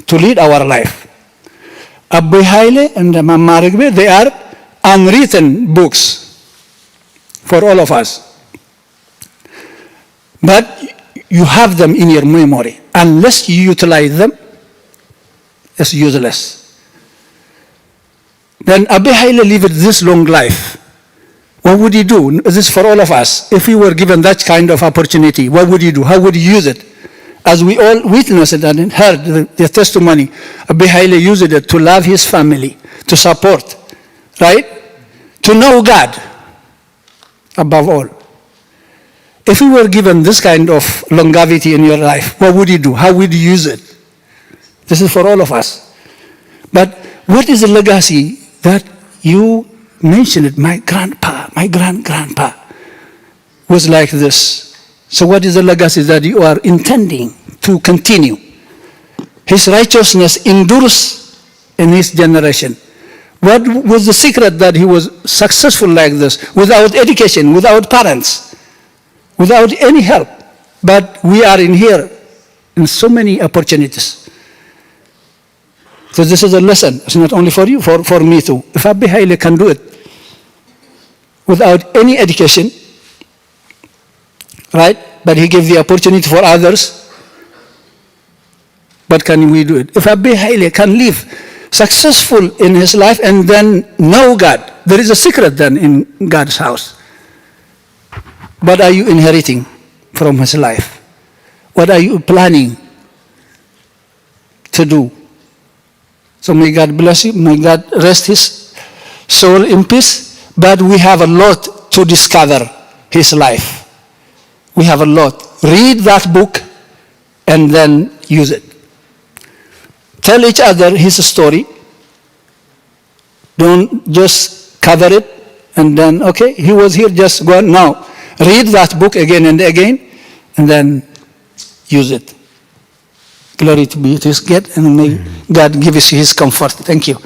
to lead our life. Abu Haile and Mama Rigbe, they are unwritten books for all of us. But you have them in your memory. Unless you utilize them, it's useless. Then Abu Haile lived this long life. What would he do? This is for all of us. If we were given that kind of opportunity, what would he do? How would he use it? As we all witnessed and heard the, the testimony, Abu Haile used it to love his family, to support, right? To know God. Above all. If you were given this kind of longevity in your life, what would you do? How would you use it? This is for all of us. But what is the legacy that you mentioned my grandpa, my grand grandpa was like this. So, what is the legacy that you are intending to continue? His righteousness endures in his generation. What was the secret that he was successful like this, without education, without parents, without any help? But we are in here in so many opportunities. So this is a lesson. It's not only for you, for, for me too. If Abe Haile can do it without any education, right? But he gave the opportunity for others. What can we do it? If Abe Haile can live successful in his life and then know God, there is a secret then in God's house. What are you inheriting from his life? What are you planning to do? So may God bless you. May God rest his soul in peace. But we have a lot to discover his life. We have a lot. Read that book and then use it. Tell each other his story. Don't just cover it and then, okay, he was here, just go on. Now, read that book again and again, and then use it. Glory to be to his God, and may God give us his comfort. Thank you.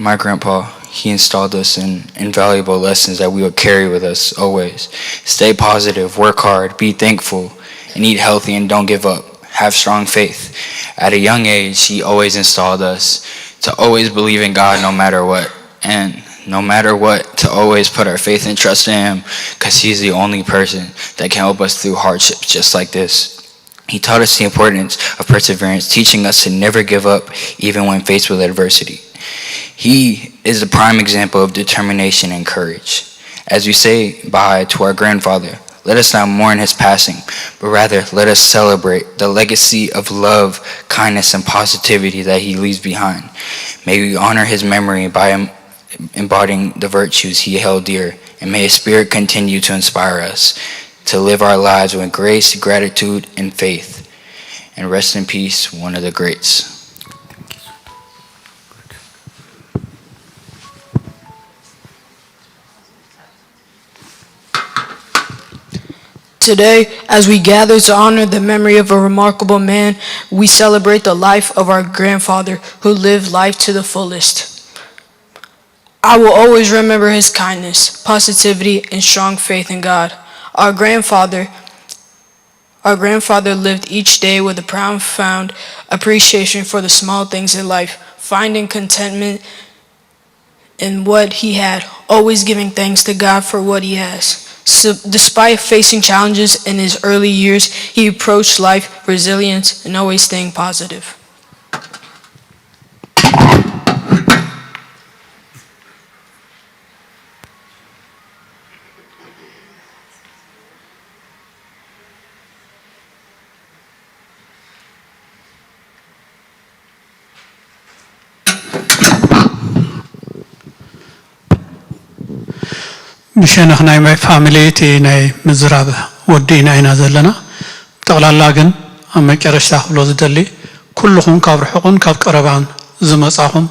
My grandpa, he installed us in invaluable lessons that we will carry with us always. Stay positive, work hard, be thankful, and eat healthy and don't give up. Have strong faith. At a young age, he always installed us to always believe in God no matter what. And no matter what, to always put our faith and trust in Him because He's the only person that can help us through hardships just like this. He taught us the importance of perseverance, teaching us to never give up even when faced with adversity. He is the prime example of determination and courage. As we say bye to our grandfather, let us not mourn his passing, but rather let us celebrate the legacy of love, kindness, and positivity that he leaves behind. May we honor his memory by em- embodying the virtues he held dear, and may his spirit continue to inspire us to live our lives with grace, gratitude, and faith. And rest in peace, one of the greats. Today, as we gather to honor the memory of a remarkable man, we celebrate the life of our grandfather who lived life to the fullest. I will always remember his kindness, positivity, and strong faith in God. Our grandfather, our grandfather lived each day with a profound appreciation for the small things in life, finding contentment in what he had, always giving thanks to God for what he has. So, despite facing challenges in his early years, he approached life resilience and always staying positive. ብሸነኽ ናይ ፋሚሊ እቲ ናይ ምዝራብ ወዲእና ኢና ዘለና። ጠቕላላ ግን ኣብ መጨረሽታ ክብሎ ዝደሊ ኩልኹም ካብ ርሑቕን ካብ ቀረባን ዝመጻኹም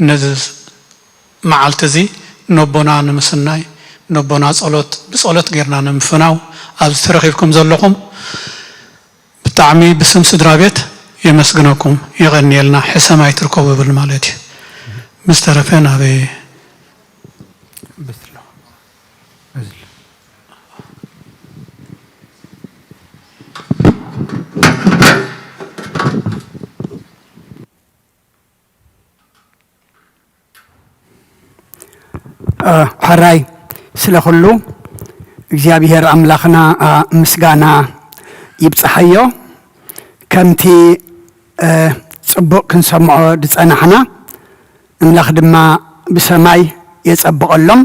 ነዚ መዓልቲ እዚ ነቦና ንምስናይ ነቦና ጸሎት ብጸሎት ጌርና ንምፍናው ኣብዚ ተረኺብኩም ዘለኹም ብጣዕሚ ብስም ስድራ ቤት የመስግነኩም የቐንየልና ሕሰም ኣይትርከቡ ይብል ማለት እዩ። ብዝተረፈ ናብ እ፣ ሕራይ ስለ ኩሉ እግዚኣብሔር ኣምላኽና፣ እ፣ ምስጋና ይብጽሓዮ። ከምቲ፣ እ፣ ጽቡቕ ክንሰምዖ ዝጸናሕና፣ ኣምላኽ ድማ ብሰማይ የጸብቐሎም።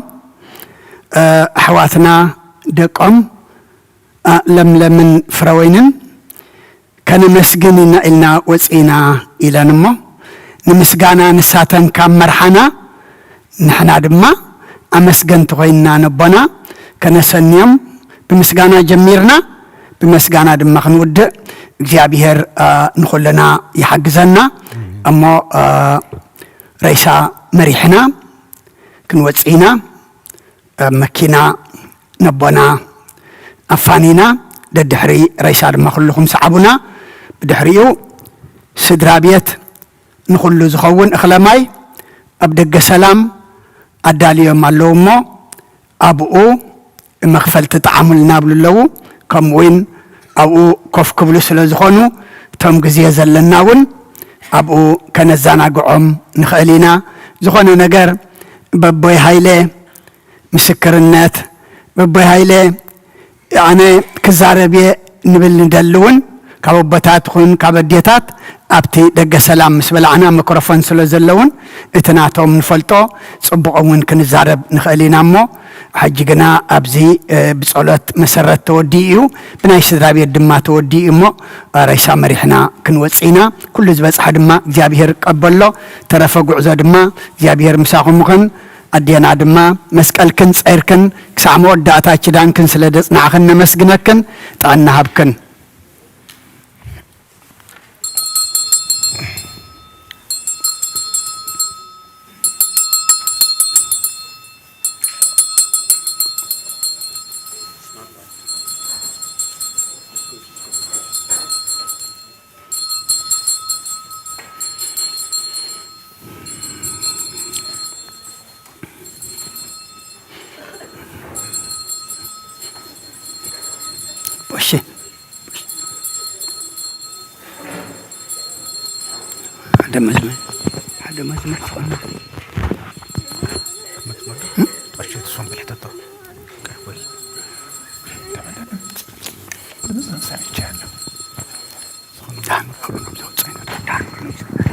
እ፣ ኣሕዋትና ደቆም፣ እ፣ ለምለምን ፍረወይንን ከነመስግን ኢና ኢልና ወጺእና ኢለን እሞ፣ ንምስጋና ንሳተን ካብ መርሓና፣ ንሕና ድማ ኣመስገንቲ ኮይንና ነቦና ከነሰንዮም፣ ብምስጋና ጀሚርና፣ ብመስጋና ድማ ክንውድእ እግዚኣብሔር፣ እ፣ ንኹልና ይሓግዘና። እሞ፣ እ፣ ሬሳ መሪሕና ክንወጽእ ኢና። ኣብ መኪና ነቦና ኣፋኒና፣ ደድሕሪ ሬሳ ድማ ኩልኹም ሰዓቡና። ብድሕሪኡ ስድራ ቤት ንኹሉ ዝኸውን እኽለ ማይ ኣብ ደገ ሰላም ኣዳልዮም ኣለዉ እሞ፣ ኣብኡ መኽፈልቲ ጠዓሙልና ይብሉ ኣለዉ። ከምኡ እውን ኣብኡ ኮፍ ክብሉ ስለ ዝኾኑ፣ እቶም ግዜ ዘለና እውን ኣብኡ ከነዘናግዖም ንኽእል ኢና። ዝኾነ ነገር በቦይ ሃይለ ምስክርነት፣ በቦይ ሃይለ ኣነ ክዛረብ እየ ንብል ንደሊ እውን፣ ካብ ኣቦታት ይኹን ካብ ኣዴታት ኣብቲ ደገ ሰላም ምስ በላዕና፣ ሚክሮፎን ስለ ዘለውን፣ እቲ ናቶም ንፈልጦ ጽቡቕ እውን ክንዛረብ ንኽእል ኢና እሞ፣ ሕጂ ግና ኣብዚ፣ እ፣ ብጸሎት መሰረት ተወዲኡ እዩ፣ ብናይ ስድራ ቤት ድማ ተወዲኡ እሞ፣ እ፣ ሬሳ መሪሕና ክንወጽእ ኢና። ኩሉ ዝበጽሐ ድማ እግዚኣብሔር ይቀበሎ። ተረፈ ጉዕዞ ድማ እግዚኣብሔር ምሳኹም ይኹን። ኣዴና ድማ መስቀልክን ጸይርክን ክሳዕ መወዳእታ ኪዳንክን ስለ ዘጽናዕኽን ነመስግነክን። ጥዕና ሃብክን። ቦሼ። ሓደ መስመር፣ ሓደ መስመር ዝኾነ። መስመር ዶ? ጦሸት ሶም ብልሕተቶ። ቀርቦይ። ተመለስ። ሰምቻለሁ። ዳን ክሩን ዘውፅእ። ዳን ክሩን ዘውፅእ።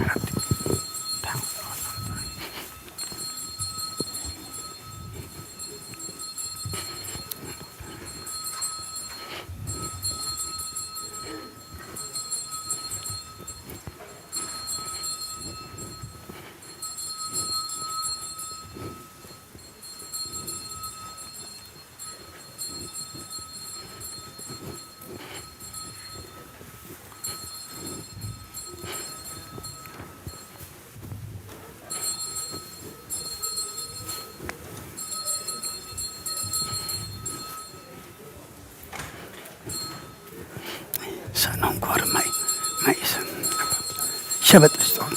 ሰኖን ኮር ማይ፣ ማይ ሰን ሸበጥ ስጦን።